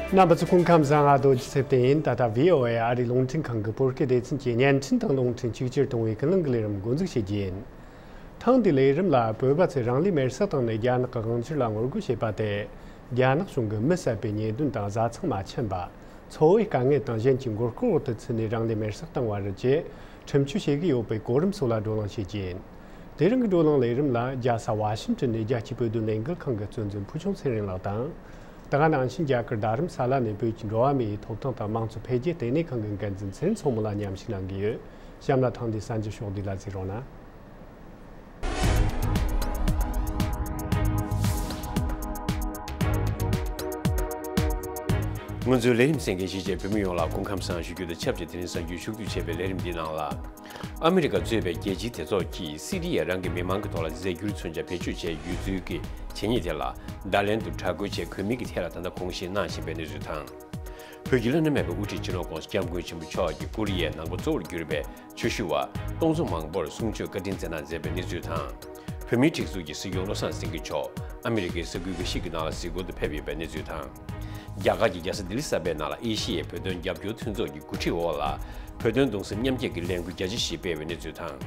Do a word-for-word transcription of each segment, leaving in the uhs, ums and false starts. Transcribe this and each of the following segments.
རྣམ་པ་ཚོ་སྐུ་ཁམས་བཟང་། ང་རྡོ་རྗེ་ཚེ་བརྟན་ཡིན། ད་ལྟ་བྷི་ཨོ་ཨེ་ཨ་རིའི་རླུང་འཕྲིན་ཁང་གི་བོད་སྐད་སྡེ་ཚན་གྱི་བརྙན་འཕྲིན་དང་རླུང་འཕྲིན་གཅིག་གྱུར་གཏོང་བའི་ཀུན་གླེང་གི་ལས་རིམ་འགོ་འཛུགས་བྱེད་རྒྱུ་ཡིན། ཐེངས་འདིའི་ལས་རིམ་ལ་བོད་པ་ཚོས་རང་ལུས་མེར་སྲེག་བཏང་ནས་རྒྱ་ནག་གི་དབང་སྒྱུར་ལ་ངོ་རྒོལ་བྱས་པ་དེ། རྒྱ་ནག་གཞུང་གིས་མི་བསད་པའི་ཉེས་དོན་དང་བཟའ་ཚང་མ་འཕྱིན་པ། འཚོ་བའི་དཀའ་ངལ་དང་གཞན་གྱི་མགོ་སྐོར་འོག་ཏུ་ཚུད་ནས་རང་ལུས་མེར་སྲེག་བཏང་བ་རེད་ཅེས་ཁྲིམས་གཅོད་བྱེད་ཀྱི་ཡོད་པའི་གོ་རིམ་སོགས་ལ་བགྲོ་གླེང་བྱེད་ཀྱི་ཡིན། དེ་རིང་གི་བགྲོ་གླེང་ལས་རིམ་ལ་རྒྱལ་ས་ཝ་ཤིང་ཏོན་ནས་རྒྱལ་སྤྱིའི་བོད་དོན་ལས་འགུལ་ཁང་གི་གཙོ་འཛིན་ཕུལ་བྱུང་ཚེ་རིང་ལགས་དང་། དེ་ག་ནང་བཞིན་རྒྱ་གར་རྡ་རམ་ས་ལ་ནས་བོད་ཀྱི་འགྲོ་བ་མིའི་ཐོབ་ཐང་དང་མང་གཙོ་འཕེལ་རྒྱས་ལྟེ་གནས་ཁང་གི་འགན་འཛིན་ཚེ་རིང་མཚོ་མོ་ལ་མཉམ་ཞུགས་གནང་གི་ཡོད། གཤམ་ལ་ཐེངས་འདིའི་གསར་འགྱུར་ཕྱོགས་བསྡུས་ལ་གཟིགས་རོགས་གནང་། ང་ཚོའི་ལས་རིམ་གསན་མཁན་གཞིས་བྱེས་བོད་མི་ཡོངས་ལ་སྐུ་ཁམས་བཟང་ཞུ་རྒྱུ་དང་ཆབས་ཅིག་དེ་རིང་གསར་འགྱུར་ཕྱོགས་བསྡུས་བྱས་པའི་ལས་རིམ་འདིའི་ནང་ལ། ཨ་མི་རི་ཀ་གཙོས་པའི་རྒྱལ་སྤྱིའི་སྡེ་ཚོགས་ཀྱིས་སི་རི་ཡས་རང་གི་མི་མང་གི་ཐོག་ལ་རྫས་འགྱུར་མཚོན་ཆ་བེད་སྤྱོད་བྱས་ཡོད་ཚུལ་གྱི་བྱས་ཉེས་དེ་ལ་བརྡ་ལན་དུ་དྲག་རྒོལ་བྱས་དགོས་མིན་གྱི་ཐད་ལ་ད་ལྟ་དགོངས་བཞེས་གནང་བཞིན་པའི་གནས་ཚུལ་དང་། བོད་ཀྱི་བླ་ན་མེད་པའི་དབུ་ཁྲིད་སྤྱི་ནོར་༸གོང་ས་༸སྐྱབས་མགོན་ཆེན་པོ་མཆོག་གིས་ཀོ་རི་ཡའི་ནང་པ་གཙོ་བོར་གྱུར་པའི་ཆོས་ཞུ་བ་སྟོང་ཚོ་མང་པོར་གསུང་ཆོས་བཀའ་དྲིན་སྩལ་གནང་མཛད་པའི་གནས་ཚུལ་དང་། བོད་མིའི་སྒྲིག་འཛུགས་ཀྱི་སྲིད་སྐྱོང་བློ་བཟང་སེང་གེ་མཆོག་ཨ་མི་རི་ཀའི་ས་ཁུལ་འགའ་ཞིག་གི་ནང་ལ་གཟིགས་སྐོར་དུ་ཕེབས་ཡོད་པའི་གནས་ཚུལ་དང་། རྒྱ་གར་གྱི་རྒྱལ་ས་ལྡི་ལི་གསར་པའི་ནང་ལ་ཨེ་ཤི་ཡའི་བོད་དོན་རྒྱབ་སྐྱོར་མཐུན་ཚོགས་ཀྱི་འགོ་ཁྲིད་འོག་ལ་བོད་དོན་གདུང་སེམས་མཉམ་སྐྱེད་ཀྱི་ལས་འགུལ་རྒྱ་ཆེ་ཞིག་སྤེལ་བའི་གནས་ཚུལ་དང་།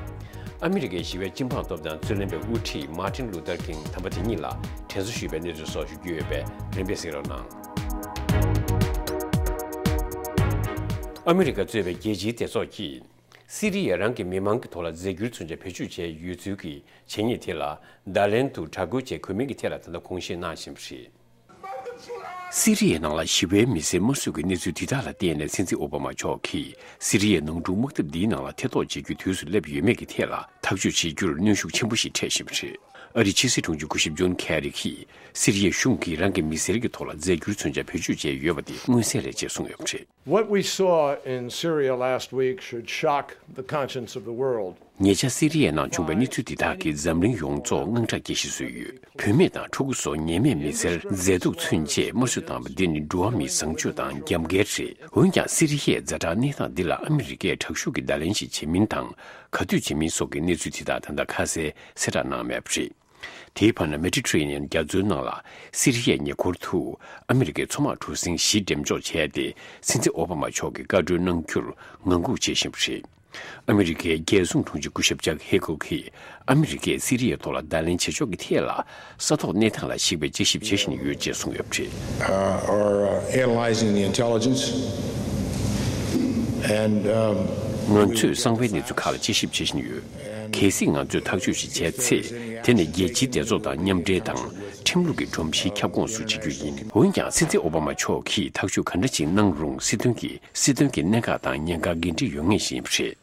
ཨ་མི་རི་ཀའི་ཞི་བའི་སྤྱི་འབངས་སྟོབས་ལྡན་རྩོད་ལེན་པའི་དབུ་ཁྲིད་མཱ་ཊིན་ལུ་ཐར་ཀིང་དམ་པ་དེ་ཉིད་ལ་དྲན་གསོ་ཞུས་པའི་གནས་ཚུལ་སོགས་ཞུ་རྒྱུ་ཡོད་པས་རིམ་པས་གཟིགས་རོགས་གནང་། ཨ་མི་རི་ཀ་གཙོས་པའི་རྒྱལ་སྤྱིའི་སྡེ་ཚོགས་ཀྱིས། སི་རི་ཡས་རང་གི་མི་མང་གི་ཐོག་ལ་རྫས་འགྱུར་མཚོན་ཆ་བེད་སྤྱོད་བྱས་ཡོད་ཚུལ་གྱི་བྱས་ཉེས་དེ་ལ་བརྡ་ལན་དུ་དྲག་རྒོལ་བྱེད་དགོས་མིན་གྱི་ཐད་ལ་ད་ལྟ་དགོངས་བཞེས་གནང་བཞིན་པ་རེད། སི་རི་ཡའི་ནང་ལ་ཞི་བའི་མི་སེར་དམར་གསོད་ཀྱི་གནས་ཚུལ་འདི་དག་ལ་བརྟེན་ནས་སྲིད་འཛིན་ཨོ་བྷ་མ་མཆོག་གིས་སི་རི་ཡའི་ནང་འཁྲུག་དམག་འཐབ་འདིའི་ནང་ལ་ཐེ་གཏོགས་བྱེད་རྒྱུའི་དུས་སུ་སླེབས་ཡོད་མེད་ཀྱི་ཐད་ལ་ཐག་གཅོད་བྱེད་རྒྱུར་གནོན་ཤུགས་ཆེན་པོ་ཞིག་འཕྲད་བཞིན་པ་རེད། ཨ་རིའི་ཕྱི་སྲིད་དྲུང་ཆེ་སྐུ་ཞབས་ཇོན་ཁེ་རི་གིས་སི་རི་ཡའི་གཞུང་གིས་རང་གི་མི་སེར་གྱི་ཐོག་ལ་རྫས་འགྱུར་མཚོན་ཆ་བེད་སྤྱོད་བྱས་ཡོད་པ་དེ་མངོན་གསལ་རེད་ཅེས་གསུངས་ཡོད་པ་རེད། What we saw in Syria last week should shock the conscience of the world. ཉེ་ཆར་སི་རི་ཡའི་ནང་བྱུང་བའི་གནས་ཚུལ་འདི་དག་གིས་འཛམ་གླིང་ཡོངས་རྫོགས་དངངས་སྐྲག་སྐྱེ་གཞི་བཟོས་ཡོད། བུད་མེད་དང་ཕྲུ་གུ་སོགས་ཉེས་མེད་མི་སེར་རྫས་དུག་མཚོན་ཆས་དམར་གསོད་བཏང་བ་འདི་ནི་འགྲོ་བ་མིའི་བཟང་སྤྱོད་དང་རྒྱབ་འགལ་རེད། འོན་ཀྱང་སི་རི་ཡའི་ཛ་དྲག་གནས་སྟངས་འདི་ལ་ཨ་མི་རི་ཀས་དྲག་ཤུགས་ཀྱི་བརྡ་ལན་ཞིག་བྱེད་མིན་དང་ག་དུས་བྱེད་མིན་སོགས་ཀྱི་གནས་ཚུལ་འདི་དག་ད་ལྟ་ཁ་གསལ་གསལ་བསྒྲགས་གནང་མེད་པ་རེད། དེའི་བར་ན་མེ་ཌི་ཊ་རེ་ནི་ཡན་རྒྱ་མཚོའི་ནང་ལ་སི་རི་ཡའི་ཉེ་འཁོར་དུ་ཨ་མི་རི་ཀའི་མཚོ་དམག་གྲུ་གཟིངས་བཞི་འགྲེམས་འཇོག་བྱས་ཏེ་སྲིད་འཛིན་ཨོ་བྷ་མ་མཆོག་གིས་བཀའ་འཁྲོལ་གནང་རྒྱུར་ངང་སྒུག་བྱེད་བཞིན་པ་རེད། ཨ་མི་རི་ཀའི་རྒྱལ་སྲུང་དྲུང་ཆེ་སྐུ་ཞབས་ཅག་ཧེ་གལ་གྱིས་ཨ་མི་རི་ཀས་སི་རི་ཡའི་ཐོག་ལ་བརྡ་ལན་བྱེད་ཕྱོགས་ཀྱི་ཐད་ལ་ས་ཐོག་གནས་སྟངས་ལ་གཞིགས་པའི་དཔྱད་ཞིབ་བྱེད་བཞིན་ཡོད་ཅེས་གསུངས་ཡོད་པ་རེད། uh, are uh, analyzing the intelligence and um, ང་ཚོས་གསང་བའི་གནས་ཚུལ་ཁག་ལ་དཔྱད་ཞིབ་བྱེད་བཞིན་ཡོད། གལ་སྲིད་ང་ཚོས་ཐག་གཅོད་ཞིག་བྱས་ཚེ། དེ་ནི་རྒྱལ་སྤྱིའི་སྡེ་ཚོགས་དང་མཉམ་འབྲེལ་དང་ཁྲིམས་ལུགས་ཀྱི་སྒྲོམ་གཞིའི་ཁྱབ་ཁོངས་སུ་བྱེད་རྒྱུ་ཡིན། འོན་ཀྱང་སྲིད་འཛིན་ཨོ་བྷ་མ་མཆོག་གིས་ཐག་གཅོད་ག་འདྲ་ཞིག་གནང་རུང་སྲིད་དོན་གྱི་སྲིད་དོན་གྱི་གནད་འགག་དང་ཉེན་ཁ་འགན་འཁྲི་ཡོད་ངེས་ཤིག་ཡིན་པ་རེད།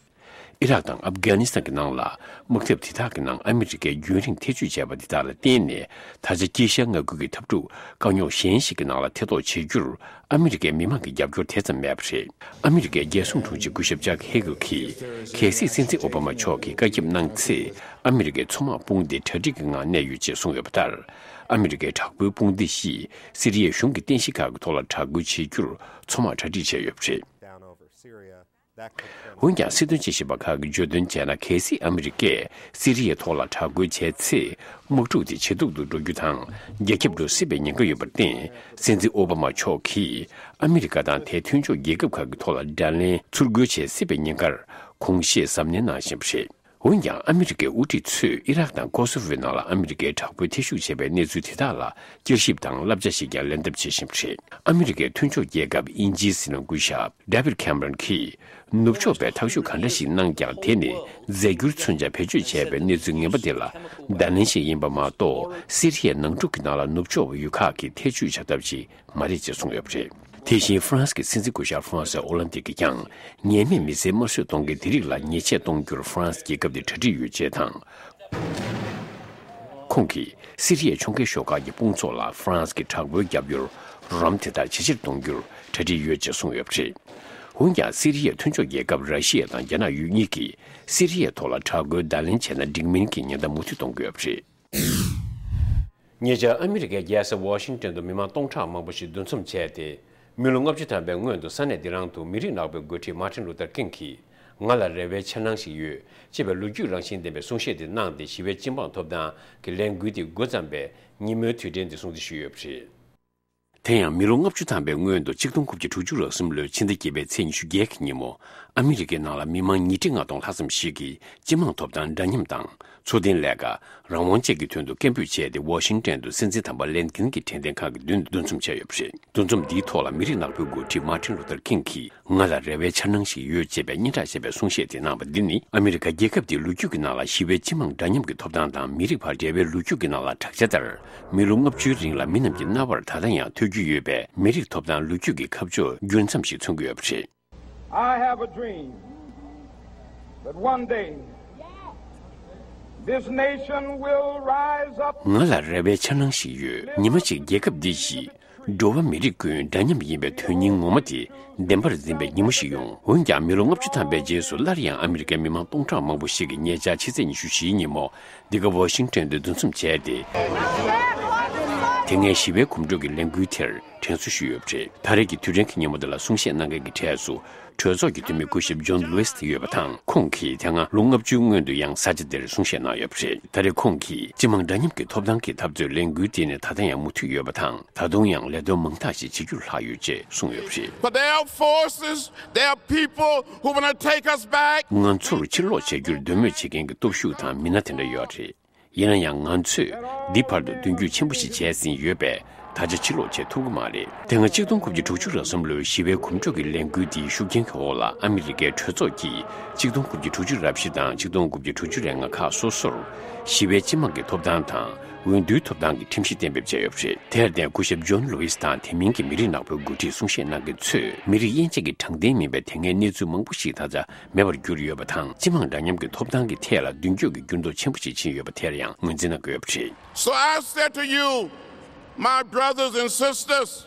ཨི་རག་དང་ཨབ་གྷ་ནི་སི་ཐན་གྱི་ནང་ལ་དམག་འཐབ་དེ་དག་གི་ནང་ཨ་མི་རི་ཀས་རྒྱུན་རིང་ཐེ་བྱུས་བྱས་པ་དེ་དག་ལ་བརྟེན་ནས་ད་ཆ་དཀྱིལ་ཤར་མངའ་ཁུལ་གྱི་འཐབ་འཁྲུག་དཀའ་རྙོག་གཞན་ཞིག་གི་ནང་ལ་ཐེ་གཏོགས་བྱེད་རྒྱུར། ཨ་མི་རི་ཀའི་མི་མང་གི་རྒྱབ་སྐྱོར་དེ་ཙམ་མེད་པ་རེད། ཨ་མི་རི་ཀའི་རྒྱལ་སྲུང་དྲུང་ཆེ་སྐུ་ཞབས་ཅག་ཧེ་གལ་གྱིས། གལ་སྲིད་སྲིད་འཛིན་ཨོ་བྷ་མ་མཆོག་གིས་བཀའ་ཁྱབ་གནང་ཚེ། ཨ་མི་རི་ཀའི་མཚོ་དམག་དཔུང་སྡེ་གྲ་སྒྲིག་གི་ངང་གནས་ཡོད་ཅེས་གསུངས་ཡོད་པ་ལྟར། ཨ་མི་རི་ཀའི་དྲག་པོའི་དཔུང་སྡེ་བཞིས་སི་རི་ཡའི་གཞུང་གི་རྟེན་གཞི་ཁག་གི་ཐོག་ལ་དྲག་རྒོལ་བྱེད་རྒྱུར་མཚོ་དམག་གྲ་སྒྲིག་བྱས་ཡོད་པ་རེད། འོན་ཀྱང་སྲིད་དོན་དཔྱད་ཞིབ་པ་ཁག་གིས་བརྗོད་དོན་བྱས་ན། གལ་སྲིད་ཨ་མི་རི་ཀས་སི་རི་ཡའི་ཐོག་ལ་དྲག་རྒོལ་བྱས་ཚེ། དམག་འཁྲུག་དེ་ཇེ་སྡུག་ཏུ་འགྲོ་རྒྱུ་དང་། རྒྱ་ཁྱབ་འགྲོ་སྲིད་པའི་ཉེན་ཁ་ཡོད་པར་བརྟེན། སྲིད་འཛིན་ཨོ་བྷ་མ་མཆོག་གིས་ཨ་མི་རི་ཀ་དང་དེའི་མཐུན་ཕྱོགས་རྒྱལ་ཁབ་ཁག་གི་ཐོག་ལ་དགྲ་ལན་ཚུར་རྒོལ་བྱེད་སྲིད་པའི་ཉེན་ཁར། དགོངས་བཞེས་གཟབ་ནན་གནང་བཞིན་པ་རེད། འོན་ཀྱང་ཨ་མི་རི་ཀའི་དབུ་ཁྲིད་ཚོས་ཨི་རག་དང་ཀོ་སོ་ཝོའི་ནང་ལ་ཨ་མི་རི་ཀའི་དྲག་པོས་ཐེ་ཞུགས་བྱས་པའི་གནས་ཚུལ་དེ་དག་ལ་བསྐྱར་ཞིབ་དང་བསླབ་བྱ་ཞིག་ཀྱང་ལེན་ཐབས་བྱེད་བཞིན་པ་རེད། ཨ་མི་རི་ཀའི་མཐུན་ཕྱོགས་རྒྱལ་ཁབ་དབྱིན་ཇིའི་སྲིད་བློན་སྐུ་ཞབས་ཌེ་བིད་ཁེམ་རོན་གྱིས། ནུབ་ཕྱོགས་པས་ཐག་གཅོད་ག་འདྲ་ཞིག་གནང་ཀྱང་། དེ་ནི་རྫས་འགྱུར་མཚོན་ཆ་བེད་སྤྱོད་བྱས་པའི་གནས་ཚུལ་ངན་པ་དེ་ལ་བརྡ་ལན་ཞིག་ཡིན་པ་མ་གཏོགས། སི་རི་ཡའི་ནང་འཁྲུག་གི་ནང་ལ་ནུབ་ཕྱོགས་པ་ཡུལ་ཁག་གིས་ཐེ་བྱུས་བྱ་ཐབས་ཤིག་མ་རེད་ཅེས་གསུངས་ཡོད་པ་རེད། དེ་བཞིན་ཧྥ་རན་སི་གི་སྲིད་འཛིན་སྐུ་ཞབས་ཧྥ་རན་སི་ཨོ་ལན་ཏི་གིས་ཀྱང་། ཉེས་མེད་མི་སེར་དམར་གསོད་གཏོང་མཁན་དེ་རིགས་ལ་ཉེས་ཆད་གཏོང་རྒྱུར་ཧྥ་རན་སི་རྒྱལ་ཁབ་དེ་གྲ་སྒྲིག་ཡོད་ཅེས་དང་། ཁོང་གིས་སི་རི་ཡའི་ཕྱོགས་འགལ་ཤོག་ཁག་གི་དཔུང་ཚོགས་ལ་ཧྥ་རན་སི་གི་དྲག་པོའི་རྒྱབ་སྐྱོར་རོགས་རམ་དེ་དག་ཇེ་ཆེར་གཏོང་རྒྱུར་གྲ་སྒྲིག་ཡོད་ཅེས་གསུངས་ཡོད་པ་རེད། འོན་ཀྱང་སི་རི་ཡའི་མཐུན་ཕྱོགས་རྒྱལ་ཁབ་ར་ཤི་ཡ་དང་རྒྱ་ནག་ཡུལ་གཉིས་ཀྱིས་སི་རི་ཡའི་ཐོག་ལ་དྲག་རྒོལ་བརྡ་ལན་བྱས་ན་འགྲིག་མིན་གྱི་ཉེན་བརྡ་མུ་མཐུད་གཏོང་གི་ཡོད་པ་རེད། ཉེ་ཆར་ཨ་མི་རི་ཀའི་རྒྱལ་ས་ཝ་ཤིང་ཏོན་དུ་མི་མང་སྟོང་ཕྲག་མང་པོ་ཞིག་འདུ་འཛོམས་བྱས་ཏེ། མི་ལོ་ལྔ་བཅུ་ཐམ་པའི་སྔོན་དུ་ས་གནས་འདི་རང་དུ་མི་རིགས་ནག་པོའི་འགོ་ཁྲིད་མཱ་ཊིན་ལུ་ཐར་ཀིང་གིས། ང་ལ་རེ་བའི་འཆར་སྣང་ཞིག་ཡོད། ཅེས་པའི་ལོ་རྒྱུས་རང་བཞིན་ལྡན་པའི་གསུང་བཤད་དེ་གནང་སྟེ། ཞི་བའི་སྤྱི་འབངས་ཐོབ་ཐང་གི་ལས་འགུལ་དེ་འགོ་བརྩམས་པའི་ཉིན་མོའི་དུས་དྲན་དེ་སྲུང་བརྩི་ཞུས་ཡོད་པ་རེད། དེ་ཡང་མི་ལོ་ལྔ་བཅུ་ཐམ་པའི་སྔོན་དུ་ཆིག་སྟོང་དགུ་བརྒྱ་དྲུག་ཅུ་རེ་གསུམ་ལོའི་ཕྱི་ཟླ་བརྒྱད་པའི་ཚེས་ཉི་ཤུ་བརྒྱད་ཀྱི་ཉིན་མོ། ཨ་མི་རི་ཀའི་ནང་ལ་མི་མང་ཉིས་ཁྲི་ལྔ་སྟོང་ལྷག་ཙམ་ཞིག་གིས་སྤྱི་དམངས་ཐོབ་ཐང་འདྲ་མཉམ་དང་། འཚོ་རྟེན་ལས་ཀ། རང་དབང་བཅས་ཀྱི་དོན་དུ་སྐད་འབོད་བྱས་ཏེ། ཝ་ཤིང་ཊོན་དུ་སྲིད་འཛིན་དམ་པ་ལན་ཀིན་གྱི་དྲན་རྟེན་ཁང་གི་མདུན་དུ་འདུ་འཛོམས་བྱས་ཡོད་པ་རེད། འདུ་འཛོམས་འདིའི་ཐོག་ལ་མི་རིགས་ནག་པོའི་འགོ་ཁྲིད་མཱ་ཊིན་ལུ་ཐར་ཀིང་གིས། ང་ལ་རེ་བའི་འཆར་སྣང་ཞིག་ཡོད་ཅེས་པའི་སྙན་གྲགས་ཆེ་བའི་གསུང་བཤད་དེ་གནང་བ་འདི་ནི། ཨ་མི་རི་ཀ་རྒྱལ་ཁབ་འདིའི་ལོ་རྒྱུས་ཀྱི་ནང་ལ་ཞི་བའི་སྤྱི་དམངས་འདྲ་མཉམ་གྱི་ཐོབ་ཐང་དང་མི་རིགས་བར་འབྲེལ་བའི་ལོ་རྒྱུས་ཀྱི་ནང་ལ་དྲག་ཆས་ལྟར། མི་ལོ་ལྔ་བཅུའི་རིང་ལ་མི་རྣམས་ཀྱིས་མནར་བར་ད་ལྟ་ཡང་ཐོས་རྒྱུ་ཡོད་པའི་མི་རིགས་ཐོབ་ཐང་ལོ་རྒྱུས་ཀྱི་ཁ་ཕྱོགས་འགྱུར་མཚམས་ཤིག་མཚོན་གྱི་ཡོད་པ་རེད། I have a dream that one day this nation will rise up. ང་ལ་རེ་བའི་འཆར་སྣང་ཞིག་ཡོད། ཉི་མ་གཅིག་རྒྱལ་ཁབ་འདི་ཡིས་འགྲོ་བ་མི་རིགས་ཀུན་འདྲ་མཉམ་ཡིན་པའི་དོན་སྙིང་ངོ་མ་དེ་བདེན་པར་འཛིན་པའི་ཉིན་མོ་ཞིག་ཡོང་། འོན་ཀྱང་མི་ལོ་ལྔ་བཅུ་ཐམ་པའི་རྗེས་སུ་སླར་ཡང་ཨ་མི་རི་ཀའི་མི་མང་སྟོང་ཕྲག་མང་པོ་ཞིག་གིས་ཉེ་ཆར་ཕྱི་ཚེས་ཉི་ཤུ་བཞིའི་ཉིན་མོ་འདི་ག་ཝ་ཤིང་ཊོན་དུ་འདུ་འཛོམས་བྱས་ཏེ། དེ་སྔའི་ཞི་བའི་གོམ་བགྲོད་ཀྱི་ལས་འགུལ་དེར་དྲན་གསོ་ཞུས་ཡོད་པ་རེད། ད་རེས་ཀྱི་དུས་དྲན་གྱི་ཉིན་མོ་འདི་ལ་གསུང་བཤད་གནང་མཁན་གྱི་གྲས་སུ། གྲོས་ཚོགས་ཀྱི་འཐུས་མི་སྐུ་ཞབས་ཇོན་ལུའི་སི་ཡོད་པ་དང་། ཁོང་གིས་དེ་སྔ་ལོ་ལྔ་བཅུའི་སྔོན་དུ་ཡང་ས་ཆ་འདིར་གསུང་བཤད་གནང་ཡོད་པ་རེད། ད་རེས་ཁོང་གིས་སྤྱི་དམངས་འདྲ་མཉམ་གྱི་ཐོབ་ཐང་གི་འཐབ་རྩོད་ལས་འགུལ་དེ་ནི་ད་ལྟ་ཡང་མུ་མཐུད་ཡོད་པ་དང་། ད་དུང་ཡང་ལས་དོན་མང་དག་ཞིག་བྱེད་རྒྱུར་ལྷག་ཡོད་ཅེས་གསུངས་ཡོད་པ་རེད། But there are forces, there are people who wanna take us back. ང་ཚོར་ཕྱིར་ལོག་བྱ་རྒྱུར་འདོད་མོས་བྱེད་མཁན་གྱི་སྟོབས་ཤུགས་དང་མི་སྣ་དེ་འདྲ་ཡོད་རེད། ཡིན་ན་ཡང་ང་ཚོས་འདི་བར་དུ་མདུན་སྐྱོད་ཆེན་པོ་ཞིག་བྱས་ཟིན་ཡོད་པས། ད་ཆ་ཕྱིར་ལོག་བྱེད་ཐུབ་ཀྱི་མ་རེད། དེ་སྔ་ཆིག་སྟོང་དགུ་བརྒྱ་དྲུག་ཅུ་རེ་གསུམ་ལོའི་ཞི་བའི་གོམ་བགྲོད་ཀྱི་ལས་འགུལ་འདིའི་ཤུགས་རྐྱེན་གྱི་འོག་ལ་ཨ་མི་རི་ཀའི་གྲོས་ཚོགས་ཀྱིས་ཆིག་སྟོང་དགུ་བརྒྱ་དྲུག་ཅུ་རེ་བཞི་དང་ཆིག་སྟོང་དགུ་བརྒྱ་དྲུག་ཅུ་རེ་ལྔ་ཁག་སོ་སོར་ཞི་བའི་སྤྱི་དམངས་ཀྱི་ཐོབ་ཐང་དང་། འོས་བསྡུའི་ཐོབ་ཐང་གི་ཁྲིམས་གཞི་གཏན་འབེབས་བྱས་ཡོད་པ་རེད། དེར་བརྟེན་སྐུ་ཞབས་ཇོན་ལུའི་སི་དང་དེ་མིན་གྱི་མི་རིགས་ནག་པོའི་འགོ་ཁྲིད་གསུང་བཤད་གནང་མཁན་ཚོས། མི་རིགས་དབྱེ་འབྱེད་ཀྱི་དྲང་བདེན་མིན་པའི་དེ་སྔའི་གནས་ཚུལ་མང་པོ་ཞིག་ད་ཆ་མེད་པར་གྱུར་ཡོད་པ་དང་། སྤྱི་དམངས་འདྲ་མཉམ་གྱི་ཐོབ་ཐང་གི་ཐད་ལ་མདུན་སྐྱོད་ཀྱི་འགྱུར་ལྡོག་ཆེན་པོ་ཞིག་ཕྱིན་ཡོད་པ་དེར་ཡང་ངོས་འཛིན་གནང་དགོས་པ་རེད། So I say to you, my brothers and sisters,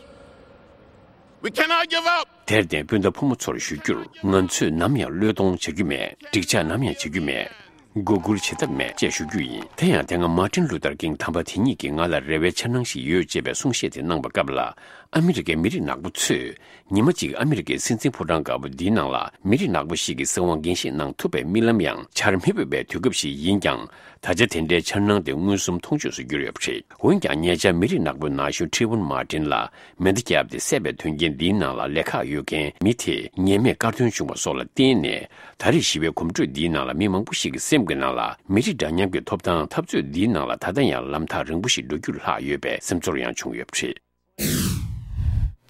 we cannot give up. དེར་བརྟེན་སྤུན་ཟླ་ཕོ་མོ་ཚོར་ཞུ་རྒྱུར། ང་ཚོས་ནམ་ཡང་བློས་གཏོང་བྱ་རྒྱུ་མེད། འགྲིག་ཆགས་ནམ་ཡང་བྱ་རྒྱུ་མེད། མགོ་སྒུར་བྱེད་ཐབས་མེད་ཅེས་ཞུ་རྒྱུ་ཡིན། དེ་ཡང་དེ་སྔ་མཱ་ཊིན་ལུ་ཐར་ཀིང་དམ་པ་དེ་ཉིད་ཀྱིས་ང་ལ་རེ་བའི་འཆར་སྣང་ཞིག་ཡོད་ཅེས་པའི་གསུང་བཤད་དེ་གནང་བའི་སྐབས་ལ། ཨ་མི་རི་ཀའི་མི་རིགས་ནག་པོ་ཚོས། ཉི་མ་གཅིག་ཨ་མི་རི་ཀའི་སྲིད་འཛིན་ཕོ་བྲང་དཀར་པོ་འདིའི་ནང་ལ་མི་རིགས་ནག་པོ་ཞིག་གི་སྲིད་དབང་འགན་བཞེས་གནང་ཐུབ་པའི་རྨི་ལམ་ཡང་འཆར་མི་ཕོད་པའི་དུས་སྐབས་ཤིག་ཡིན་ཀྱང་། ད་ཆ་དེ་འདྲའི་འཆར་སྣང་དེ་མངོན་སུམ་མཐོང་ཆོས་སུ་གྱུར་ཡོད་པ་རེད། འོན་ཀྱང་ཉེ་ཆར་མི་རིགས་ནག་པོའི་ན་གཞོན་ཁྲི་ཝུན་མཱ་ཏིན་ལ་མེ་མདའ་བརྒྱབ་སྟེ་བསད་པའི་དོན་རྐྱེན་འདིའི་ནང་ལ་ལས་ཁག་ཡོད་མཁན་མི་དེས་ཉེས་མེད་དཀར་འདོན་བྱུང་བ་སོགས་ལ་བརྟེན་ནས། ད་རེས་ཞི་བའི་གོམ་བགྲོད་འདིའི་ནང་ལ་མི་མང་པོ་ཞིག་གི་སེམས་ཀྱི་ནང་ལ་མི་རིགས་འདྲ་མཉམ་གྱི་ཐོབ་ཐང་འཐབ་རྩོད་འདིའི་ནང་ལ་ད་ལྟ་ཡང་ལམ་ཐག་རིང་པོ་ཞིག་འགྲོ་རྒྱུར་ལྷག་ཡོད་པའི་སེམས་ཚོར་ཡང་བྱུང་ཡོད་པ་རེད།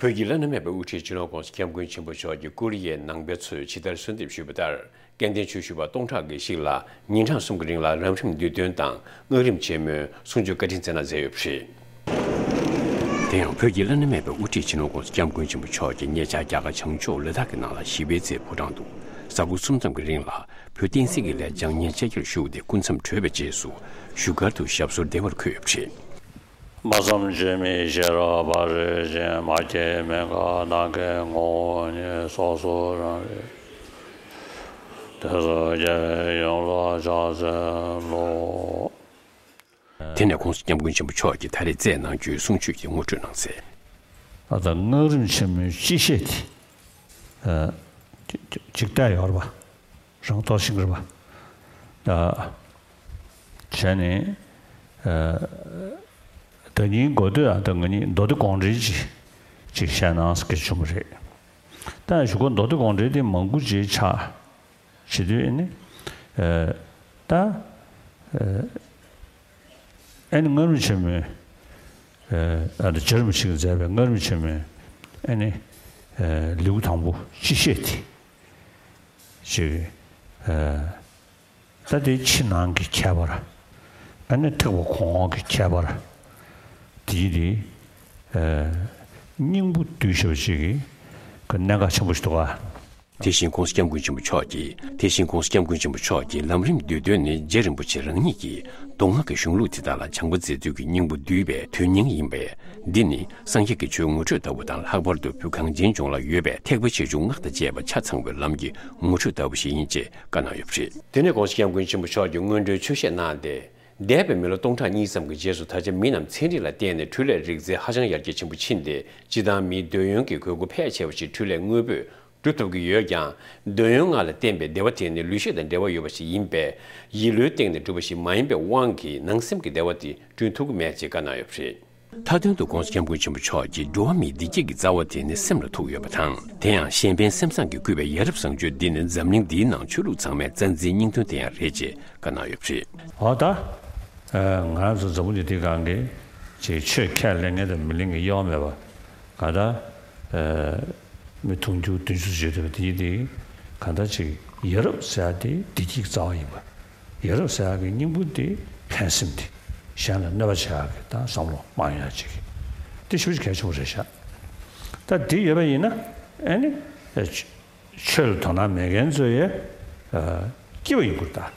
བོད་ཀྱི་བླ་ན་མེད་པའི་དབུ་ཁྲིད་སྤྱི་ནོར་༸གོང་ས་༸སྐྱབས་མགོན་ཆེན་པོ་མཆོག་གིས་ཀོ་རི་ཡའི་ནང་པའི་ཚོས་ཇི་ལྟར་གསོལ་འདེབས་ཞུས་པ་ལྟར། སྐལ་ལྡན་ཆོས་ཞུ་བ་སྟོང་ཕྲག་གིས་ཞིག་ལ་ཉིན་གྲངས་གསུམ་གྱི་རིང་ལ་ལམ་རིམ་བསྡུས་དོན་དང་སྔགས་རིམ་ཆེན་མོའི་གསུང་ཆོས་བཀའ་དྲིན་སྩལ་གནང་མཛད་ཡོད་པ་རེད། དེ་ཡང་བོད་ཀྱི་བླ་ན་མེད་པའི་དབུ་ཁྲིད་སྤྱི་ནོར་༸གོང་ས་༸སྐྱབས་མགོན་ཆེན་པོ་མཆོག་གིས་ཉེ་ཆར་རྒྱ་གར་བྱང་ཕྱོགས་ལ་དྭགས་ཀྱི་ནང་ལ་ཞི་བའི་རྩེའི་ཕོ་བྲང་དུ་གཟའ་འཁོར་གསུམ་ཙམ་གྱི་རིང་ལ་བོད་བསྟན་སྲིད་ཀྱི་ལས་བྱང་ཉིན་ཆེ་ཁྱེར་བཞུགས་ཏེ་སྐུ་མཚམས་གྲོལ་བའི་རྗེས་སུ་བཞུགས་སྒར་དུ་ཞབས་སོར་བདེ་བར་འཁོད་ཡོད་པ་རེད། སྨྲ་བསམ་བརྗོད་མེད་ཤེས་རབ་འབར་བའི་སྤྱན། མ་སྐྱེས་མི་འགག་ནམ་མཁའི་ངོ་བོ་ཉིད། སོ་སོ་རང་རིག་དེ་སུ་སྐྱེ་བའི་ཡུམ་ལ་ཕྱག་འཚལ་ལོ། དེ་ནས་༸གོང་ས་༸སྐྱབས་མགོན་ཆེན་པོ་མཆོག་གིས་ད་རེས་སྩལ་གནང་རྒྱུའི་གསུང་ཆོས་ཀྱི་ངོ་སྤྲོད་གནང་གསལ། ད་ལྟ་སྔགས་རིམ་ཆེན་མོའི་སྤྱི་བཤད་དེ། ཨ། ཅིག་ཅིག་བལྟས་ཡོད་རེད་པ། རང་རྟོགས་ཤིང་རེད་པ། ད་བྱས་ནས། ཨ། ད་ཉིན་འགོ་སྟོད་ཨ་ད་ང་གཉིས་མདོ་སྡེ་དགོངས་འགྲེལ་ཅིག་ཅིག་བཤད་གནང་ཟེར་གྱི་བྱུང་བ་རེད། ད་གཞུག་གུ་མདོ་སྡེ་དགོངས་འགྲེལ་དེ་མང་པོ་ཅིག་ཆགས། བྱེད་དུས་ཨ་ནི། ཨ། ད། ཨ། ཨ་ནི་སྔགས་རིམ་ཆེན་མོའི། ཨ། ཨ་ནི་རྗེ་རིན་པོ་ཆེ་གིས་མཛད་པའི་སྔགས་རིམ་ཆེན་མོའི། ཨ་ནི། ཨ། ལེའུ་དང་པོ་སྤྱི་བཤད་དེ། ཅིག་ཨ། ད་དེ་ཕྱི་ནང་གི་ཁྱད་པར། ཨ་ནི་ཐེག་པ་གོང་འོག་གི་ཁྱད་པར། དེའི་དེ། ཨ། སྙིང་པོ་བསྡུས་བཞག་པ་ཅིག་གི་གནད་འགག་ཆེན་པོ་ཞིག་འདུག་ག། དེ་བཞིན་༸གོང་ས་༸སྐྱབས་མགོན་ཆེན་པོ་མཆོག་གིས། དེ་བཞིན་༸གོང་ས་༸སྐྱབས་མགོན་ཆེན་པོ་མཆོག་གིས་ལམ་རིམ་བསྡུས་དོན་ནི་རྗེ་རིན་པོ་ཆེ་རང་ཉིད་ཀྱིས་མདོ་སྔགས་ཀྱི་གཞུང་ལུགས་དེ་དག་ལ་བྱང་པོ་མཛད་ཚུལ་གྱི་སྙིང་པོ་བསྡུས་པའི་དོན་སྙིང་ཡིན་པས། འདི་ནི་སངས་རྒྱས་ཀྱི་ཆོས་ངོ་སྤྲོད་ལྟ་བུ་དང་། ལྷག་པར་དུ་བོད་གངས་ཅན་ལྗོངས་ལ་ཡོད་པའི་ཐེག་པ་ཆེ་ཆུང་སྔགས་དང་བཅས་པ་ཆ་ཚང་བའི་ལམ་གྱི་ངོ་སྤྲོད་ལྟ་བུ་ཞིག་ཡིན་ཅེས་བཀའ་གནང་ཡོད་པ་རེད། དེ་ནས་༸གོང་ས་༸སྐྱབས་མགོན་ཆེན་པོ་མཆོག་གིས་སྔོན་འགྲོའི་ཆོས་བཤད་གནང་སྟེ། འདས་པའི་མི་ལོ་སྟོང་ཕྲག་གཉིས་ཙམ་གྱི་རྗེས་སུ་ད་ཆ་མི་རྣམས་ཚན་རིག་ལ་བརྟེན་ནས་འཕྲུལ་ལས་རིག་རྩལ་ཧ་ཅང་ཡར་རྒྱས་ཆེན་པོ་ཕྱིན་ཏེ། སྤྱིར་བཏང་མིའི་འདོད་ཡོན་གྱི་དགོས་མཁོ་ཕལ་ཆེ་བ་ཞིག་འཕྲུལ་ལས་དངོས་པོས་སྒྲུབ་ཐུབ་ཀྱི་ཡོད་ཀྱང་། འདོད་ཡོན་ལྔ་ལ་བརྟེན་པའི་བདེ་བ་དེ་ནི་ལུས་ཤེས་དང་འབྲེལ་བ་ཡོད་པ་ཞིག་ཡིན་པས། ཡིད་བློའི་སྟེང་ནས་གྲུབ་པ་ཞིག་མ་ཡིན་པའི་དབང་གིས་ནང་སེམས་ཀྱི་བདེ་བ་དེ་བསྐྲུན་ཐུབ་ཀྱི་མེད་ཅེས་བཀའ་གནང་ཡོད་པ་རེད། མཐའ་དོན་དུ་༸གོང་ས་༸སྐྱབས་མགོན་ཆེན་པོ་མཆོག་གིས་འགྲོ་བ་མིའི་བདེ་སྐྱིད་ཀྱི་རྩ་བ་དེ་ནི་སེམས་ལ་ཐུག་ཡོད་པ་དང་། དེ་ཡང་གཞན་ཕན་སེམས་བཟང་གིས་བསྐུལ་བའི་ཡ་རབས་བཟང་སྤྱོད་འདི་ནི་འཛམ་གླིང་འདིའི་ནང་ཆོས་ལུགས་ཚང་མའི་རྩ་འཛིན་སྙིང་དོན་དེ་ཡང་རེད་ཅེས་བཀའ་གནང་ཡོད་པ་རེད། འོ་ད། ཨ། ང་རང་ཚོ་འཛམ་བུ་གླིང་འདིའི་སྒང་གི་ཅིག་ཆོས་ཁས་ལེན་མཁན་དང་མི་ལེན་མཁན་གཡོ་བ་མེད་པ། གང་ལྟར། ཨ། མི་དུང་ཕྱུར་བདུན་ཅུ་ཡོད་བསྡད་པ་དེ་ཡིན་ཏེ། གང་ལྟར་ཅིག་ཡ་རབས་ཟེར་ཡ་དེ་བདེ་སྐྱིད་ཀྱི་རྩ་བ་ཡིན་པ། ཡ་རབས་ཟེར་ཡ་གི་སྙིང་པོ་དེ་ཕན་སེམས་དེ། གཞན་ལ་གནོད་པ་བྱེད་ཡ་གི་ད་བསམ་བློ་མ་ཡོང་ཡ་ཅིག། དེ་ཞེ་པོ་ཅིག་གལ་ཆེན་པོ་རེད་ཤག། ད་དེ་ཡོད་པ་ཡིན་ན། ཨ་ནི། ཨ། ཆོས་ལ་དོ་སྣང་མེད་མཁན་ཚོ་ཡི། ཨ། སྐྱིད་པ་ཡོང་གི་རེད་ད།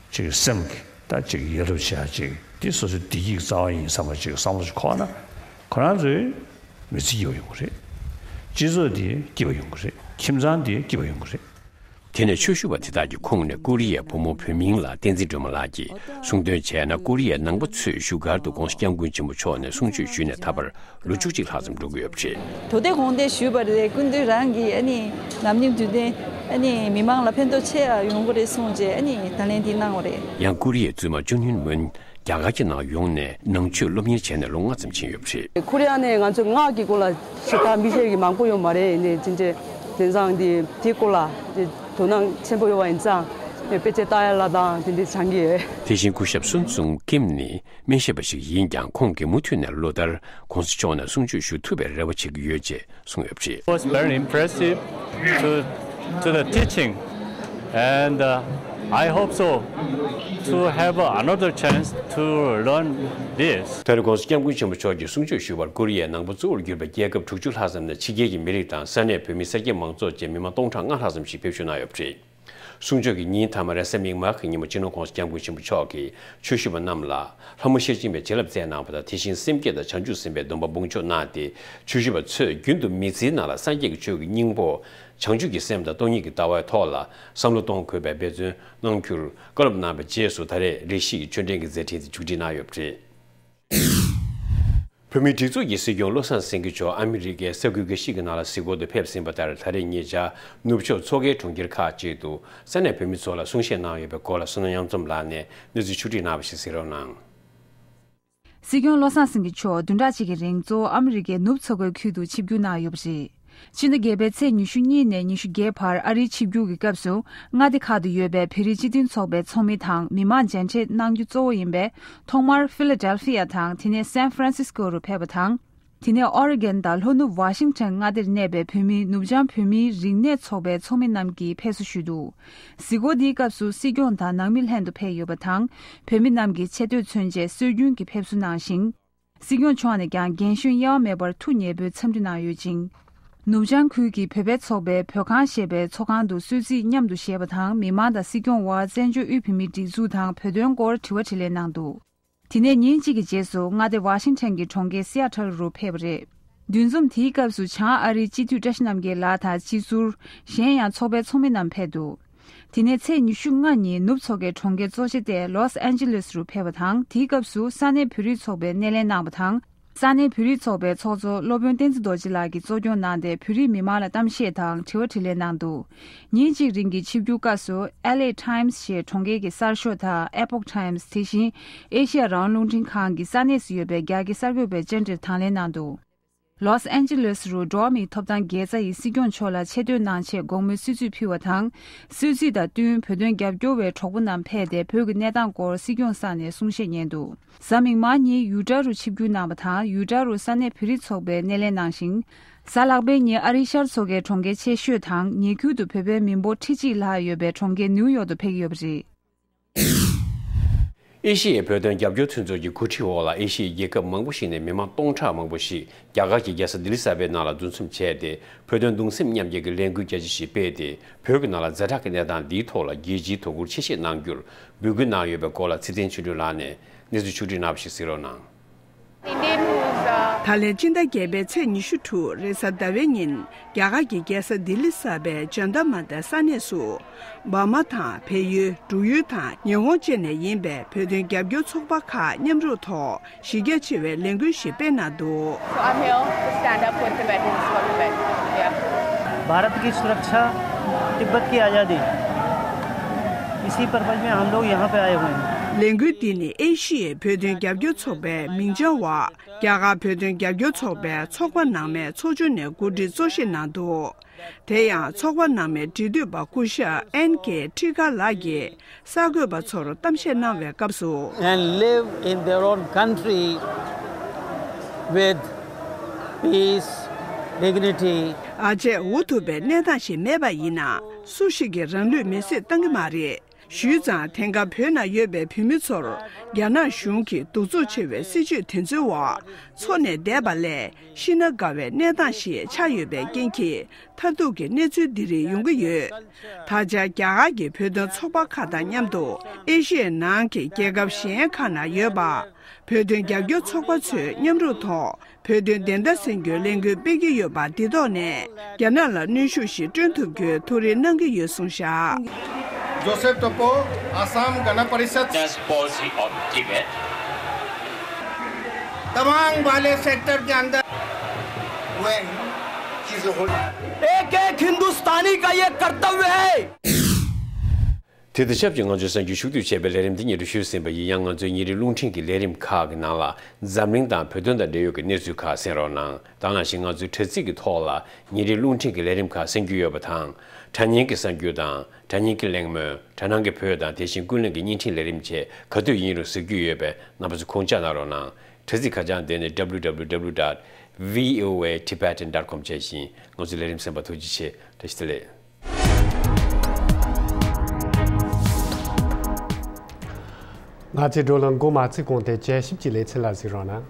ཅིག་སེམས་ཀྱི་ད་ཅིག་ཡ་རབས་བྱེད་ཡ་ཅིག། དེ་སོ་སོའི་བདེ་སྐྱིད་ཀྱི་རྩ་བ་ཡིན་བསམ་པ་ཅིག་བསམ་བློ་ཅིག་འཁོར་ན། ཁོ་རང་ཚོའི་མི་ཚེ་སྐྱིད་པ་ཡོང་གི་རེད། སྤྱི་ཚོགས་དེ་སྐྱིད་པ་ཡོང་གི་རེད། ཁྱིམ་ཚང་དེ་སྐྱིད་པ་ཡོང་གི་རེད། དེ་ནས་ཆོས་ཞུ་བ་དེ་དག་གི་ཁོངས་ནས་ཀོ་རི་ཡའི་བུ་མོ་བུད་མེད་ལགས་བསྟན་འཛིན་སྒྲོལ་མ་ལགས་ཀྱིས་གསུངས་དོན་བྱས་ན། ཀོ་རི་ཡའི་ནང་པ་ཚོས་བཞུགས་སྒར་དུ་༸གོང་ས་༸སྐྱབས་མགོན་ཆེན་པོ་མཆོག་ནས་གསུང་ཆོས་ཞུས་ནས་ད་བར་ལོ་བཅུ་གཅིག་ལྷག་ཙམ་འགྲོ་གི་ཡོད་པ་རེད། དོ་བདེ་དགོངས་བདེ་ཞུས་པ་རེད། སྐུ་མདུན་རང་གིས་ཨ་ནི་ནམ་རྒྱུན་དུས་དེ་ཨ་ནི་མི་མང་ལ་ཕན་ཐོགས་ཆེ་ཡོང་གི་རེད་གསུངས་རྗེས། ཨ་ནི་དང་ལེན་འདི་གནང་བ་རེད། ཡང་ཀོ་རི་ཡའི་བཙུན་མ་ཅུན་ཧུན་མོན་རྒྱ་གར་གྱི་ནང་ཡོང་ནས་ནང་ཆོས་སློབ་གཉེར་བྱས་ནས་ལོ་ལྔ་ཙམ་ཕྱིན་ཡོད་པ་རེད། ཁོ་རེ་ཡ་ནས་ང་ཚོ་སྔགས་ཀྱི་སྐོར་ལ་ཞེ་དྲག་མི་ཤེས་ཀྱི་མང་པོ་ཡོད་མ་རེད། ཡིན་ནའི་ཅི་འདྲ་དེང་སང་འདི་དེའི་སྐོར་ལ་དོ་སྣང་ཆེན་པོ་ཡོད་པ་ཡིན་ཙང་དཔེ་ཆ་ལྟ་ཡ་ལ་དང་དེ་འདྲ་སྦྱང་གི་ཡོད། དེ་བཞིན་སྐུ་ཞབས་སུན་ཙུང་ཀིམ་ནི་སྨན་ཞབས་པ་ཞིག་ཡིན་ཀྱང་། ཁོང་གིས་མུ་མཐུད་ནས་ལོ་ལྟར་༸གོང་ས་མཆོག་ནས་གསུང་ཆོས་ཞུ་ཐུབ་པའི་རེ་བ་བྱེད་ཀྱི་ཡོད་ཅེས་གསུངས་ཡོད་པ་རེད། It was very impressive to, to the teaching, and, uh, I hope so to have another chance to learn this. ད་རེས་༸གོང་ས་༸སྐྱབས་མགོན་ཆེན་པོ་མཆོག་གིས་གསུང་ཆོས་ཞུ་བར་ཀོ་རི་ཡའི་ནང་པ་གཙོ་བོར་གྱུར་པའི་རྒྱལ་ཁབ་དྲུག་ཅུ་ལྷག་ཙམ་ནས་ཕྱི་རྒྱལ་གྱི་མི་རིགས་དང་ས་གནས་བོད་མི་སེར་སྐྱ་མང་ཚོགས་བཅས་མི་མང་སྟོང་ཕྲག་ལྔ་ལྷག་ཙམ་ཞིག་ཕེབས་བསུ་གནང་ཡོད་པ་རེད། གསུང་ཆོས་ཀྱི་ཉིན་མཐའ་མ་རེས་གཟའ་མིག་དམར་གྱི་ཉིན་མོ་སྤྱི་ནོར་༸གོང་ས་༸སྐྱབས་མགོན་ཆེན་པོ་མཆོག་གིས་ཆོས་ཞུ་བ་རྣམས་ལ་ལྷ་མོ་ཤེར་ཕྱིན་པའི་བྱིན་རླབས་སྩལ་གནང་བ་དང་། དེ་བཞིན་སེམས་བསྐྱེད་དང་བྱང་ཆུབ་སེམས་དཔའི་སྡོམ་པ་འབུལ་ཆོག་གནང་སྟེ། ཆོས་ཞུ་བ་ཚོས་རྒྱུན་དུ་མི་ཚེའི་ནང་ལ་སངས་རྒྱས་ཀྱི་ཆོས་ཀྱི་སྙིང་པོ་བྱང་ཆུབ་ཀྱི་སེམས་དང་སྟོང་ཉིད་ཀྱི་ལྟ་བའི་ཐོག་ལ་བསམ་བློ་གཏོང་དགོས་པའི་འབད་བརྩོན་གནང་རྒྱུར་བཀའ་སློབ་གནང་བའི་རྗེས་སུ། ད་རེས་རེ་ཞིག་གི་ཆོས་འབྲེལ་གྱི་མཛད་འཕྲིན་དེ་མཇུག་སྒྲིལ་གནང་ཡོད་པ་རེད། བོད་མིའི་སྒྲིག་འཛུགས་ཀྱི་སྲིད་སྐྱོང་བློ་བཟང་སེང་གེ་མཆོག་ཨ་མི་རི་ཀའི་ས་ཁུལ་འགའ་ཞིག་གི་ནང་ལ་གཟིགས་སྐོར་དུ་ཕེབས་ཟིན་པ་ལྟར། ད་རེས་ཉེ་ཆར་ནུབ་ཕྱོགས་མཚོ་ཁའི་གྲོང་ཁྱེར་ཁག་ཅིག་ཏུ་ས་གནས་བོད་མི་ཚོ་ལ་གསུང་བཤད་གནང་ཡོད་པའི་སྐོར་ལ་བསོད་ནམས་གཡང་འཛོམས་ལགས་ནས་གནས་ཚུལ་ཕྱོགས་སྒྲིག་གནང་བ་ཞིག་གཟིགས་རོགས་གནང་། སྲིད་སྐྱོང་བློ་བཟང་སེང་གེ་མཆོག་བདུན་ཕྲག་གཅིག་གི་རིང་གཙོ་བོ་ཨ་མི་རི་ཀའི་ནུབ་མཚོ་ཁའི་ཁུལ་དུ་ཆིབས་བསྒྱུར་གནང་ཡོད་པ་རེད། ཕྱི་ཟླ་བརྒྱད་པའི་ཚེས་ཉི་ཤུ་གཉིས་ནས་ཉི་ཤུ་བརྒྱད་བར་ཨ་རིའི་ཆིབས་བསྒྱུར་གྱི་སྐབས་སུ། མངའ་སྡེ་ཁག་ཏུ་ཡོད་པའི་བོད་རིགས་སྤྱི་མཐུན་ཚོགས་པའི་ཚོགས་མི་དང་མི་མང་མཇལ་འཕྲད་གནང་རྒྱུ་གཙོ་བོ་ཡིན་པས། ཐོག་མར་ཕི་ལ་ཌེལ་ཕི་ཡ་དང་། དེ་ནས་སན་ཧྥ་རན་སིས་ཀོ་རུ་ཕེབས་པ་དང་། དེ་ནས་ཨོ་རི་གན་དང་ལྷོ་ནུབ་ཝ་ཤིང་ཊོན་མངའ་སྡེར་གནས་པའི་བོད་མིའི་ནུབ་བྱང་བོད་མིའི་རིག་གནས་ཚོགས་པའི་ཚོགས་མི་རྣམས་ཀྱིས་ཕེབས་བསུ་ཞུས་འདུག། གཟིགས་སྐོར་འདིའི་སྐབས་སུ་སྲིད་སྐྱོང་དང་ནང་མི་ལྷན་དུ་ཕེབས་ཡོད་པ་དང་། བོད་མི་རྣམས་ཀྱིས་ཆེ་བསྟོད་མཚོན་ཆེད་སྲོལ་རྒྱུན་གྱི་ཕེབས་བསུ་གནང་ཞིང་། སྲིད་སྐྱོང་མཆོག་ནས་ཀྱང་རྒན་གཞོན་དབྱེ་བ་མེད་པར་ཐུགས་མཉེས་པོས་འཚམས་འདྲི་གནང་ཡོད་ཅིང་། ནུབ་བྱང་ཁུལ་གྱི་བོད་པའི་ཚོགས་པའི་བོད་ཁང་ཞེས་པའི་ཚོགས་ཁང་དུ་གསོལ་ཚིགས་མཉམ་དུ་བཞེས་པ་དང་། མི་མང་དང་སྲིད་སྐྱོང་དབར་བཙན་བྱོལ་དབུས་བོད་མིའི་སྒྲིག་འཛུགས་དང་བོད་དོན་སྐོར་དྲི་བ་དྲིས་ལན་གནང་འདུག། དེ་ནས་ཉིན་གཅིག་གི་རྗེས་སུ་མངའ་སྡེ་ཝ་ཤིང་ཊོན་གྱི་གྲོང་ཁྱེར་སི་ཨ་ཐལ་རུ་ཕེབས་པ་རེད། འདུ་འཛོམས་དེའི་སྐབས་སུ་བྱང་ཨ་རིའི་སྤྱི་འཐུས་བཀྲ་ཤིས་རྣམ་རྒྱལ་ལགས་དང་སྤྱི་ཟུར་གཞན་ཡང་ཚོགས་པའི་ཚོགས་མི་རྣམས་ཕེབས་འདུག། དེ་ནས་ཚེས་ཉི་ཤུ་ལྔ་ཉིན་ནུབ་མཚོ་ཁའི་གྲོང་ཁྱེར་གཙོ་ཆེ་སྟེ་ལོས་ཨན་ཇི་ལེས་རུ་ཕེབས་པ་དང་། དེའི་སྐབས་སུ་ས་གནས་བོད་རིགས་ཚོགས་པས་སྣེ་ལེན་གནང་བ་དང་། ས་གནས་བོད་རིགས་ཚོགས་པའི་ཚོགས་གཙོ་སློབ་དཔོན་བསྟན་འཛིན་རྡོ་རྗེ་ལགས་ཀྱིས་གཙོ་སྐྱོང་གནང་སྟེ་བོད་རིགས་མི་མང་ལ་གཏམ་བཤད་དང་དྲི་བ་དྲིས་ལན་གནང་འདུག། ཉིན་གཅིག་རིང་གི་ཆིབས་བསྒྱུར་སྐབས་སུ་ཨེལ་ཨེ་ཊའིམ་སི་ཞེས་གྲོང་ཁྱེར་གྱི་གསར་ཤོག་དང་ཨེ་པོག་ཊའིམ་སི། དེ་བཞིན་ཨེ་ཤེ་ཡ་རང་དབང་རླུང་འཕྲིན་ཁང་གིས་ས་གནས་སུ་ཡོད་པའི་རྒྱ་སྐད་གསར་འགོད་པའི་བཅར་འདྲིར་དང་ལེན་གནང་འདུག། ལོས་ཨན་ཇི་ལེས་རུ་འགྲོ་བ་མིའི་ཐོབ་ཐང་རྒྱལ་རྩ་ཡི་སྲིད་སྐྱོང་མཆོག་ལ་ཆེ་བསྟོད་གནང་ཆེད་དགོང་མོའི་གསོལ་ཚིགས་ཕུལ་བ་དང་། གསོལ་ཚིགས་དང་བསྟུན་བོད་དོན་རྒྱབ་སྐྱོར་བའི་གྲོགས་པོ་རྣམས་ཕེབས་ཏེ་བོད་ཀྱི་གནས་སྟངས་སྐོར་སྲིད་སྐྱོང་ས་ནས་གསུང་བཤད་གཉེར་འདུག། གཟའ་མིག་དམར་ཉིན་ཡུ་ཊ་རུ་ཆིབས་བསྒྱུར་གནང་བ་དང་། ཡུ་ཊ་རུ་ས་གནས་བོད་རིགས་ཚོགས་པས་སྣེ་ལེན་གནང་ཞིང་། གཟའ་ལྷག་པའི་ཉིན་ཨ་རིའི་ཤར་མཚོ་ཁའི་གྲོང་ཁྱེར་ཆེ་ཤོས་དང་། ཉེ་ཁུལ་དུ་བོད་པའི་མི་འབོར་ཁྲི་གཅིག་ལྷག་ཡོད་པའི་གྲོང་ཁྱེར་ནིའུ་ཡོག་ཏུ་ཕེབས་ཀྱི་ཡོད་པ་རེད། ཨེ་ཤི་ཡའི་བོད་དོན་རྒྱབ་སྐྱོར་མཐུན་ཚོགས་ཀྱི་གོ་སྒྲིག་འོག་ལ་ཨེ་ཤི་ཡའི་རྒྱལ་ཁབ་མང་པོ་ཞིག་ནས་མི་མང་སྟོང་ཕྲག་མང་པོ་ཞིག་རྒྱ་གར་གྱི་རྒྱལ་ས་ལྡི་ལི་གསར་པའི་ནང་ལ་འདུ་འཛོམས་བྱས་ཏེ། བོད་དོན་གདུང་སེམས་མཉམ་སྐྱེད་ཀྱི་ལས་འགུལ་རྒྱ་ཆེ་ཞིག་སྤེལ་ཏེ། བོད་ཀྱི་ནང་ལ་ཛ་དྲག་གི་གནས་སྟངས་འདིའི་ཐོག་ལ་རྒྱལ་སྤྱིའི་དོ་ཁུར་ཆེ་བཞེས་གནང་རྒྱུར་འབོད་སྐུལ་གནང་ཡོད་པའི་སྐོར་ལ་ཚེ་བརྟན་ཆོས་སྒྲོན་ལགས་ནས་གནས་ཚུལ་ཕྱོགས་བསྒྲིགས་གནང་བ་ཞིག་གཟིགས་རོགས་གནང་། ད་ལན་སྤྱི་ཟླ་བརྒྱད་པའི་ཚེས་ཉི་ཤུ་དྲུག་རེས་གཟའ་ཟླ་བའི་ཉིན། རྒྱ་གར་གྱི་རྒྱལ་ས་ལྡི་ལི་གསར་པའི་ཇན་ཏར་མན་ཏར་ས་གནས་སུ། འབར་མ་དང་བལ་ཡུལ། འབྲུག་ཡུལ་དང་ཉི་ཧོང་བཅས་ནས་ཡིན་པའི་བོད་དོན་རྒྱབ་སྐྱོར་ཚོགས་པ་ཁག་མཉམ་རུབ་ཐོག་གཞི་རྒྱ་ཆེ་བའི་ལས་འགུལ་ཞིག་སྤེལ་གནང་འདུག། So I'm here to stand up with Tibetans for Tibet. Yeah. Bharat की सुरक्षा, तिब्बत की आज़ादी, इसी पर्पज़ में हम लोग यहाँ पे आए हुए हैं। ལས་འགུལ་འདི་ནི་ཨེ་ཤི་ཡའི་བོད་དོན་རྒྱབ་སྐྱོར་ཚོགས་པའི་མིང་བྱང་བ། རྒྱ་གར་བོད་དོན་རྒྱབ་སྐྱོར་ཚོགས་པའི་ཚོགས་པ་ནང་མའི་ཚོགས་ཆུང་ནས་གོ་སྒྲིག་གཙོ་བཞེས་གནང་འདུག་དེ་ཡང་ཚོགས་པ་ནང་མའི་འབྲེལ་མཐུད་པ་སྐུ་ཞབས་ཨེན་ཀེ་ཁྲི་ཀ་ལགས་ཀྱིས་གསར་འགོད་པ་ཚོར་གཏམ་བཤད་གནང་བའི་སྐབས་སུ། And live in their own country with peace, dignity. ཨ་ཅེ་འུ་ཐུག་པའི་གནས་སྟངས་ཤིག་མེད་པ་ཡིན་ན། སུ་ཞིག་གིས་རང་ལུས་མེར་སྲེག་བཏང་གི་མ་རེད། ཞུས་ཙང་དེང་སྐབས་བོད་ནང་ཡོད་པའི་བོད་མི་ཚོར་རྒྱ་ནག་གཞུང་གིས་གདུག་རྩུབ་ཆེ་བའི་སྲིད་བྱུས་དེ་ཚོའི་འོག་འཚོ་ནས་བསྡད་པ་ལས་ཤི་ན་དགའ་བའི་གནས་སྟངས་ཤིག་ཆགས་ཡོད་པའི་རྐྱེན་གྱིས། མཐར་ཐུག་གི་གནས་ཚུལ་འདི་རིགས་ཡོང་གི་ཡོད། ད་ཆ་རྒྱ་གར་གྱི་བོད་དོན་ཚོགས་པ་ཁག་དང་མཉམ་དུ་ཨེ་ཤི་ཡའི་ནང་གི་རྒྱལ་ཁབ་གཞན་ཁག་ན་ཡོད་པ། བོད་དོན་རྒྱབ་སྐྱོར་ཚོགས་པ་ཚོས་མཉམ་རུབ་ཐོག་བོད་དོན་བདེན་མཐའ་གསན་རྒྱུའི་ལས་འགུལ་སྤེལ་གྱི་ཡོད་པ་འདི་ཐོག་ནས་རྒྱ་ནག་ལ་གནོན་ཤུགས་ཤིག་བསྐྲུན་ཐུབ་རྒྱུའི་ཐུགས་རེ་གནང་གི་ཡོད་གསུངས་བཞག Joseph Topo, Assam Gana Parishad. Just policy on Tibet. Tawang वाले सेक्टर के अंदर हुए हैं चीजों को एक एक हिंदुस्तानी का ये कर्तव्य है। དེ་དང་ཆབས་ཅིག་ང་ཚོའི་གསར་འགྱུར་ཞུ་གཏུག་བྱས་པའི་ལས་རིམ་འདི་ཉིད་དུ་ཞུས་ཟིན་པ་ཡིན། ཡང་ང་ཚོའི་ཉིན་རེའི་རླུང་འཕྲིན་གྱི་ལས་རིམ་ཁག་གི་ནང་ལ་འཛམ་གླིང་དང་བོད་དོན་དང་འབྲེལ་ཡོད་ཀྱི་གནས་ཚུལ་ཁག་གསན་རོགས་གནང་། ད་ནང་བཞིན་ང་ཚོའི་དྲ་ཚིགས་ཀྱི་ཐོག་ལ་ཉིན་རེའི་རླུང་འཕྲིན་གྱི་ལས་རིམ་ཁག་གསན་རྒྱུ་ཡོད་པ་དང་། དྲ་བརྙན་གྱི་གསར་འགྱུར་དང་། དྲ་བརྙན་གྱི་གླེང་མོལ། དྲ་སྣང་གི་བོད་དང་དེ་བཞིན་ཀུན་གླེང་གི་བརྙན་འཕྲིན་ལས་རིམ་བཅས་ག་དུས་ཡིན་རུང་གཟིགས་རྒྱུ་ཡོད་པས་རྣམ་པ་ཚོ་ཁུངས་དཔྱད་གནང་རོགས་གནང་། དྲ་ཚིགས་ཁ་བྱང་དེ་ནི་W W W dot V O A Tibetan dot com བཅས་ཤིང་། ང་ཚོའི་ལས་རིམ་གསན་པར་ཐུགས་རྗེ་ཆེ། བཀྲ་ཤིས་བདེ་ལེགས། ང་ཚོའི་བགྲོ་གླེང་འགོ་མ་ཚུགས་གོང་དེ་དཔྱད་ཞིབ་ཀྱི་ལེ་ཚན་ལ་གཟིགས་རོགས་གནང་།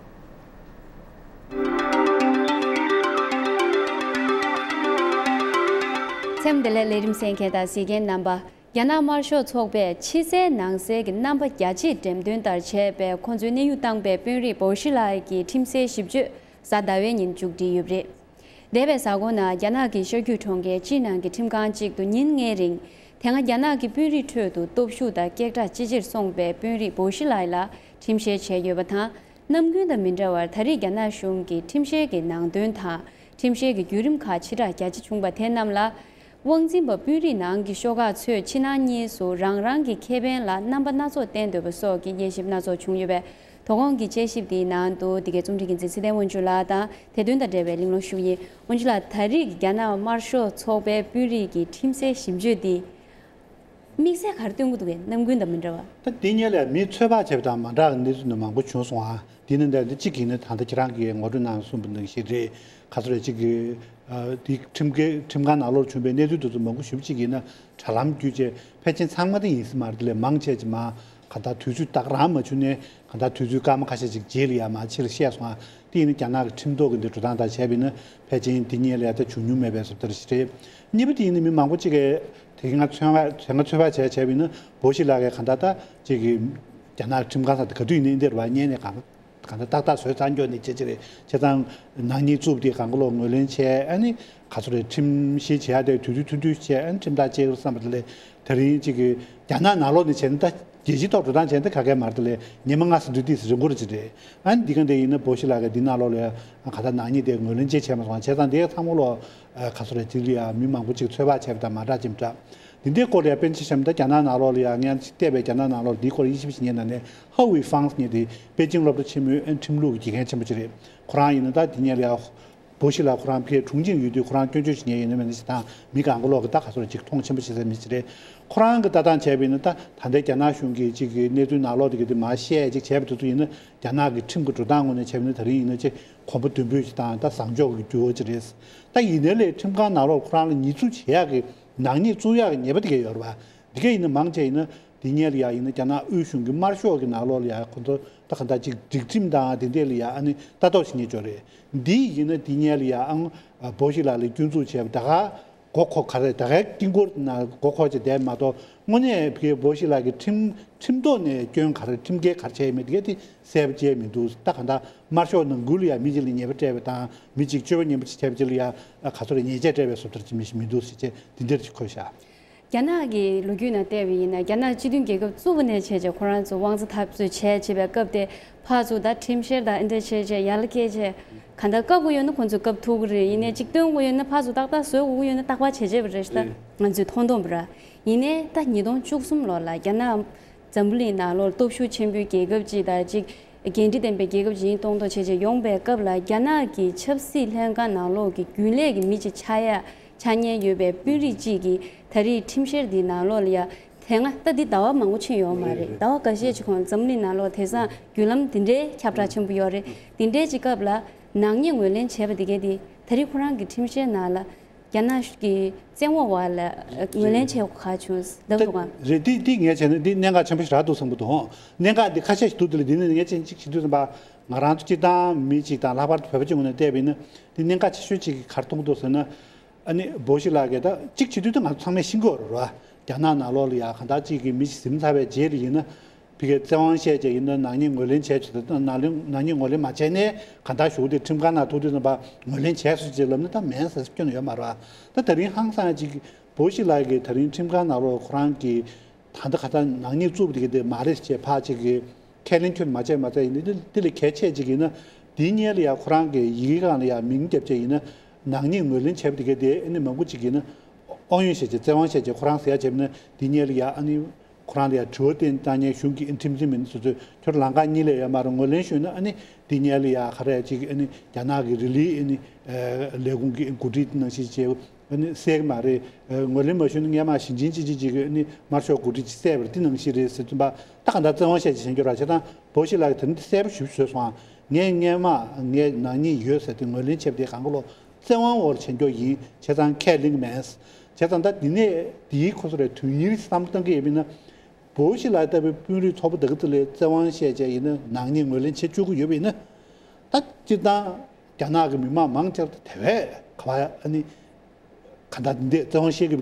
མཚམས་འདི་ལ་ལས་རིམ་གསན་མཁན་དང་གཟིགས་མཁན་རྣམ་པ། རྒྱ་ནག་དམར་ཤོག་ཚོགས་པས་ཕྱི་གསལ་ནང་གསལ་གྱི་རྣམ་པ་རྒྱ་ཆེའི་འགྲེམས་སྟོན་ལྟར་བྱས་པའི་ཁོང་ཚོའི་གནས་དབྱུང་བཏང་པའི་དཔོན་རིགས་བོ་ཤི་ལགས་ཀྱི་ཁྲིམས་སའི་ཞིབ་དཔྱོད་གཟའ་ཟླ་བའི་ཉིན་མཇུག་སྒྲིལ་ཡོད་པ་རེད། འདས་པའི་གཟའ་འཁོར་ནང་རྒྱ་ནག་གི་ཤར་རྒྱུད་གྲོང་ཁྱེར་ཅི་ནང་གི་ཁྲིམས་ཁང་གཅིག་ཏུ་ཉིན་ལྔའི་རིང་། དེ་སྔ་རྒྱ་ནག་གི་དཔོན་རིགས་ཁྲོད་དུ་སྟོབས་ཤུགས་དང་སྐད་གྲགས་ཅི་ཆེར་སོང་པའི་དཔོན་རིགས་བོ་ཤི་ལའི་ལ་ཁྲིམས་བཤེར་བྱས་ཡོད་པ་དང་། ནམ་རྒྱུན་དང་མི་འདྲ་བར་ད་རེས་རྒྱ་ནག་གཞུང་གི་ཁྲིམས་བཤེར་གྱི་ནང་དོན་དང་། ཁྲིམས་བཤེར་གྱི་བརྒྱུད་རིམ་ཁག་ཕྱི་བསྒྲགས་རྒྱ་ཆེ་བྱུང་པ་དེ་རྣམས་ལ། དབང་འཛིན་པ་དཔོན་རིགས་ནང་གི་ཤོག་ཁག་ཚོས་ཕྱི་ནང་གཉིས་སུ་རང་རང་གི་ཁེ་ཕན་ལ་རྣམ་པ་སྣ་ཚོགས་བསྟན་འདོད་པ་སོགས་ཀྱི་དབྱེ་ཞིབ་སྣ་ཚོགས་བྱུང་ཡོད་པས། དོ་དགོང་གི་དཔྱད་ཞིབ་དེའི་ནང་དུ་འདི་གའི་རྩོམ་སྒྲིག་འགན་འཛིན་ཚེ་བརྟན་དབང་ཕྱུག་ལགས་དང་དེ་དོན་དང་འབྲེལ་བའི་གླེང་སློང་ཞུ་གི་ཡིན། དབང་ཕྱུག་ལགས། ད་རེས་ཀྱི་རྒྱ་ནག་དམར་ཤོག་ཚོགས་པའི་དཔོན་རིགས་ཀྱི་ཁྲིམས་སའི་ཞིབ་དཔྱོད་འདི། དམིགས་བསལ་ག་རེ་སྟོན་གྱི་འདུག་གས། ནམ་རྒྱུན་དང་མི་འདྲ་བ། ད་འདི་གཉིས་ལ་མི་ཚོད་དཔག་བྱས་པ་དང་མ་འདྲ་བའི་གནས་ཚུལ་ནི་མང་པོ་བྱུང་སོང་ཨ། འདི་ནི་འདི་གཅིག་ཡིན་ན་ད་ལྟ་ཁྱེད་རང་གིས་ངོ་སྤྲོད་གནང་གསུངས་པ་ནང་བཞིན་རེད། ག་ཚོད་རེད་གཅིག་གིས། ཨ། འདི་ཁྲིམས་ཀའི་ཁྲིམས་ཁང་ནང་ལོགས་བྱུང་བའི་གནས་ཚུལ་དེ་ཚོ་མང་པོ་ཞེ་པོ་ཅིག་ཡིན་ན་དྲ་ལམ་བརྒྱུད་བྱས་ཕལ་ཆེར་ཚང་མ་དེ་ཡིན་ས་མ་རེད། དེ་ལས་མང་ཆེ་ཅིག་མ་ག་ད་དུས་ཚོད་ད་ག་རང་མ་བྱུང་ནས་ག་ད་དུས་ཚོད་སྐར་མ་ཁ་ཤས་ཅིག་རྗེས་ལ་ཡ་མ་ཕྱིར་བཤད་སོང་ཨ། དེ་ཡིན་ན་རྒྱ་ནག་གི་ཁྲིམས་ཐོག་གི་འདི་འགྲོ་སྟངས་དང་བྱས་པ་ཡིན་ན་ཕལ་ཆེར་འདི་གཉིས་ལ་ཡ་ད་བྱུང་མྱོང་མེད་པའི་བཟོ་ལྟ་ཞིག་རེད། གཉིས་པ་དེ་ཡིན་ན་མི་མང་པོ་ཅིག་གིས། དེ་སྔ་ཚོད་དཔག་དེ་སྔ་ཚོད་དཔག་བྱས་བྱས་པ་ཡིན་ན་བོ་ཤི་ལགས་ཀྱིས་གང་ལྟར་ད་ཅིག་གི་རྒྱ་ནག་ཁྲིམས་ཁང་ཟེར་དེ་ག་དུས་ཡིན་ནའི་འདིར་བ་བསྙལ་ནས་གང་གང་ལྟར་ཏག་ཏག་བཟོས་ཚར་འགྱོ་ནས་བྱས་ཅིག་རེད། བྱས་ཙང་ནག་ཉེས་བཙུགས་དེ་གང་ག་ལོག་ངོས་ལེན་བྱས། ཨ་ནི་ག་ཚོད་རེད། ཁྲིམས་བཤེར་བྱེད་ཡ་དེ་དུས་ཚོད་ཐུང་ཐུང་བྱས། ཨ་ནི་ཁྲིམས་ཐག་བཅད་ཀྱི་རེད་བསམ་པ་དེ་ལས་དེ་རིང་ཅིག་གི་རྒྱ་ནག་ནང་ལོགས་ནས་བྱས་ན་ད་རྒྱལ་སྤྱིའི་ཐོག་འགྲོ་སྟངས་བྱས་ན་ད་ག་གེ་མ་རེད། དེ་ལས་ཉི་མ་ལྔ་ཙམ་འདུག་དུས་རིང་པོ་རེད་ཅིག་རེད། ཨ་ནི་འདི་ག་འདི་ཡིན་ན་བོ་ཤི་ལགས་ཀྱིས་འདི་ནང་ལོགས་ལ་ག་ད་ནག་ཉེས་དེ་ངོས་ལེན་བྱས་བྱས་མ་སོང་བ། བྱས་ཙང་དེ་ཚང་མ་ལོག་ག་ཚོད་རེད། དེ་ལ་ཡ་མི་མང་པོ་ཅིག་ཚོད་དཔག་བྱས་པ་དང་མ་འདྲ་ཅིག་འདྲ། འདི་འདྲའི་སྐོར་ལ་ཡང་པཎ་ཆེན་བཤམས་ད་རྒྱ་ནག་ནང་ལོགས་ལ་ཡང་ངས་ཅིག་བལྟས་པའི་རྒྱ་ནག་ནང་ལོགས་འདིའི་སྐོར་དབྱེ་ཞིབ་བྱེད་མཁན་ནང་ནས་ཧའོ་ཝི་ཧྥང་ངེས་དེ་པེ་ཅིང་སློབ་གྲྭ་ཆེན་མོའི་ཨན་ཁྲིམས་ལུགས་ཀྱི་དགེ་རྒན་ཆེན་པོ་ཅིག་རེད། ཁོ་རང་ཡིན་ན་ད་དེ་སྔོན་ལ་ཡང་བོ་ཤི་ལ་ཁོ་རང་ཕ་གིར་དྲུང་ཆེ་ཡོད་དུས་ཁོ་རང་སྐྱོན་བརྗོད་བྱེད་མཁན་ཡིན་ན་མིན་ན་ཞིག་དང་མི་གང་ག་ལོག་གི་ད་ག་ཚོད་ཅིག་མཐོང་ཆེན་པོ་བྱེད་ས་མི་ཅིག་རེད། ཁོ་རང་གི་ལྟ་སྟངས་བྱས་པ་ཡིན་ན་ད་ད་ལྟའི་རྒྱ་ནག་གཞུང་གིས་ཅིག་གི་གནས་ཚུལ་ནང་ལོགས་དེ་གི་དེ་མར་བཤད་ཅིག་བྱས་པ་དེ་ཚོ་ཡིན་ན་རྒྱ་ནག་གི་ཁྲིམས་ཀྱི་འགྲོ་སྟངས་ངོས་ནས་བྱས་པ་ཡིན་ན་དེ་རིང་ཡིན་ན་ཅིག་གོམ་པ་མདུན་སྤོས་ཅིག་དང་ད་བཟང་ཕྱོགས་ཀྱི་འགྱུར་བ་ཅིག་རེད། ད་ཡིན་ནའི་ལས་ཁྲིམས་ཁང་ནང་ལོགས་ཁོ་རང་ལ་ཉེས་འཛུགས་བྱེད་ཡག་གི་ནག་ཉེས་བཙུགས་ཡག་གི་ཉེས་པ་དེ་ག་ཡོད་རེད་པ། འདི་ག་ཡིན་ན་མང་ཆེ་ཡིན་ན་འདི་སྔོན་ལ་ཡ་ཡིན་ན་རྒྱ་ནག་དབུས་གཞུང་གི་དམར་ཤོག་གི་ནང་ལོགས་ལ་ཡ་ཁོ་ཚོ་ད་ག་འདྲ་ཅིག་སྒྲིག་ཁྲིམས་དང་དེ་འདྲས་ལ་ཡ་ཨ་ནི་ལྟ་རྟོག་བྱེད་མཁན་ཅིག་ཡོད་རེད། འདི་ཡིན་ན་འདི་སྔོན་ལ་ཡ་ཨང་བོ་ཤི་ལ་ལ་སྐྱོན་འཛུགས་བྱས་པ་ད་ག་མགོ་འཁོར་ག་རེ་ད་གའི་དཀྱིལ་འཁོར་ན་མགོ་འཁོར་བྱས་བསྡད་མ་གཏོགས་དངོས་གནས་ཕ་གི་བོ་ཤི་ལ་གི་ཁྲིམས་ཁྲིམས་ཐོག་ནས་སྐྱོན་ག་རེ་ཁྲིམས་འགལ་ག་རེ་བྱས་ཡོད་མེད་དེ་ག་དེ་གསལ་པོ་ཅིག་མི་འདུག་ད་ག་འདྲ་དམར་ཤོག་ནང་ཁུལ་ལ་ཡ་མི་གཅིག་ལ་ཉེས་པ་སྤྲད་པ་དང་མི་གཅིག་སྤྱོད་པ་ངན་པ་ཅིག་བྱས་པ་ཅིག་ལ་ཡ་ག་ཚོད་རེ་ཉེས་ཆད་སྤྲད་པའི་བཟོ་ལྟ་ཅིག་མི་ཞིག་མི་འདུག་ཟེར་བྱས་དེ་འདྲ་ཅིག་འཁོད་བཞག་རྒྱ་ནག་གི་ལོ་རྒྱུས་ནང་བལྟས་པ་ཡིན་ན་རྒྱ་ནག་སྤྱི་མཐུན་རྒྱལ་ཁབ་བཙུགས་པ་ནས་བྱས་བྱས་ཁོ་རང་ཚོ་དབང་རྩ་འཐབ་རྩོད་བྱས་བྱས་པའི་སྐབས་དེ་ཕར་ཚུར་ད་ཁྲིམས་བཤེར་དང་ཨེ་འདྲ་བྱས་བྱས་ཡར་ལ་བསྐྱལ་བྱས་གང་ལྟར་བཀག་དགོས་ཡོད་ན་ཁོང་ཚོས་བཀག་ཐུབ་ཀྱི་རེད། ཡིན་ནའི་ཅིག་སྟོན་དགོས་ཡོད་ན་ཕར་ཚུར་ཏག་ཏག་བཟོ་དགོས་ཀྱི་ཡོད་ན་རྟག་པར་བྱས་བྱས་པ་རེད་ཤག་ད་ང་ཚོས་མཐོང་མཐོང་པ་ར། ཡིན་ནའི་ད་ཉིས་སྟོང་བཅུ་གསུམ་ལོ་ལ་རྒྱ་ནག་ འཛམ་བུ་གླིང་ནང་ལོགས་སྟོབས་ཤུགས་ཆེན་པོའི་རྒྱལ་ཁབ་ཅིག་དང་ཅིག་འགན་འཁྲི་ལྡན་པའི་རྒྱལ་ཁབ་ཅིག་ཡིན་མཐོང་མཐོང་བྱས་བྱས་ཡོང་པའི་སྐབས་ལ། རྒྱ་ནག་གི་ཆབ་སྲིད་ལྷན་ཁང་ནང་ལོགས་ཀྱི་རྒྱུན་ལས་ཀྱི་མི་ཅིག་ཆགས་ཡ་ཆགས་ཉེན་ཡོད་པའི་དཔོན་རིགས་ཅིག་གིས་ད་རེས་ཁྲིམས་བཤེར་འདི་ནང་ལོགས་ལ་ཡ། དེ་སྔ་ད་འདི་ཟླ་བ་མང་པོ་ཕྱིན་ཡོད་མ་རེད། ཟླ་བ་འགའ་ཤས་ཅིག་གོང་འཛམ་གླིང་ནང་ལོགས་དེང་སང་བརྒྱུད་ལམ་འདི་འདྲའི་ཁྱབ་བསྒྲགས་ཆེན་པོ་ཡོད་རེད། འདི་འདྲའི་ཅིག་སྐབས་ལ་ནག་ཉེས་ངོས་ལེན་བྱས་པ་འདི་གས་འདི་ད་རེས་ཁོ་རང་གི་ཁྲིམས་བཤེར་ནང་ལ། རྒྱ་ནག་གི་བཙན་འོག་བར་ལ་ངོས་ལེན་བྱས་ག་བྱུང་ལབ་འདུག་ག་རེད། འདི་འདི་ངས་བྱས་ན་འདི་གནད་འགག་ཆེན་པོ་ཞིག་རག་འདུག་བསམ་གྱི་འདུག་གནད་འགག་འདི་ཁ་ཤས་ཤིག་འདུག་དེ་ལ་འདི་ནི་ངས་ཅན་གཅིག་བྱེད་དུས་ཙམ་པ་ང་རང་ཚོ་སྤྱིར་བཏང་མི་གཅིག་དང་ལྷག་པར་དུ་བོད་པ་གཅིག་ངོས་ནས་བལྟས་པ་ཡིན་ན། འདི་གནད་འགག་ཆེ་ཤོས་གཅིག་གི་ག་རེ་མཐོང་གི་འདུག་ཟེར་ན། ཨ་ནི་བོ་ཤི་ལགས་ཀྱིས་ད་གཅིག་བྱེད་དུས་ད་ང་ཚོ་ཚང་མས་ཤེས་ཀྱི་ཡོད་རེད་བ། རྒྱ་ནག་ནང་ལོགས་ལ་ཡ་གང་ལྟར་གཅིག་གི་མི་ཞིག་ཟིན་ཚར་བའི་རྗེས་ལ་ཡིན་ན། ཕ་གིར་བཙན་དབང་བཤད་བྱས་ཡིན་ན་ནག་ཉེས་ངོས་ལེན་བྱས་ཆོག་ད་ནག་ཉེས་ནག་ཉེས་ངོས་ལེན་མ་བྱས་ནས་གང་ལྟར་གཞུག་དེ་ཁྲིམས་ཁང་ནང་ཐུག་དུས་ཙམ་པ་ངོས་ལེན་བྱས་སོང་ཅེས་ལབ་ན་ད་མིན་ཟེར་སྐྱོན་ཡོད་མ་རེད། ད་ད་རིང་ཧང་སང་ཅིག་བོ་ཤི་ལགས་ཀྱིས་ད་རིང་ཁྲིམས་ཁང་ནང་ལོགས་ཁོ་རང་གིས་ད་ལྟ་ག་ད་ནག་ཉེས་བཙུགས་པ་དེ་ག་དེ་མ་རེད་ཅེས་ཕར་ཅིག་གིས་ཁས་ལེན་ཁྱོན་མ་བྱས་མ་ཚད་ཡིན་ན་དེ་དེ་ལས་གལ་ཆེ་ཅིག་ཡིན་ན་དེའི་སྔོན་ལ་ཡ་ཁོ་རང་གིས་ཡི་གེ་སྒང་ལ་ཡ་མིང་བརྒྱབ་བྱས་ཡིན་ན་ནག་ཉེས་ངོས་ལེན་བྱས་པ་དེ་ག་དེ་ཨ་ནི་མང་པོ་ཅིག་ཡིན་ན་ཨང་ཡོན་བཤད་བྱས་བཙན་དབང་བཤད་བྱས་ཁོ་རང་ཟེར་ཡ་བྱས་པ་ན་དེའི་སྔོན་ལ་ཡ་ཨ་ནི། ཁོ་རང་ལ་ཡང་དྲི་བ་བཏོན་བཏང་མཁན་གཞུང་གི་ཁྲིམས་འཛིན་མི་སྣ་སོ་སོས་ཁྱོད་ལམ་ཁ་གཉིས་ལས་ཡོད་མ་རེད། ངོས་ལེན་ཞུས་ན་ཨ་ནི་འདི་སྔོན་ལ་ཡང་ག་རེ་ཅིག་ཨ་ནི་རྒྱ་ནག་གི་རི་ལི་ཨ་ནི་ལས་ཁུངས་ཀྱི་འགོ་ཁྲིད་ནང་བཞིན་བྱས་ཨ་ནི་གསལ་གི་མ་རེད། ངོས་ལེན་མ་ཞུས་ན་སྔོན་མ་ཞིང་ཆེན་ཅི་ཅི་ཅིག་གི་ཨ་ནི་དམར་ཤོག་འགོ་ཁྲིད་ཅིག་བསད་པ་རེད། དེ་ནང་བཞིན་རེད་ཟེར་དུས་ད་ག་འདྲ་བཙན་དབང་བཤད་ཅིག་བྱེད་རྒྱུ་ར་བྱེད་སྟངས་བོ་ཤི་ལགས་ཀྱིས་ད་ནི་གསལ་པོ་ཞིབ་བཟོས་སོང་། ངས་སྔོན་མ་ངས་ནག་ཉེས་ཡོད་ཟེར་ཏེ་ངོས་ལེན་བྱས་པ་དེ་གང་ག་ལོ། བཙན་དབང་འོག་བྱེད་མགྱོགས་ཡིན་བྱས་ཙང་ཁས་ལེན་གྱི་མེད། བྱས་ཙང་ད་འདི་ནས་འདིའི་ཁོ་ཚོ་རེ་དོན་གཉེར་བསམ་བློ་གཏང་གི་ཡོད་པ་ཡིན་ན། བོ་ཤི་ལགས་ལྟ་བུའི་དཔོན་རིགས་ཚོགས་པ་དེ་ག་ཚོ་ལས་བཙན་དབང་བཤད་བྱས་ཡིན་ན་ནག་ཉེས་ངོས་ལེན་བྱེད་བཅུག་གི་ཡོད་པ་ཡིན་ན། ད་སྤྱིར་བཏང་རྒྱ་ནག་གི་མི་མང་མང་ཆེ་བ་དེ་བས་ག་བ་ཨ་ནི། ག་ད་འདི་བཙན་དབང་བཤད་ཀྱི་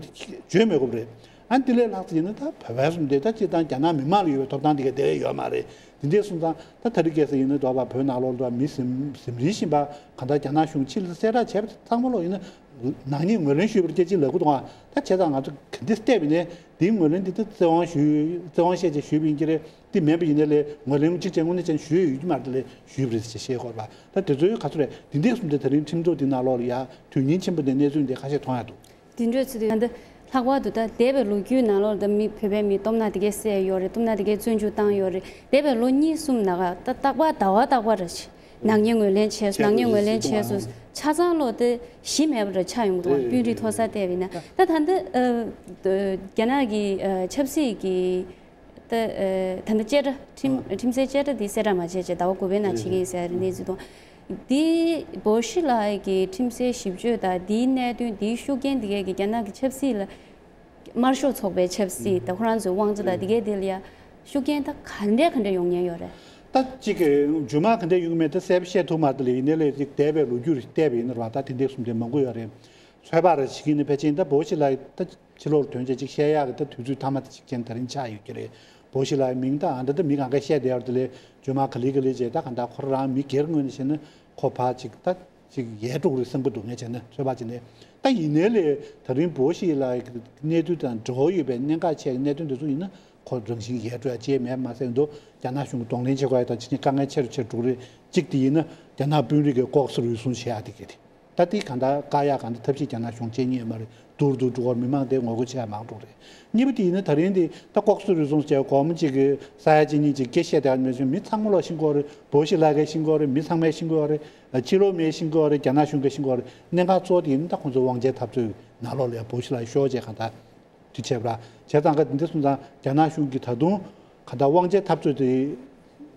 བརྗོད་མེད་དགོས་པ་རེད། ཨ་འདི་ལས་ལྷག་ཙམ་ཡིན་ན་ད་བོད་པ་གསུམ་དེ་ད་སྤྱིར་བཏང་རྒྱ་ནག་མི་མང་ལ་ཡོད་པའི་ཐོབ་ཐང་དེ་ག་དེ་ཡོད་མ་རེད། དེ་འདྲས་སོང་ཙང་ད་ད་རེས་སྐད་ཆ་ཡིན་ན་འདོད་པ་བོད་ནང་ལོགས་ལ་མི་ཟིན་ཟིན་རིན་བཞིན་པ་ག་ད་རྒྱ་ནག་གཞུང་ཕྱི་ལ་གསལ་བསྒྲགས་བྱས་པ་ཚང་མ་ལོག་ཡིན་ན་ནག་ཉེས་ངོས་ལེན་ཞུས་པར་སྐད་ཆ་ལབ་གི་འདུག་ཨ་ད་བྱས་ཙང་ང་ཚོ་ག་འདི་བལྟས་པ་ཡིན་ན་འདིའི་ངོས་ལེན་འདི་ད་བཙན་དབང་ཞུས་བཙན་དབང་བཤད་ཅེས་ཞུས་པ་ཡིན་གྱི་རེད། དེ་མིན་པ་ཡིན་ན་ལས་ངོས་ལེན་གཅིག་ཅན་དངོས་གནས་ཅན་ཞུས་ཡོད་ཀྱི་མ་རེད། དེ་ལས་ཞུས་པ་རེད་ཅེས་བཤད་དགོས་པ། ད་དེ་ཚོའི་ག་ཚོད་རེད། འདི་འདྲས་གསུམ་དེ་ད་རིང་ཁྲིམས་ཐོག་འདི་ནང་ལོགས་ལ་ཡ་དོན་སྙིང་ཆེན་པོ་དེ་གནས་ཚུལ་འདི་ཁ་ཤས་མཐོང་ཡ་འདུག་འདི་འདྲས་ཚུལ་དེ་ད་ལྟ་ལྷག་པར་དུ་ད་འདས་པའི་ལོ་རྒྱུས་ནང་ལོགས་ད་མི་བོད་པའི་མི་སྟོབས་ན་དེ་གས་བསད་ཡོད་རེད། སྟོབས་ན་དེ་གས་བཙོན་འཇུག་བཏང་ཡོད་རེད། འདས་པའི་ལོ་གཉིས་གསུམ་ནང་ད་རྟག་པར་ཟླ་བ་རྟག་པར་རེད། ནག་ཉེས་ངོས་ལེན་བྱས་སོང་། ནག་ཉེས་ངོས་ལེན་བྱས་སོང་། ཆ་ཚང་ལོ་དེ་གཞི་མེད་པ་རེད་ཆགས་ཡོང་གི་འདུག་དཔོན་རིགས་མཐོ་ས་བལྟས་པ་ཡིན་ན་ད་ད་ལྟ་རྒྱ་ནག་གི་ཆབ་སྲིད་ཀྱི། ད་ད་ལྟ་བཅད་ཁྲ་ཁྲིམས་ཁྲིམས་སའི་བཅད་ཁྲ་དེ་གསལ་བསྒྲགས་མ་བྱས་བྱས་ཟླ་བ་དགུ་པའི་ནང་བྱེད་ཀྱི་ཡིན་ཟེར་གནས་ཚུལ་དང་། དེ་བོ་ཤི་ལགས་ཀྱི་ཁྲིམས་སའི་ཞིབ་དཔྱོད་དང་དེའི་གནད་དོན་དེའི་ཤུགས་རྐྱེན་དེ་གས་ཀྱི་རྒྱ་ནག་གི་ཆབ་སྲིད་ལ་དམར་ཤོག་ཚོགས་པའི་ཆབ་སྲིད་དང་ཁོ་རང་ཚོའི་དབང་ཆ་དང་དེ་གས་དེ་ལ་ཡ་ཤུགས་རྐྱེན་ད་ག་འདྲས་ག་འདྲས་ཡོང་ཉེན་ཡོད་རེད། ད་གཅིག་གི་རྗེས་མ་ག་འདྲས་ཡོང་གི་མེད་ད་གསལ་པོ་བཤད་ཐུབ་མ་རེད། དེ་ལས་ཡིན་ནའི་ལས་གཅིག་འདས་པའི་ལོ་རྒྱུས་བལྟས་པ་ཡིན་ན་ར་ད་དེ་འདྲས་གསུམ་དེ་མང་པོ་ཡོད་རེད། ཚོད་དཔག་རེ་བྱེད་ཀྱི་ཡིན་ན་ཕལ་ཆེར་ད་བོ་ཤི་ལགས་ད། ཕྱི་ལོགས་ལ་དོན་ཆེན་ཅིག་བཤད་ཡག་གི་ད་དུས་ཚོད་མཐའ་མ་དེ་ཅིག་ཅན་ད་རིང་ཆགས་ཡོད་ཀྱི་རེད། བོ་ཤི་ལགས་མིང་ད་ཨ་འདྲ་ད་མི་གང་ག་བཤད་བསྡད་ཡོད་རེད། དེ་ལས་རྗེས་མ་ག་ལེ་ག་ལེ་བྱས་ད་གང་ལྟར་ཁོ་རང་མི་སྒེར་ངོས་ནས་བཤད་ན་ཁོ་ཕར་ཅིག་ད་ཅིག་ཡལ་འགྲོ་གི་རེད་བསམ་གྱི་འདུག་ངས་བྱས་ན་ཚོད་དཔག་བྱས་ནས། ད་ཡིན་ནའི་ལས་ད་རིང་བོ་ཤི་ལགས་ཀྱི་གནས་ཚུལ་དང་འབྲེལ་བ་ཡོད་པའི་གནད་འགག་ཆེ་གི་གནད་དོན་དེ་ཚོ་ཡིན་ན་ཁོ་རང་བཞིན་ཡལ་འགྲོ་ཡ་ཅིག་མེད་མ་ཟད་འདུག་རྒྱ་ནག་གཞུང་གིས་གདོང་ལེན་བྱེད་དགོས་ཡ་དང་ཕྱི་ཉིན་དཀའ་ངལ་ཆེ་རུ་ཆེ་རུ་འགྲོ་གི་རེད། གཅིག་དེ་ཡིན་ན་རྒྱ་ནག་དཔོན་རིགས་ཀྱི་ལྐོག་ཟ་རུལ་སུངས་བྱེད་ཡ་དེ་ག་རེད། ད་དེ་གང་ལྟར་བཀག་ཡག་གང་ལྟར་ཐབས་ཤེས་རྒྱ་ནག་གཞུང་བྱེད་ཉན་ཡོད་མ་རེད། སྡུག་རུ་སྡུག་འགྲོ་བར་མི་མང་དེ་ངོ་རྒོལ་བྱེད་ཡག་མང་འགྲོ་རེད། གཉིས་པ་དེ་ཡིན་ན་ད་རིང་དེ་ད་ལྐོག་ཟ་རུལ་སུངས་བྱས་སྒོར་མོ་གཅིག་གི་ས་ཡ་གཅིག་གཉིས་གཅིག་སྐད་བཤད་བསྡད་ཡག་མེད་ཚུལ་མི་ཚང་མ་ལོག་ཤེས་ཀྱི་ཡོད་རེད། བོ་ཤི་ལགས་ཀྱིས་ཤེས་ཀྱི་ཡོད་རེད། མི་ཚང་མས་ཤེས་ཀྱི་ཡོད་རེད། ཕྱི་ལོགས་མིས་ཤེས་ཀྱི་ཡོད་རེད། རྒྱ་ནག་གཞུང་གིས་ཤེས་ཀྱི་ཡོད་རེད། གནད་འགག་གཙོ་བོ་དེ་ཡིན་ན་ད་ཁོང་ཚོའི་དབང་ཆའི་འཐབ་རྩོད་ནང་ལོགས་ལ་ཡང་བོ་ཤི་ལགས་ཤོག་བྱས་གང་ལྟར། དུས་ཆད་པ་ར། བྱས་ཙང་ག་འདི་འདྲ་སོང་ཙང་རྒྱ་ནག་གཞུང་གིས་ད་དུང་ག་ད་དབང་ཆའི་འཐབ་རྩོད་དེ་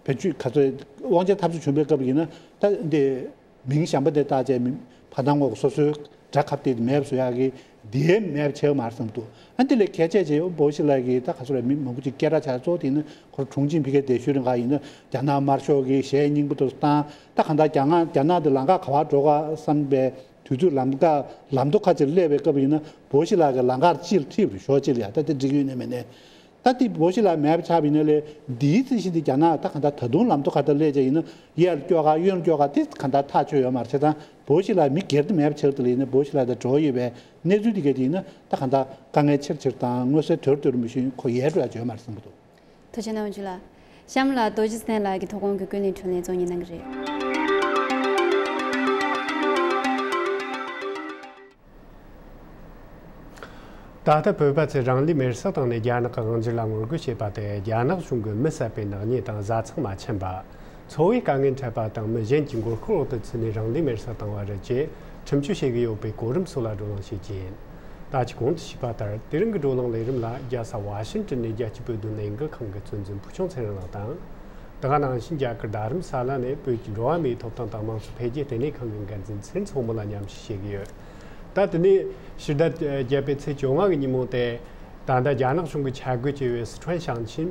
བེད་སྤྱོད་ག་ཚོད་དབང་ཆའི་འཐབ་རྩོད་བྱུང་བའི་སྐབས་ཡིན་ན་ད་འདི་མིང་གཞན་པ་དེ་བཏགས་བྱས་མི་ཕ་ཐང་ངོ་སོ་སོའི་དགྲ་ཁ་གཏད་དེ་མེད་པ་བཟོ་ཡག་གི་དེ་མེད་པ་བྱེད་མ་རེད་བསམ་འདུག་ཨ་འདི་ལས་གལ་ཆེ་ཆེ་བོ་ཤི་ལགས་ཀྱིས་ད་ག་ཚོད་རེད་མི་མང་པོ་ཅིག་སྐད་གྲགས་ཆགས་གཙོ་བོ་དེ་ཡིན་ན་ཁོ་རང་ཁྲུང་ཆིང་ཕ་གིར་བསྡད་ཤུལ་རིང་ག་ཡིན་ན་རྒྱ་ནག་དམར་ཤོག་གི་གཞས་རྙིང་པ་དེ་ཚོ་བཏང་ད་གང་ལྟར་རྒྱ་ནག་རྒྱ་ནག་དེ་ལམ་ཁ་ག་པར་འགྲོ་ག་བསམ་པའི། དུས་ཚོད་ལམ་ཁ་ལམ་མདོ་ཁ་ཅིག་སླེབས་པའི་སྐབས་ཡིན་ན་བོ་ཤི་ལགས་ཀྱིས་ལམ་ཁར་ཅིག་ཁྲིད་པའི་ཞོར་ཅིག་ལ་ཡ་ད་དེ་འགྲིག་ཡོད་ནས་མེད་ནས། ད་དེ་བོ་ཤི་ལགས་མེད་པ་ཆགས་པ་ཡིན་ན་ལས་འདིའི་རྩི་ཤིང་དེ་རྒྱ་ནག་ད་གང་ལྟར་ད་དུང་ལམ་མདོ་ཁ་ད་སླེབས་བྱས་ཡིན་ན་གཡས་ལ་སྐྱོ་ག་གཡོན་ལ་སྐྱོ་ག་དེ་གང་ལྟར་ཐག་ཆོད་ཡོད་མ་རེད། བྱས་ཙང་བོ་ཤི་ལགས་མི་སྒེར་དེ་མེད་པ་ཆགས་དེ་ལ་ཡིན་ན་བོ་ཤི་ལགས་དང་འབྲེལ་བ་ཡོད་པའི་གནས་ཚུལ་དེ་གས་དེ་ཡིན་ན་ད་གང་ལྟར་དཀའ་ངལ་ཆེ་རུ་ཆེ་རུ་དང་མངོན་གསལ་དོད་རུ་དོད་རུ་མི་ཤེས་ཁོ་ཡལ་འགྲོ་ཡ་ཅིག་ཡོད་མ་རེད་བསམ་གྱི་འདུག་ཐུགས་རྗེ་གནང་བ་ཞུ་ལགས། གཤམ་ལ་རྡོ་རྗེ་ཚེ་བརྟན་ལགས་ཀྱིས་ཐུགས་དགོངས་ཀྱི་ཀུན་གླེང་དྲིས་ལན་གཙོ་གཉེར་གནང་གི་རེད། ད་ལྟ་བོད་པ་ཚོས་རང་ལུས་མེར་སྲེག་བཏང་ནས་རྒྱ་ནག་གི་དབང་སྒྱུར་ལ་ངོ་རྒོལ་བྱེད་པ་དེ། རྒྱ་ནག་གཞུང་གིས་མི་བསད་པའི་ནག་ཉེས་དང་བཟའ་ཚང་མ་འཆིང་བ། འཚོ་བའི་དཀའ་ངལ་འཕྲད་པ་དང་མི་གཞན་གྱི་མགོ་སྐོར་འོག་ཏུ་ཚུད་ནས་རང་ལུས་མེར་སྲེག་བཏང་བ་རེད་ཅེས་ཁྲིམས་གཅོད་བྱེད་ཀྱི་ཡོད་པའི་གོ་རིམ་སོགས་ལ་བགྲོ་གླེང་བྱེད་ཀྱི་ཡིན། ད་ཅི་གོང་དུ་ཞུས་པ་ལྟར། དེ་རིང་གི་བགྲོ་གླེང་ལས་རིམ་ལ་རྒྱལ་ས་ཝ་ཤིང་ཏོན་ནས་རྒྱལ་སྤྱིའི་བོད་དོན་ལས་འགུལ་ཁང་གི་གཙོ་འཛིན་ཕུར་ཆུང་ཚེ་རིང་ལགས་དང་། དེ་ག་ནང་བཞིན་རྒྱ་གར་རྡ་རམ་ས་ལ་ནས་བོད་ཀྱི་འགྲོ་བ་མིའི་ཐོབ་ཐང་དང་དམངས་གཙོ་འཕེལ་རྒྱས་ལྟེ་གནས་ཁང་གི་འགན་འཛིན་ཚེ་རིང་མཚོ་མོ་ལ་མཉམ་ཞུགས་བྱེད་ཀྱི་ཡོད། ད་དེ་ནས་ཕྱི་ཟླ་བརྒྱད་པའི་ཚེས་བཅོ་ལྔ་གི་ཉིན་མོ་སྟེ། ད་ལྟ་རྒྱ་ནག་གཞུང་གིས་ཆ་བགོས་བྱས་པའི་སི་ཁྲོན་ཞིང་ཆེན་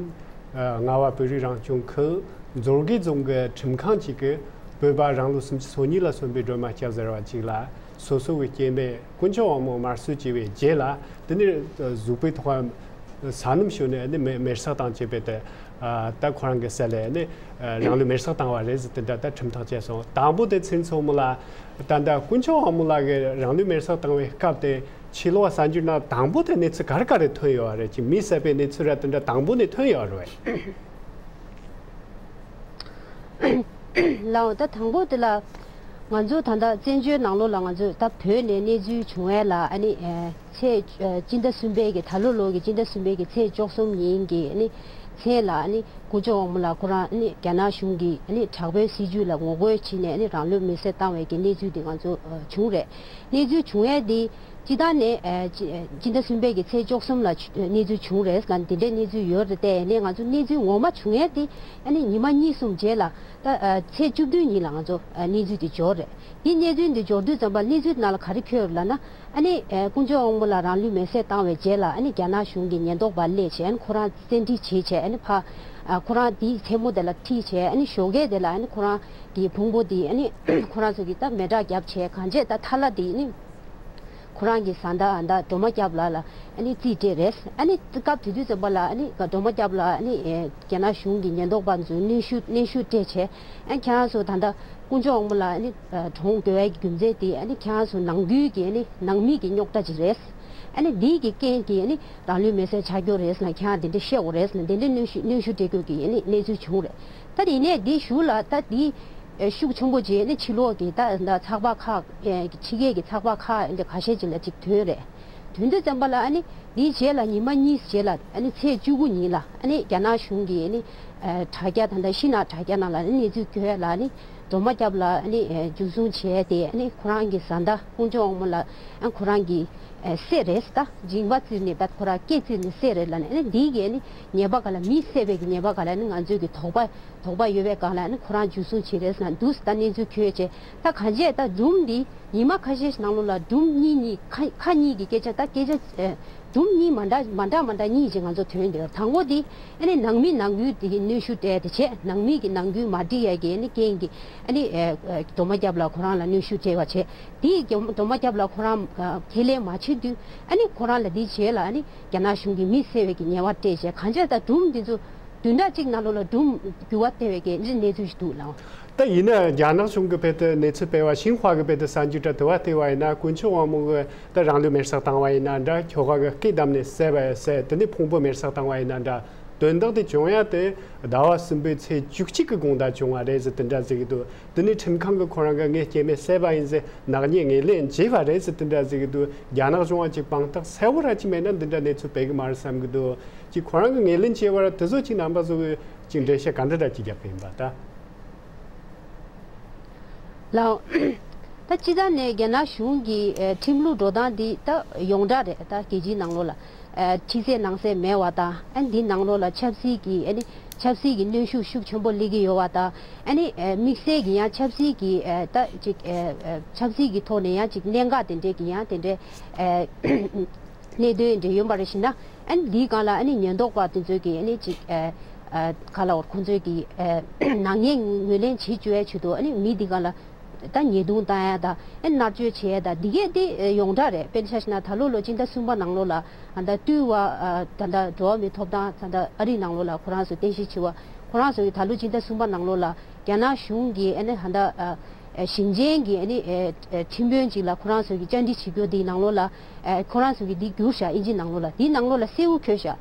རྔ་བ་བོད་རིགས་རང་སྐྱོང་ཁུལ་མཛོད་དགེ་རྫོང་གི་ཁྲིམས་ཁང་གཅིག་གིས་བོད་པ་རང་ལོ་སུམ་ཅུ་སོ་གཉིས་ལ་སོན་པའི་སྒྲོལ་མ་སྐྱབས་ཟེར་བ་གཅིག་ལ་སོ་སོ་གི་སྐྱེ་དམན་དཀོན་མཆོག་དབང་མོ་དམར་གསོད་བྱས་པའི་རྗེས་ལ། དེ་ནས་གཟུགས་པོའི་ཐོག་ས་སྣུམ་བྱོན་ནས་ནི་མེ་མེར་སྲེག་བཏང་བྱས་པའི་དེ། ད་ཁོ་རང་གི་སྲས་ལ་ནི་རང་ལུས་མེར་སྲེག་བཏང་བ་རེད་ཟེར་དེ་འདྲ་ད་ཁྲིམས་ཐག་བཅད་སོང་། དང་པོ་དེ་ཚེ་རིང་མཚོ་མོ་ལགས་ད་ལྟ་དཀོན་མཆོག་དབང་མོ་ལགས་ཀྱིས་རང་ལུས་མེར་སྲེག་བཏང་བའི་སྐབས་དེ། ཕྱི་ལོགས་གསར་འགྱུར་ནང་དང་པོ་དེ་གནས་ཚུལ་ག་རེ་ག་རེ་ཐོན་ཡོད་རེད། ཅིག་མི་བསད་པའི་གནས་ཚུལ་ར་དེ་འདྲ་དང་པོ་ནས་ཐོན་ཡོད་རེད། ལའོ། ད་དང་པོ་དེ་ལ་ང་ཚོ་ད་ལྟ་བཙན་བྱོལ་ནང་ལོགས་ལ་ང་ཚོ་ད་བོད་ནས་གནས་ཚུལ་བྱུང་བ་ལ་ཨ་ནི་ཚེས་སྤྱི་ཟླ་གསུམ་པའི་གི་ད་ལོ་ལོ་གི་སྤྱི་ཟླ་གསུམ་པའི་གི་ཚེས་བཅུ་གསུམ་ཉིན་གི་ཨ་ནི་མཚན་ལ་ཨ་ནི་དཀོན་མཆོག་དབང་མོ་ལགས་ཁོ་རང་ཨ་ནི་རྒྱ་ནག་གཞུང་གི་ཨ་ནི་དྲག་པོའི་སྲིད་ཇུས་ལ་ངོ་རྒོལ་བྱས་ནས་ཨ་ནི་རང་ལུས་མེར་སྲེག་བཏང་བའི་གི་གནས་ཚུལ་དེ་ང་ཚོ་བྱུང་རེད། གནས་ཚུལ་བྱུང་ཡས་དེ། སྤྱི་བཏང་ནས་ཨ་ཅི་ཨ་སྤྱི་ཟླ་གསུམ་པའི་གི་ཚེས་བཅུ་གསུམ་ལ་ཆུ་གནས་ཚུལ་བྱུང་རེད་ལ་དེ་འདྲའི་གནས་ཚུལ་ཡོད་རེད་དེ། ཡིན་ནའི་ང་ཚོ་གནས་ཚུལ་ངོ་མ་བྱུང་ཡས་དེ་ཨ་ནི་ཉི་མ་གཉིས་གསུམ་རྗེས་ལ་ད་ཨ་ཚེས་བཅུ་བདུན་ཉིན་ལ་ང་ཚོ་ཨ་གནས་ཚུལ་དེ་འབྱོར་རེད། དེ་གནས་ཚུལ་འདི་འབྱོར་དུས་ཙམ་པ་གནས་ཚུལ་ནང་ལ་ག་རེ་འཁོད་ཡོད་ལབ་ན། ཨ་ནི་ཨ་དཀོན་མཆོག་དབང་མོ་ལགས་རང་ལུས་མེར་སྲེག་བཏང་བའི་རྗེས་ལ་ཨ་ནི་རྒྱ་ནག་གཞུང་གི་ཉེན་རྟོག་པ་སླེབས་བྱས་ཨ་ནི་ཁོ་རང་བཙན་ཁྲིད་བྱས་བྱས་ཨ་ནི་ཕ་ཨ་ཁོ་རང་དེའི་མཚན་མོ་དེ་ལ་ཁྲིད་བྱས་ཨ་ནི་ཞོགས་ཀས་དེ་ལ་ཨ་ནི་ཁོ་རང་གི་ཕུང་པོ་དེ་ཨ་ནི་ཁོ་རང་ཚོ་གིས་ད་མེ་སྲེག་བརྒྱབ་བྱས་གང་བྱས་ད་ཐ་ལ་དེ་ཨ་ནི། ཁོ་རང་གི་བཟའ་ཟླ་ཨ་ད་སྒྲོལ་མ་སྐྱབས་ལགས་ལ་ཨ་ནི་རྩིས་སྤྲད་རེད། ཨ་ནི་སྐབས་དེ་དུས་ཙམ་པ་ལ་ཨ་ནི་སྒྲོལ་མ་སྐྱབས་ལགས་ཨ་ནི་ཨེ་རྒྱ་ནག་གཞུང་གི་ཉེན་རྟོག་པ་ཚོས་གནོན་ཤུགས་གནོན་ཤུགས་སྤྲད་བྱས་ཨ་ནི་ཁྱེད་རང་ཚོ་ད་ལྟ་དཀོན་མཆོག་དབང་མོ་ལགས་ཨ་ནི་ཨ་གྲོངས་དགོས་པའི་རྒྱུ་མཚན་དེ་ཨ་ནི་ཁྱེད་རང་ཚོ་ནང་ཁུལ་གྱི་ཨ་ནི་ནང་མི་གི་རྙོག་དྲ་ཅིག་རེད། ཨ་ནི་འདི་གི་རྐྱེན་གྱིས་ཨ་ནི་རང་ལུས་མེར་སྲེག་ཆགས་རྒྱུ་རེད་ཟེར་ན་ཁྱེད་རང་དེ་འདྲ་བཤད་དགོས་རེད་ཟེར་ན་དེ་འདྲ་གནོན་ཤུགས་གནོན་ཤུགས་སྤྲད་རྒྱུ་གི་ཨ་ནི་གནས་ཚུལ་བྱུང་རེད། ད་དེ་ནས་འདི་གཞུག་ལ་ད་འདི། ཤུགས་ཆེན་པོ་བྱས་ནས་ཕྱི་ལོགས་ཀྱི་ད་ད་ཚགས་པར་ཁག་ཕྱི་རྒྱལ་གྱི་ཚགས་པར་ཁག་འདི་ཁ་ཤས་ཅིག་ལ་ཅིག་ཐོན་རེད། ཐོན་དུས་ཙམ་པ་ལ་ཨ་ནི་འདིའི་རྗེས་ལ་ཉི་མ་གཉིས་རྗེས་ལ་ཨ་ནི་ཚེས་བཅུ་དགུ་ཉིན་ལ་ཨ་ནི་རྒྱ་ནག་གཞུང་གིས་ཨ་ནི་དྲ་རྒྱ་ད་ལྟ་ཤིང་ནགས་དྲ་རྒྱ་ནང་ལ་ཨ་ནི་གནས་ཚུལ་བཀོད་ལ་ཨ་ནི་སྒྲོལ་མ་སྐྱབས་ལ་ཨ་ནི་འཇུ་བཟུང་བྱས་ཏེ་ཨ་ནི་ཁོ་རང་གི་བཟའ་ཟླ་དཀོན་མཆོག་དབང་མོ་ལགས་ཨ་ཁོ་རང་གི་སྲས་རེད་ད་མཇིང་པ་བཙིར་ནས་ད་ཁོ་རང་སྐེ་བཙིར་ནས་སྲས་རེད་ལབ་ནས་ཨ་ནི་འདིའི་གི་ཨ་ནི་ཉེས་པ་ག་ལ་མི་བསད་པའི་གི་ཉེས་པ་ག་ལ་ཨ་ནི་ང་ཚོས་གི་དོགས་པ། དོགས་པ་ཡོད་པའི་སྒང་ལ་ནི་ཁོ་རང་འཇུ་བཟུང་བྱས་རེད་ཟེར་ན་འདུག་ད་གནས་ཚུལ་ཁྱོད་བྱས་ད་གང་བྱས་ད་སྒྲུང་འདི་ཉི་མ་ཁ་ཤས་ནང་ལོགས་ལ་སྒྲུང་གཉིས་གཉིས་ཁ་ཁ་གཉིས་ཀྱི་སྐད་ཆ་ད་སྐད་ཆ་སྒྲུང་གཉིས་མ་འདྲ་མ་འདྲ་མ་འདྲ་གཉིས་ཅིག་ང་ཚོ་ཐོན་འདུག་དང་པོ་འདི་ཨ་ནི་ནང་མི་ནང་ཁུལ་དེ་གི་གནོན་ཤུགས་སྤྲད་དེ་བྱས་ནང་མི་གི་ནང་ཁུལ་མ་འགྲིག་ཡ་གི་ཨ་ནི་རྐྱེན་གྱིས་ཨ་ནི་སྒྲོལ་མ་སྐྱབས་ལགས་ཁོ་རང་ལ་གནོན་ཤུགས་སྤྲད་པ་བྱས་དེ་སྒྲོལ་མ་སྐྱབས་ལགས་ཁོ་རང་ཁས་ལེན་མ་བྱེད་དུས་ཨ་ནི་ཁོ་རང་ལ་འདི་བྱས་ལ་ཨ་ནི་རྒྱ་ནག་གཞུང་གིས་མི་བསད་པའི་གི་ཉེས་པ་སྤྲད་བྱས་གང་བྱས་ད་སྒྲུང་འདི་ཚོ། བདུན་ཕྲག་གཅིག་ནང་ལོགས་ལ་སྒྲུང་འགྱུར་བ་སྤེལ་བའི་གི་གནས་ཚུལ་ཞིག་འདུག་ལགས། ད་ཡིན་ན་རྒྱ་ནག་གཞུང་གི་ཕེ་ཏི་གནས་ཚུལ་སྤེལ་བ་ཤིན་ཧྭ་གི་ཕེ་ཏི་གསར་འགྱུར་དྲ་དུ་བ་ལྟེ་བ་ཡིན་ན་དཀོན་མཆོག་དབང་མོ་གི་ད་རང་ལུས་མེར་སྲེག་བཏང་བ་ཡིན་ན་འདྲ་ཁྱོ་ག་གི་སྐེ་བསྡམས་ནས་བསད་པ་བསད་དེ་ནས་ཕུང་པོ་མེར་སྲེག་བཏང་བ་ཡིན་ན་འདྲ་དོན་དག་དེ་བྱུང་ཡ་དེ་ཟླ་བ་གསུམ་པའི་ཚེས་བཅུ་གཅིག་གི་དགོང་དག་བྱུང་བ་རེད་ཟེར་དེ་འདྲ་ཟེར་གི་འདུག་དེ་ནས་ཁྲིམས་ཁང་གི་ཁོ་རང་གི་ངའི་སྐྱེ་དམན་བསད་པ་ཡིན་ཟེར་ནག་ཉེས་ངོས་ལེན་བྱས་པ་རེད་ཟེར་དེ་འདྲ་ཟེར་གི་འདུག་རྒྱ་ནག་གཞུང་བ་ཅིག་དཔང་རྟགས་གསལ་བོ་ར་ཅིག་མེད་ན་འདི་འདྲ་གནས་ཚུལ་སྤེལ་གི་མ་རེད་བསམ་གི་འདུག་ཅིག་ཁོ་རང་གི་ངོས་ལེན་བྱས་པ་ར་དེ་ཚོ་ཅིག་རྣམ་པ་ཚོ་གི་ཅིག་འགྲེལ་བཤད་ག་འདྲ་འདྲ་ཅིག་རྒྱག་གི་ཡིན་པ་ད། ལགས། ད་སྤྱི་བཏང་ནས་རྒྱ་ནག་གཞུང་གི་ཨེ་ཁྲིམས་ལུགས་འགྲོ་སྟངས་འདི་ད་ཡོངས་གྲགས་རེད་ད་རྒྱལ་སྤྱིའི་ནང་ལོགས་ལ། ཨེ་ཕྱི་གསལ་ནང་གསལ་མེད་པ་དང་ཨ་ནི་འདིའི་ནང་ལོགས་ལ་ཆབ་སྲིད་ཀྱི་ཨ་ནི་ཆབ་སྲིད་ཀྱི་གནོན་ཤུགས་ཤུགས་ཆེན་པོ་སླེབས་ཀྱི་ཡོད་པ་དང་ཨ་ནི་ཨེ་དམིགས་བསལ་གྱི་ཡང་ཆབ་སྲིད་ཀྱི་ཨེ་ད་ཅིག་ཨེ་ཨེ་ཆབ་སྲིད་ཀྱི་ཐོག་ནས་ཡང་ཅིག་གནད་འགག་དེ་འདྲས་ཀྱི་ཡང་དེ་འདྲས་ཨེ། གནད་དོན་འདྲ་ཡོད་པ་རེད་ཤི་ན། ཨ་ནི་འདིའི་སྒང་ལ་ཨ་ནི་ཉེན་རྟོག་པ་དེ་ཚོས་ཀྱིས་ཨ་ནི་ཅིག་ཨ་ཨ་ག་ལ་བར་ཁོང་ཚོས་ཀྱིས་ཨ་ནག་ཉེས་ངོས་ལེན་བྱེད་བཅུག་ཡའི་ཆེད་དུ་ཨ་ནི་མི་འདི་སྒང་ལ་ད་ཉེས་རྡུང་བཏང་ཡ་དང་ཨ་ནི་མནར་གཅོད་བྱེད་ཡ་དང་འདི་གས་འདི་ཡོངས་གྲགས་རེད། དཔེར་ན་ཆ་བཞག་ན་ད་ལོ་ལོ་སྤྱི་ཟླ་གསུམ་པ་ནང་ལོགས་ལ་ཨ་ད་ཏུའུ་བ་ཨ་ད་ད་འགྲོ་བ་མིའི་ཐོབ་ཐང་ད་ད་ཨ་རིའི་ནང་ལོགས་ལ་ཁོ་རང་ཚོ་རྟེན་གཞི་བྱས་པ་ཁོ་རང་ཚོ་གིས་ད་ལོ་སྤྱི་ཟླ་གསུམ་པ་ནང་ལོགས་ལ་རྒྱ་ནག་གཞུང་གིས་ཨ་ནི་ཨ་ད་ཨ། ཨ་ཞིང་ཆེན་གྱི་ཨ་ནི་ཨ་ཨ་ཁྲིམས་དཔོན་ཅིག་ལ་ཁོ་རང་ཚོ་གི་བཅར་འདྲི་བྱེད་རྒྱུ་དེའི་ནང་ལོགས་ལ་ཨ་ཁོ་རང་ཚོ་གི་འདི་བསྒྱུར་བཞག་ཨིན་ཇི་ནང་ལོགས་ལ་དེའི་ནང་ལོགས་ལ་གསལ་བོ་འཁོད་བཞག་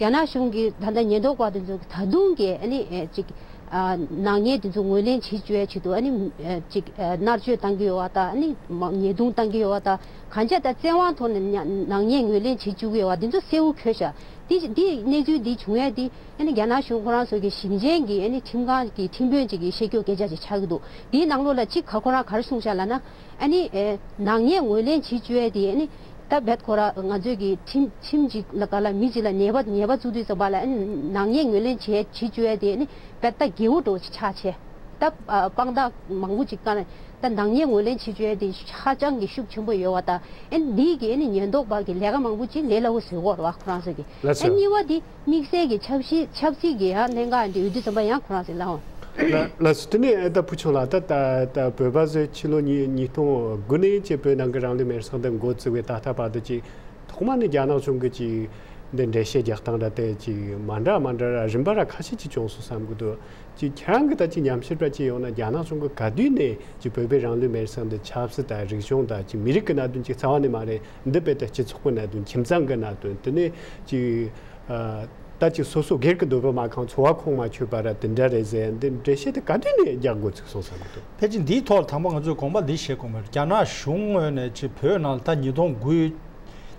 རྒྱ་ནག་གཞུང་གི་ད་ལྟ་ཉེན་རྟོག་པ་དེ་ཚོ་གི་ད་དུང་གི་ཨ་ནི་ཨ་ཅིག་ ཨ་ནག་ཉེས་དེ་ཚོ་ངོས་ལེན་བྱེད་བཅུག་ཡའི་ཆེད་དུ་ཨ་ནི་ཨ་ཅིག་ཨ་མནར་གཅོད་བཏང་གི་ཡོད་པ་དང་ཨ་ནི་མ་ཉེས་རྡུང་བཏང་གི་ཡོད་པ་དང་གང་ཅི་ད་བཙན་དབང་ཐོག་ནས་ཉ་ནག་ཉེས་ངོས་ལེན་བྱེད་བཅུག་གི་ཡོད་པ་དེ་ཚོ་གསལ་པོ་འཁོད་ཤག་དེ་དེ་གནས་ཚུལ་འདི་བྱུང་ཡ་དེ་ཨ་ནི་རྒྱ་ནག་གཞུང་ཁོ་རང་ཚོ་གི་ཞིང་ཆེན་གྱི་ཨ་ནི་ཁྲིམས་ཁང་གི་ཁྲིམས་དཔོན་ཅིག་གིས་བཤད་རྒྱུ་སྐད་ཆ་ཅིག་ཆགས་ཀྱི་འདུག་དེའི་ནང་ལོགས་ལ་གཅིག་ག་ཁོ་རང་ག་རེ་གསུངས་ཤག་ལབ་ན། ཨ་ནི་ཨེ་ནག་ཉེས་ངོས་ལེན་བྱེད་བཅུག་ཡ་དེ་ཨ་ནི་ད་བེད་ཁོ་ར་ང་ཚོས་ཀྱི་ཁྲིམས་ཁྲིམས་ཅིག་ལ་ག་ལ་མི་ཅིག་ལ་ཉེས་པ་ཉེས་པ་བཙུགས་དུས་ཙམ་པ་ལ་ཨ་ནི་ནག་ཉེས་ངོས་ལེན་བྱེད་བྱེད་བཅུག་ཡ་དེ་ཨ་ནི་བེད་ད་དགེ་བོ་འདྲ་བོ་ཅིག་ཆགས་བྱས། ད་ཨ་དཔང་རྟགས་མང་པོ་ཅིག་བཀག་ནས་ད་ནག་ཉེས་ངོས་ལེན་བྱེད་བཅུག་ཡ་དེ་ཧ་ཅང་གི་ཤུགས་ཆེན་པོ་ཡོད་པ་དང་ཨ་ནི་འདིས་ཀྱི་ཨ་ནི་ཉེན་རྟོག་པ་གི་ལས་ཀ་མང་པོ་ཅིག་ལས་སླ་བོ་བཟོས་ཀྱི་ཡོད་རེད་བ་ཁོ་རང་ཚོ་གི། ལགས་སོ། ཨ་གཉིས་པ་དེ། དམིགས་བསལ་གྱི་ཆབ་སྲིད་ཆབ་སྲིད་ཀྱི་ཡང་ལྷན་ཁག་འདི་འོས་བསྡུ་ཙམ་པ་ཡང་ཁོ་རང་ཚོས་ལའང་། ལ་ལགས་སོ། དེ་ནས་ཨེ་ད་བུ་ཆུང་ལགས་ད་ད་ད་བོད་པ་ཚོས་ཕྱི་ལོ་ཉིས་ཉིས་སྟོང་དགུ་ནས་ཅིག་བོད་ནང་གི་རང་ལུས་མེར་སྲེག་འདི་འགོ་བཙུགས་པའི་ད་ལྟ་བར་དུ་ཅིག་ཐོག་མ་ནས་རྒྱ་ནག་གཞུང་གིས་ཅིག་འདི་འགྲེལ་བཤད་རྒྱག་སྟངས་འདྲ་དེ་ཅིག་མ་འདྲ་མ་འདྲ་རིམ་པ་ར་ཁ་ཤས་ཅིག་བྱུང་སོང་བསམ་གི་འདུག་ཅིག་ཁྱེད་རང་གི་ད་ཅིག་ཉམས་ཞིབ་ར་ཅིག་ཡོང་ན་རྒྱ་ནག་གཞུང་གིས་ག་དུས་ནས་ཅིག་བོད་པའི་རང་ལུས་མེར་སྲེག་འདི་ཆབ་སྲིད་དང་རིག་གཞུང་དང་ཅིག་མི་རིགས་ཀྱི་གནད་དོན་ཅིག་རྩ་བ་ནས་མ་རེད། འདི་དཔེ་ད་སྤྱི་ཚོགས་ཀྱི་གནད་དོན་ཁྱིམ་ཚང་གི་གནད་དོན་དེ་ནས་ཅིག་ཨ་ད་ཅིག་སོ་སོ་སྒེར་གྱི་འདོད་པ་མ་ཁེངས་འཚོ་བ་ཁོངས་མ་ཆུད་པ་ར་དེ་འདྲ་རེད་ཟེར་འདི་འགྲེལ་བཤད་དེ་ག་དུས་ནས་རྒྱག་འགོ་ཚུགས་སོང་བསམ་གི་འདུག་ཕལ་ཆེར་འདིའི་ཐོག་ལ་དང་པོ་ང་ཚོས་དགོངས་པ་འདི་བཞེས་དགོས་པ་རེད། རྒྱ་ནག་གཞུང་ངོས་ནས་ཅིག་བོད་ནང་ལ་ད་ཉིས་སྟོང་དགུ་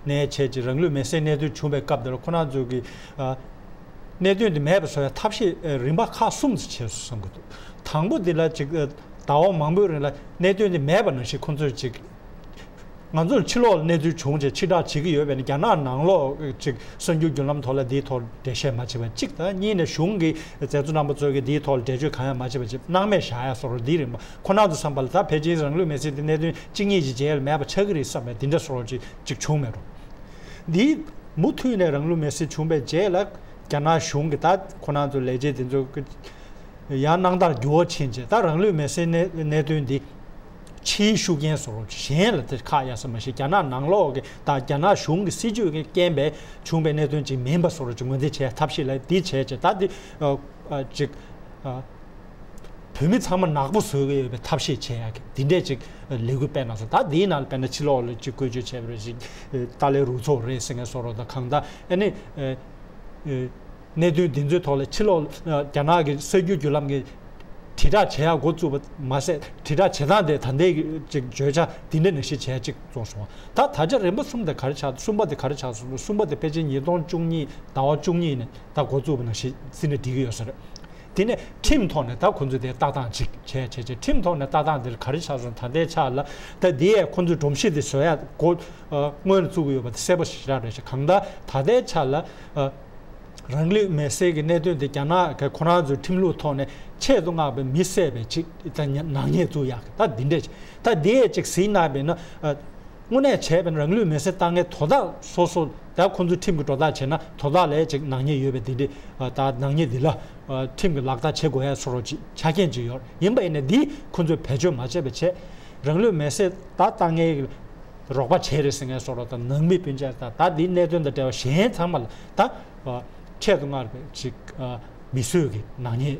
ནས་བྱས་ཅིག་རང་ལུས་མེར་སྲེག་གནད་དོན་བྱུང་བའི་སྐབས་དེ་ལ་ཁོ་རང་ཚོ་གི་ཨ་གནད་དོན་དེ་མེད་པ་བཟོ་ཡ་ཐབས་ཤེས་ཨ་རིམ་པ་ཁག་གསུམ་ཙམ་བྱས་སོང་བསམ་གི་འདུག་དང་པོ་འདི་ལ་ཅིག་ཨ་ཟླ་བ་མང་པོའི་རིང་ལ་གནད་དོན་དེ་མེད་པ་ནང་བཞིན་ཁོ་ཚོས་ཅིག་ང་ཚོར་ཕྱི་ལོགས་ལ་གནས་ཚུལ་བྱུང་རྗེས་ཕྱིར་བསྒྲགས་བྱེད་ཀྱི་ཡོད་པས་ན་རྒྱ་ནག་ནང་ལོགས་ཅིག་གསར་འགྱུར་བརྒྱུད་ལམ་ཐོག་ལ་འདིའི་ཐོག་འགྲེལ་བཤད་མ་བྱས་པ་གཅིག་དང་། གཉིས་ནས་གཞུང་གི་མཛད་གཙོ་རྣམ་པ་ཚོ་གིས་འདིའི་ཐོག་ལ་འགྲེལ་བརྗོད་གང་ཡང་མ་བྱས་པ་བྱས་སྣང་མེད་བཞག་ཡ་བཟོ་འདྲ་འདི་རེད་མ། ཁོ་རང་ཚོ་བསམ་པ་ལ་ད་ཕལ་ཆེར་རང་ལུས་མེར་སྲེག་དེ་གནད་དོན་གཅིག་གཉིས་ཀྱི་རྗེས་ལ་མེད་པ་ཆགས་ཀྱི་རེད་བསམ་པའི་འདི་འདྲ་བཟོ་འདྲ་ཅིག་ཅིག་བྱུང་མེད་འགྲོ། འདིའི་མུ་མཐུད་ནས་རང་ལུས་མེར་སྲེག་བྱུང་བའི་རྗེས་ལ་རྒྱ་ནག་གཞུང་གིས་ད་ཁོ་རང་ཚོ་ལས་བྱེད་དེ་ཚོ་གི་ཡང་སྣང་དག་འགྱུར་བ་ཕྱིན་རྗེས་ད་རང་ལུས་མེར་སྲེག་གནད་གནད་དོན་འདི་ཕྱིའི་ཤུགས་རྐྱེན་བཟོ་འདྲ་གཞན་ལ་དེ་ཁག་ཡ་ས་མ་ཤེས། རྒྱ་ནག་ནང་ལོགས་ཀྱི་དང་རྒྱ་ནག་གཞུང་གི་སྲིད་ཇུས་ཀྱི་རྐྱེན་པས་བྱུང་བའི་གནད་དོན་ཅིག་མིན་པ་བཟོ་འདྲ་ཅིག་ངོས་འཛིན་བྱེད་ཐབས་ཤེས་ལ་འདི་བྱས་རྗེས་ད་འདི་ཨ་ཨ་ཅིག་ཨ་བོད་མི་ཚང་མ་ནག་པོ་བཟོ་གི་ཡོད་པའི་ཐབས་ཤེས་བྱེད་ཡ་གི་འདི་འདྲས་ཅིག་ལས་འགུལ་སྤེལ་གནང་སོང་། ད་འདིའི་ནང་ལ་དཔེར་ན་ཕྱི་ལོགས་ལ་ཅིག་བཀོལ་སྤྱོད་བྱས་པ་རེད་ཅིག་ཏཱ་ལའི་རུ་ཚོགས་རེད་ཟེར་མཁན་བཟོ་འདྲ་དང་གང་ལྟར་ཨ་ནི་ཨ་ཨ། གནད་དོན་འདི་ཚོའི་ཐོག་ལ་ཕྱི་ལོགས་རྒྱ་ནག་གི་གསར་འགྱུར་བརྒྱུད་ལམ་གྱི་དྲིལ་བསྒྲགས་བྱེད་ཡག་འགོ་བཙུགས་པ་མ་ཟད་དྲིལ་བསྒྲགས་བྱེད་སྟངས་དེ་ད་ལྟའི་ཅིག་བརྗོད་བྱ་འདི་འདྲ་ནང་བཞིན་བྱས་ཅིག་བཙོང་སོང་། ད་ད་ཆ་རིམ་པ་གསུམ་དེ་ག་རེ་ཆགས། གསུམ་པ་དེ་ག་རེ་ཆགས་སོང་། གསུམ་པ་དེ་ཕལ་ཆེར་ཉིས་སྟོང་བཅུ་གཉིས་ཟླ་བ་བཅུ་གཉིས་ནས་ད་འགོ་བཙུགས་པ་ནང་བཞིན་བརྩིས་ན་འགྲིག་གི་ཡོད་ས་རེད། དེ་ནས་ཁྲིམས་ཐོག་ནས་ད་ཁོ་ཚོས་དེ་ལྟ་སྟངས་ཅིག་བྱས་བྱས་བྱས་ཁྲིམས་ཐོག་ནས་ལྟ་སྟངས་དེར་ག་རེ་ཆགས་སོང་། ད་ལྟའི་ཆ་ལ་ད་འདི་ཡས་ཁོ་ཚོས་སྒྲོམ་གཞི་དེ་བཟོ་ཡག་འགོ་སྔོན་ལ་བཙུགས་ཀྱི་ཡོད་པ་དེ་གསལ་པོ་ཞེ་དྲག་རེད་ཤག་གང་ལྟར་ད་ལྟའི་ཆ་ལ། རང་ལུས་མེར་སྲེག་གི་གནད་དོན་དེ་རྒྱ་ནག་གི་ཁོ་རང་ཚོའི་ཁྲིམས་ལུགས་ཐོག་ནས་ཆེད་དུ་མངགས་པའི་མི་བསད་པའི་ཅིག་ད་ནག་ཉེས་བཙུགས་ཡག་གི་ད་འདི་འདྲས་ཅིག་ད་འདི་ཡས་ཅིག་གཟིགས་གནང་བས་ན་དངོས་གནས་བྱས་པས་ན་རང་ལུས་མེར་སྲེག་བཏང་མཁན་དོ་བདག་སོ་སོ་ད་ཁོ་ཚོའི་ཁྲིམས་ཀྱི་སྒྲོ་བཏགས་བྱས་ན་དོ་བདག་ལ་ཅིག་ནག་ཉེས་ཡོད་པའི་འདི་འདྲས་ད་ནག་ཉེས་འདི་ལ་ཁྲིམས་ཀྱི་ལག་བསྟར་བྱེད་དགོས་ཡ་བཟོ་འདྲ་ཅིག་ཆ་རྐྱེན་ཅིག་ཡོད་ཡིན་པ་ཡིན་ན་འདི་ཁོ་ཚོས་བེད་སྤྱོད་མ་བྱས་པ་བྱས་རང་ལུས་མེར་སྲེག་ད་བཏང་མཁན་རོགས་པ་བྱས་རེད་ཟེར་མཁན་བཟོ་འདྲ་དང་ནང་མི་སྤུན་མཆེད་དང་ད་འདིའི་གནད་དོན་དང་འབྲེལ་བ་གཞན་ཚང་མ་ལ་ད་ཆེད་དུ་མངགས་པའི་ཅིག་མི་གསོད་ཀྱི་ནག་ཉེས་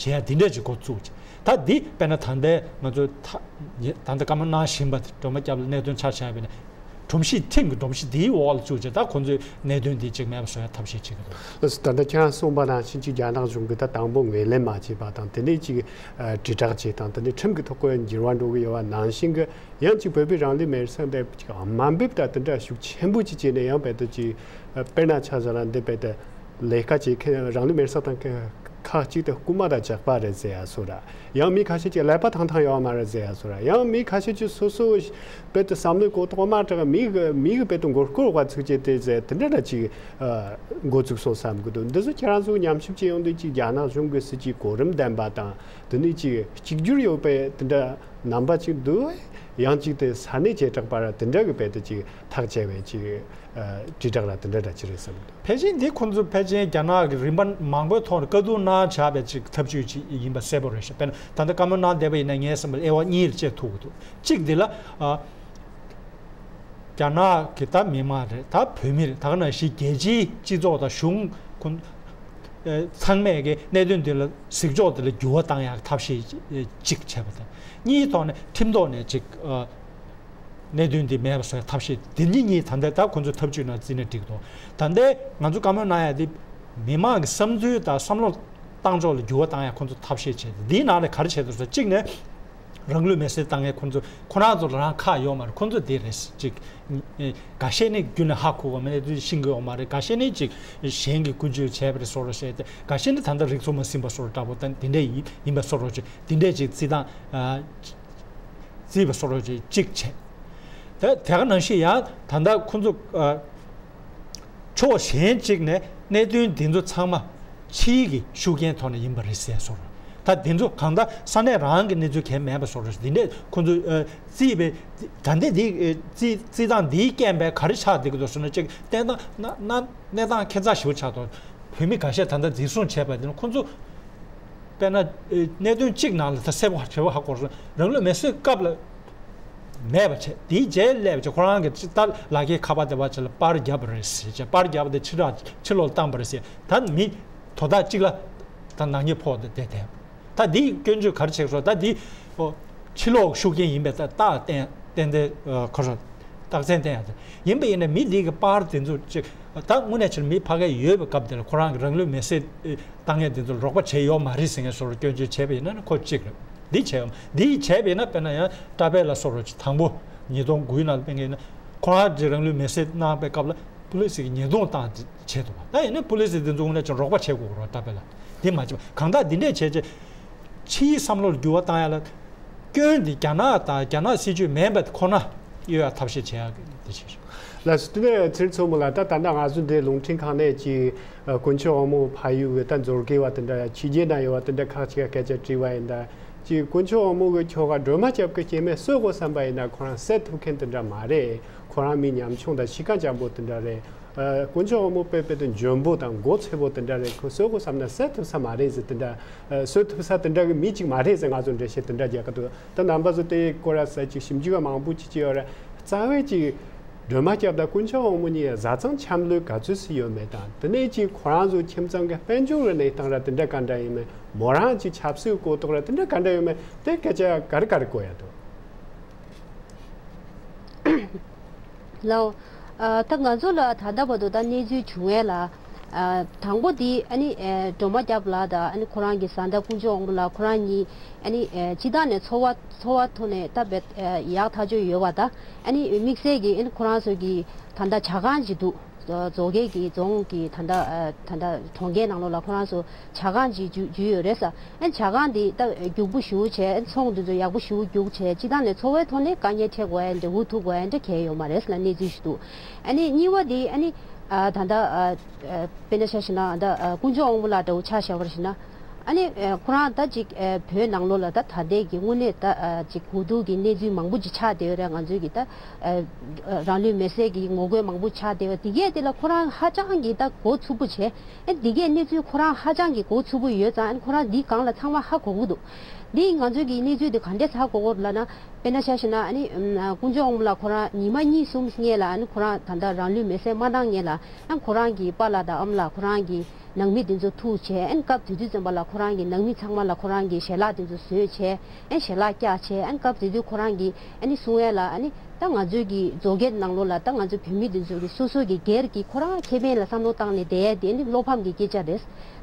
བྱེད་ཡ་འདི་འདྲས་ཅིག་འགོ་བཙུགས་ཅིག་ད་འདི་དཔེར་ན་ད་ལྟའི་ང་ཚོ་ད་ད་ལྟ་བཀའ་མོལ་གནང་བཞིན་པ་སྒྲོལ་མ་སྐྱབས་ལ་གནད་དོན་ཆ་བཞག་པ་ཡིན་ན་སྒྲོམ་གཞི་ཁྲིམས་ཀྱི་སྒྲོམ་གཞི་འདིའི་འོག་ལ་བཅུག་བྱས་ད་ཁོང་ཚོས་གནད་དོན་འདི་ཅིག་མེད་པ་བཟོ་ཡ་ཐབས་ཤེས་བྱེད་ཀྱི་འདུག་ད་ལྟ་ཁྱེད་རང་གསུངས་པ་ནང་བཞིན་ཅིག་རྒྱ་ནག་གཞུང་གིས་ད་དང་པོ་ངོས་ལེན་མ་བྱས་པ་དང་དེ་ནས་ཅིག་དྲིལ་བསྒྲགས་བྱས་དང་དེ་ནས་ཁྲིམས་ཀྱི་ཐོག་གི་འགྱུར་བ་འགྲོ་གི་ཡོད་པ་ནང་བཞིན་གྱི། ཡང་ཅིག་བོད་པའི་རང་ལུས་མེར་སྲེག་འདི་ཅིག་དམའ་འབེབས་དང་དེ་འདྲ་ཤུགས་ཆེན་པོ་ཅིག་བྱས་ནས་ཡང་བོད་དུ་ཅིག་དཔེར་ན་ཆ་བཞག་ན་འདི་བོད་དུ་ལས་ཀ་བྱེད་མཁན་རང་ལུས་མེར་སྲེག་བཏང་མཁན་ཁག་ཅིག་དེ་རྐུན་མ་དང་ཇག་པ་རེད་ཟེར་ཡ་སོགས་ར། ཡང་མི་ཁ་ཤས་ཅིག་ཀླད་པ་ཐང་ཐང་ཡོད་མ་རེད་ཟེར་ཡ་སོགས་ར། ཡང་མི་ཁ་ཤས་ཅིག་སོ་སོ་བོད་དུ་བསམ་བློའི་གོ་རྟོགས་མ་དྲག་མི་གི་མི་གི་བོད་དུ་མགོ་སྐོར་བ་ཚུགས་ཀྱི་དེ་ཟེར་དེ་འདྲ་འདྲ་ཅིག་འགོ་བཙུགས་སོང་བསམ་གི་འདུག་འདི་ཚོ་ཁྱེད་རང་ཚོ་ཉམས་ཞིབ་བྱེད་ཡོང་དུས་ཅིག་རྒྱ་ནག་གཞུང་གི་སྲིད་ཇུས་གོ་རིམ་ལྡན་པ་དང་དེ་ནས་ཅིག་གཅིག་གྱུར་ཡོད་པའི་དེ་འདྲ་རྣམ་པ་ཅིག་འདུག་ཡང་གཅིག་དེ་ས་གནས་བྱེ་བྲག་པ་ར་དེ་འདྲ་གི་བོད་དུ་ཅིག་ཐག་བཅད་པའི་ཅིག་ཨ་དྲིལ་བསྒྲགས་ལ་དེ་འདྲ་འདྲ་ཅིག་རེད་བསམ་གི་འདུག་ཕལ་ཆེར་འདི་ཁོང་ཚོ་ཕལ་ཆེར་རྒྱ་ནག་གི་རིམ་པ་མང་པོའི་ཐོག་ནས་བཀའ་བསྡུར་གནང་བྱས་པའི་ཅིག་ཐབས་ཇུས་ཅིག་ཡིན་པ་གསལ་པོ་རེད་ཤག་དཔེར་ན་ད་ལྟ་བཀའ་མོལ་གནང་བསྡད་པ་ཡིན་ན་ངའི་བསམ་པར་དབྱེ་བ་གཉིས་ལ་དབྱེ་ཐུབ་ཀྱི་འདུག་གཅིག་འདི་ལ་ཨ། རྒྱ་ནག་གི་ད་མི་མང་རེད། ད་བོད་མི་རེད། ད་ག་ནང་བཞིན་རྒྱལ་སྤྱིའི་སྤྱི་ཚོགས་དང་གཞུང་ཁོ་ཚང་མས་ཀྱི་གནད་དོན་འདི་ལ་གཟིགས་ཕྱོགས་འདི་ལ་འགྱུར་བ་བཏང་ཡག་ཐབས་ཤེས་གཅིག་བྱས་པ་དང་། གཉིས་ཐོག་ནས་ཁྲིམས་ཐོག་ནས་ཅིག་གནད་དོན་འདི་མེད་པ་བཟོ་ཡག་ཐབས་ཤེས་འདི་གཉིས་གཉིས་ད་ལྟ་ད་ཁོ་ཚོས་ཐབས་ཇུས་ནང་བརྩིས་ན་འགྲིག་འདུག་ད་ལྟའི་ང་ཚོ་བཀའ་མོལ་གནང་ཡག་འདི་མི་མང་གི་བསམ་ཚུལ་དང་བསམ་བློ་ བཏང་ཕྱོགས་ལ་འགྱུར་བ་བཏང་ཡ་ཁོང་ཚོ་ཐབས་ཤེས་བྱས་ཏེ། འདིའི་ནང་ལ་ག་རེ་བྱས་འདུག་ཟེར། གཅིག་ནས་རང་ལུས་མེར་སྲེག་བཏང་མཁན་ཁོང་ཚོ་ཁོ་རང་ཚོ་ལ་རང་ཁག་ཡོད་མ་རེད། ཁོང་ཚོ་དེ་རེད། གཅིག་འགའ་ཤས་ནི་རྒྱུན་ནས་ཧ་གོ་གི་མེད་ནས་དུས་ཤེས་ཀྱི་ཡོད་མ་རེད། འགའ་ཤས་ནི་ཅིག་གཞན་གྱིས་ཀུན་སྤྱོད་བྱས་པ་རེད་བཟོ་འདྲ་བྱས་ཏེ། འགའ་ཤས་ནི་ད་ལྟ་རིག་ཚོགས་མ་ཟིན་པ་བཟོ་འདྲ་འདྲ་པོ་དང་དེ་འདྲས་ཡིན་ཡིན་པ་བཟོ་འདྲ་ཅིག་དེ་འདྲས་ཅིག་རྩིས་སྟངས་ཨ་རྩིས་པ་བཟོ་འདྲ་ཅིག་གཅིག་བྱས། ད་དེ་ག་ནང་བཞིན་ཡང་ད་ལྟ་ཁོང་ཚོ་ཨ་ཕྱོགས་གཞན་གཅིག་ནས་གནད་དོན་འདི་ཚོ་ཚང་མ་ཕྱིའི་གི་ཤུགས་རྐྱེན་ཐོག་ནས་ཡིན་པ་རེད་ཟེར་བཟོ་འདྲ། ད་འདི་ཚོ་གང་ལྟར་ས་གནས་རང་གི་གནས་ཚུལ་གང་ཡང་མེད་པ་བཟོ་འདྲ་འདི་འདྲས་ཁོང་ཚོ་ཨ་རྩིས་པའི། ད་ལྟ་འདི་རྩིས་རྩིས་སྟངས་འདིའི་རྐྱེན་པས་ག་རེ་ཆགས་བསྡད་ཀྱི་འདུག་ཟེར་ན། གཅིག་གནས་སྟངས་གནས་སྟངས་ཁྱད་མཚར་ཞིག་ཆགས་འདུག་བོད་མི་འགའ་ཤས་ད་ལྟ་འཛིན་བཟུང་བྱས་པ་དེ་ནི་ཁོང་ཚོ་དཔེར་ན་གནད་དོན་གཅིག་ནང་ལ་ད་གསལ་པོ་བྱེད་པ་ཧ་གོ་སོང་། རང་ལུས་མེར་སྲེག་སྐབས་ལ་མེད་པ་བྱས། དེའི་རྗེས་སླེབས་བྱས་ཁོ་རང་གི་ད་ལག་ཁྱེར་ཁ་པར་དེ་བ་ཅིག་ལ་པར་བརྒྱབ་པ་རེད་ཟེར་བྱས། པར་བརྒྱབ་པ་དེ་ཕྱི་དྲག་ཕྱི་ལོགས་བཏང་པ་རེད་ཟེར། ད་མི་དོ་བདག་གཅིག་ལ་ད་ནག་ཉེས་ཕོག་སྟེ་བསྡད་བསྡད། ད་འདིའི་སྐྱོན་བརྗོད་ག་རེ་བྱེད་སོང་། ད་འདི་ཨོ་ཕྱི་ལོགས་ཤུགས་རྐྱེན་ཡིན་པའི་ད་རྟགས་བསྟན་བསྟན་ཏེ་ཨ་ཁོ་རང་རྟགས་མཚན་བསྟན་ཡ་དེ་ཡིན་པ་ཡིན་ན། མི་འདི་གི་པར་དེ་ཚོ་ཅིག་ད་དངོས་གནས་ཕྱིར་མི་ཕ་གི་ཡོད་པའི་སྐབས་དེ་ལ་ཁོ་རང་གི་རང་ལུས་མེར་སྲེག་བཏང་མཁན་དེ་ཚོར་རོགས་པ་བྱས་ཡོད་མ་རེད་ཟེར་མཁན་བཟོ་འདྲ་སྐྱོན་བརྗོད་བྱས་པ་ཡིན་ན་ཁོ་གཅིག་རེད། འདི་བྱས་ཡོད། འདི་བྱས་པ་ཡིན་ན་དཔེར་ན་ཡང་ཊ་པེ་ལ་བཟོ་འདྲ་ཅིག་དང་པོ་ཉིས་སྟོང་དགུའི་ནང་ལ་སྤེལ་མཁན་ཡིན་ན། ཁོ་རང་གི་རང་ལུས་མེར་སྲེག་གནང་པའི་སྐབས་ལ་པུ་ལི་སི་གིས་ཉེས་རྡུང་བཏང་བྱས་འདུག་པ། ད་ཡིན་ན་པུ་ལི་སི་དེ་ཚོ་དངོས་གནས་ཀྱང་རོགས་པ་བྱེད་དགོས་རེད། ཊ་པེ་ལ་འདི་མ་བྱེད་པ། གང་ལྟར་འདི་འདྲས་བྱས་རྗེས་ཕྱིའི་བསམ་བློར་འགྱུར་བ་བཏང་ཡ་ལ་སྐྱོན་འདི་རྒྱ་ནག་དང་རྒྱ་ནག་སྲིད་ཇུས་མིན་པ་ཁོ་ན་གཡོལ་ཡ་ཐབས་ཤེས་བྱེད་ཡ་འདི་བྱེད་ཤོག་ལགས་སོ། དེ་ནས་ཚེ་རིང་མཚོ་མོ་ལགས། ད་ད་ལྟ་ང་ཚོ་འདི་རླུང་འཕྲིན་ཁང་ནས་ཀྱི་ཨ་དཀོན་མཆོག་དབང་མོ་ཕ་ཡུལ་གྱི་ད་མཛོད་དགེ་བ་དེ་འདྲ་ཕྱི་རྒྱལ་ན་ཡོད་པ་དེ་འདྲ་ཁག་ཅིག་ག་སྐད་ཆ་དྲིས་པ་ཡིན་ད། ཀྱི་དཀོན་མཆོག་དབང་མོ་གི་ཁྱོ་ག་སྒྲོལ་མ་སྐྱབས་ཀྱི་སྐྱེ་དམན་གསོད་དགོས་བསམ་པ་ཡིན་ན་ཁོ་རང་གསོད་ཐུབ་མཁན་དེ་འདྲ་མ་རེད། ཁོ་རང་མི་ཉམ་ཆུང་དང་གཤིས་ཀ་འཇམ་པོ་དེ་འདྲ་རེད། ཨ་དཀོན་མཆོག་དབང་མོ་དཔེ་དཔེ་དེ་འཇོན་པོ་དང་མགོ་ཚོས་པོ་དེ་འདྲ་རེད། ཁོ་གསོད་དགོས་བསམ་ན་གསོད་ཐུབ་ས་མ་རེད་ཟེར། དེ་འདྲ་ཨ་གསོད་ཐུབ་ས་དེ་འདྲ་གི་མི་གཅིག་མ་རེད་ཟེར་ང་ཚོ་འགྲེལ་བཤད་དེ་འདྲ་རྒྱག་གི་འདུག་ད་རྣམ་པ་ཚོ་དེ་སྐོར་ལ་ཟ་ཅིག་ཞིབ་འཇུག་པ་མང་པོ་ཅིག་ཅིག་ཡོད་རེད། རྩ་བའི་ཅིག་སྒྲོལ་མ་སྐྱབས་དང་དཀོན་མཆོག་དབང་མོ་གཉིས་བཟའ་ཚང་འཆམ་ལུགས་ག་ཚོད་སུ་ཡོད་མེད་དང་། དེ་ནས་ཅིག་ཁོ་རང་ཚོ་ཁྱིམ་ཚང་གི་དཔལ་འབྱོར་གྱི་གནས་སྟངས་ར་དེ་འདྲ་ག་འདྲ་ཡིན་མེད། མོ་རང་ཅིག་ཆབ་སྲིད་གོ་རྟོགས་ར་དེ་འདྲ་ག་འདྲ་ཡོད་མེད། དེ་སྐད་ཆ་ག་རེ་ག་རེ་གོ་ཡ་འདུག་ལའོ། ཨ་ད་ང་ཚོ་ལ་ད་ལྟ་བར་དུ་ད་གནས་ཚུལ་བྱུང་བ་ལ། ཨ་དང་པོ་དེ་ཨ་ནི་ཨེ་སྒྲོལ་མ་སྐྱབས་ལགས་དང་ཨ་ནི་ཁོ་རང་གི་བཟའ་ཟླ་དཀོན་མཆོག་དབང་མོ་ལགས་ཁོ་རང་གཉིས་ཨ་ནི་ཨེ་སྤྱི་བཏང་ནས་འཚོ་བ་འཚོ་བ་ཐོག་ནས་ད་བེད་ཨེ་ཡག་ཐག་ཆོད་ཡོད་པ་དང་། ཨ་ནི་དམིགས་བསལ་གྱི་ཨ་ནི་ཁོ་རང་ཚོ་གི་ད་ལྟ་ཇ་ཁང་ཅིག་འདུག་རྫོང་ཁའི་གི་རྫོང་གི་ད་ལྟ་ཨ་ད་ལྟ་གྲོང་ཁྱེར་ནང་ལོགས་ལ་ཁོ་རང་ཚོ་ཇ་ཁང་ཅིག་རྒྱུ་རྒྱུ་ཡོད་རེད་ས། ཨན་ཇ་ཁང་འདི་ད་རྒྱུག་པོ་ཞུ་བྱས། ཨན་ཚོང་འདི་ཚོ་ཡག་པོ་ཞུ་རྒྱུག་བྱས། སྤྱི་བཏང་ནས་འཚོ་བའི་ཐོག་ནས་དཀའ་ངལ་འཕྲད་དགོས་ཡ་འདྲ་འུ་ཐུག་དགོས་ཡ་འདྲ་གལ་ཡོད་མ་རེད་ལ་གནས་ཚུལ་ཞིག་འདུག་ཨ་ནི་གཉིས་པ་འདི་ཨ་ནི་ཨ་ད་ལྟ་ཨ་ཨ་དཔེར་ན་ཆ་བཞག་ན་ད་ཨ་དཀོན་མཆོག་དབང་པོ་ལགས་འདྲ་བོ་ཆ་བཞག་པར་བྱས་ན། ཨ་ནི་ཨ་ཁོ་རང་ད་ཅིག་ཨ་བོད་ནང་ལོགས་ལ་ད་ད་ལྟའི་གི་དངོས་གནས་ད་ཨ་ཅིག་གོ་སྡུག་གི་གནས་ཚུལ་མང་པོ་ཅིག་ཆགས་བསྡད་ཡོད་རེད། ང་ཚོའི་གི་ད་ཨ་ཨ་རང་ལུས་མེར་སྲེག་གི་ངོ་རྒོལ་མང་པོ་ཆགས་བསྡད་ཡོད། དེ་གས་དེ་ལ་ཁོ་རང་ཧ་ཅང་གི་ད་མགོ་འཚུབ་པོ་བྱས། ཨེ་འདི་གའི་གནས་ཚུལ་ཁོ་རང་ཧ་ཅང་གི་མགོ་འཚུབ་པོ་ཡོད་ཙང་། ཨེ་ཁོ་རང་འདི་སྒང་ལ་ཚང་མ་ཧ་གོ་གི་འདུག་འདི་ང་ཚོའི་གི་གནས་ཚུལ་འདི་ག་འདྲས་ཧ་གོ་གི་ལབ་ན། དཔེར་ན་ཆ་བཞག་ན་ཨ་ནི་ཨམ་དཀོན་མཆོག་དབང་པོ་ལགས་ཁོ་རང་ཉི་མ་གཉིས་གསུམ་སྔོན་ལ་ཨ་ནི་ཁོ་རང་ད་ལྟ་རང་ལུས་མེར་སྲེག་མ་བཏང་སྔོན་ལ། ཨ་ཁོ་རང་གི་པཱ་ལགས་དང་ཨ་མ་ལགས་ཁོ་རང་གི་ནང་མི་དེ་ཚོ་ཐུག་བྱས། ཨ་ནི་སྐབས་དེ་དུས་ཙམ་པ་ལ་ཁོ་རང་གི་ནང་མི་ཚང་མ་ལ་ཁོ་རང་གི་ཞལ་ལག་དེ་ཚོ་བཟོས་བྱས། ཨ་ནི་ཞལ་ལག་བཀྱགས་བྱས། ཨ་ནི་སྐབས་དེ་དུས་ཁོ་རང་གི་ཨ་ནི་གསུང་ཡ་ལ་ཨ་ནི། ད་ང་ཚོའི་གི་མཛོད་དགེ་ནང་ལོགས་ལ་ད་ང་ཚོ་བོད་མི་འདི་ཚོ་གི་སོ་སོ་གི་སྒེར་གྱི་ཁོ་རང་ཁེ་ཕན་ལ་བསམ་བློ་བཏང་ནས་བསྡད་ཡ་དེ་ནི་བློ་ཕམ་གྱི་སྐད་ཆ་རེད།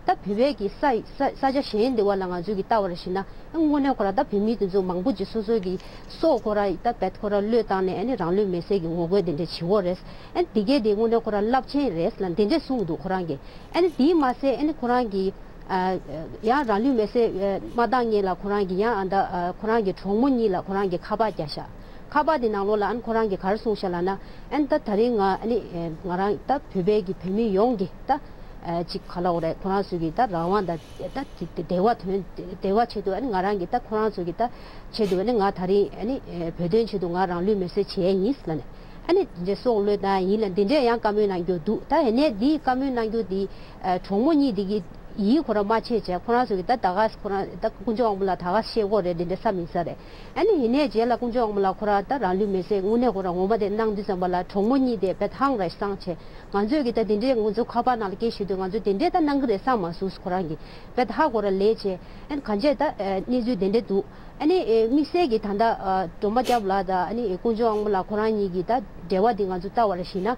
ད་བོད་པའི་གི་ས་ས་ས་ཆ་གཞན་དེ་བ་ལ་ང་ཚོའི་གི་ལྟ་བར་ཞིག་ན་དངོས་གནས་ཁོ་རང་ད་བོད་མི་འདི་ཚོ་མང་པོ་ཅིག་སོ་སོ་གི་སྲོག་ཁོ་རང་ད་བེད་ཁོ་རང་བློས་བཏང་ནས་ཨ་ནི་རང་ལུས་མེར་སྲེག་གི་ངོ་རྒོལ་དེ་འདྲ་བྱེད་འོ་རེད། ཨ་ནི་དེ་གས་དེ་དངོས་གནས་ཁོ་རང་རླབས་ཆེན་རེད་ལ་དེ་འདྲས་གསུངས་འདུག་ཁོ་རང་གི། ཨ་ནི་དེའི་མ་ཟད་ཨ་ནི་ཁོ་རང་གི་ཨ་ཡང་རང་ལུས་མེར་སྲེག་ཨ་མ་བཏང་སྔོན་ལ་ཁོ་རང་གི་ཡང་ཨ་ད་ཨ་ཁོ་རང་གི་གྲོགས་མོ་གཉིས་ལ་ཁོ་རང་གི་ཁ་པར་བརྒྱབ་ཤག་ཁ་པར་དེ་ནང་ལོགས་ལ་ཨ་ནི་ཁོ་རང་གིས་ག་རེ་གསུངས་ཤག་ལབ་ན། ཨ་ནི་ད་ད་རིང་ང་ཨ་ནི་ཨེ་ང་རང་ད་བོད་པའི་གི་བོད་མི་ཡོངས་ཀྱི་ད་ཨ་ཅིག་ག་ལབ་དགོས་རེད། ཁོ་རང་ཚོ་གི་ད་རང་དབང་དང་ད་དེ་བདེ་བ་དོན་བདེ་བ་ཆེད་དུ་ཨ་ནི་ང་རང་གི་ད་ཁོ་རང་ཚོ་གི་ད་ཆེད་དུ་ཨ་ནི་ང་ད་རིང་ཨ་ནི་ཨེ་བོད་དོན་ཆེད་དུ་ང་རང་ལུས་མེར་སྲེག་བྱས་ཡིན་ལབ་ནས། ཨ་ནི་དེ་འདྲའི་སྲོག་བློས་བཏང་ཡིན་ལ་འདི་འདྲའི་ཡང་བཀའ་མོལ་གནང་རྒྱུ་འདུག་ད་ཡིན་ནའི་འདིའི་བཀའ་མོལ་གནང་རྒྱུ་འདི་ཨ་གྲོགས་མོ་གཉིས་འདི་གི་ཡིད་ཁོ་རང་མ་ཆེས་བྱས། ཁོ་རང་ཚོ་གི་ད་ད་ག་ཁོ་རང་ད་དཀོན་མཆོག་དབང་པོ་ལ་ད་ག་བཤད་དགོས་རེད། འདི་འདྲ་ས་མིན་ས་རེད། ཨ་ནི་ཡིན་ནའི་རྗེས་ལ་དཀོན་མཆོག་དབང་པོ་ལ་ཁོ་རང་ད་རང་ལུས་མེར་སྲེག་དངོས་གནས་ཁོ་རང་ངོ་མ་དེ་གནང་དུས་ཙམ་པ་ལ་གྲོགས་མོ་གཉིས་དེ་བེད་ཧང་ར་སང་བྱས། ང་ཚོས་གི་ད་འདི་འདྲའི་ང་ཚོ་ཁ་པར་ནང་ལ་སྐད་ཞུས་དུས་ང་ཚོས་འདི་འདྲའི་ད་གནང་གི་རེད་བསམ་མ་སོང་། ཁོ་རང་གི་བེད་ཧ་གོ་ར་ལས་བྱས། ཨ་ནི་གང་བྱས་ད་གནས་ཚུལ་འདི་འདྲ་འདུག་ཨ་ནི་ཨེ་དམིགས་བསལ་གྱི་ད་ལྟ་ཨ་སྒྲོལ་མ་སྐྱབས་ལགས་དང་ཨ་ནི་དཀོན་མཆོག་དབང་པོ་ལགས་ཁོ་རང་གཉིས་ཀྱི་ད་འབྲེལ་བ་འདི་ང་ཚོ་ལྟ་བར་ཞིག་ན།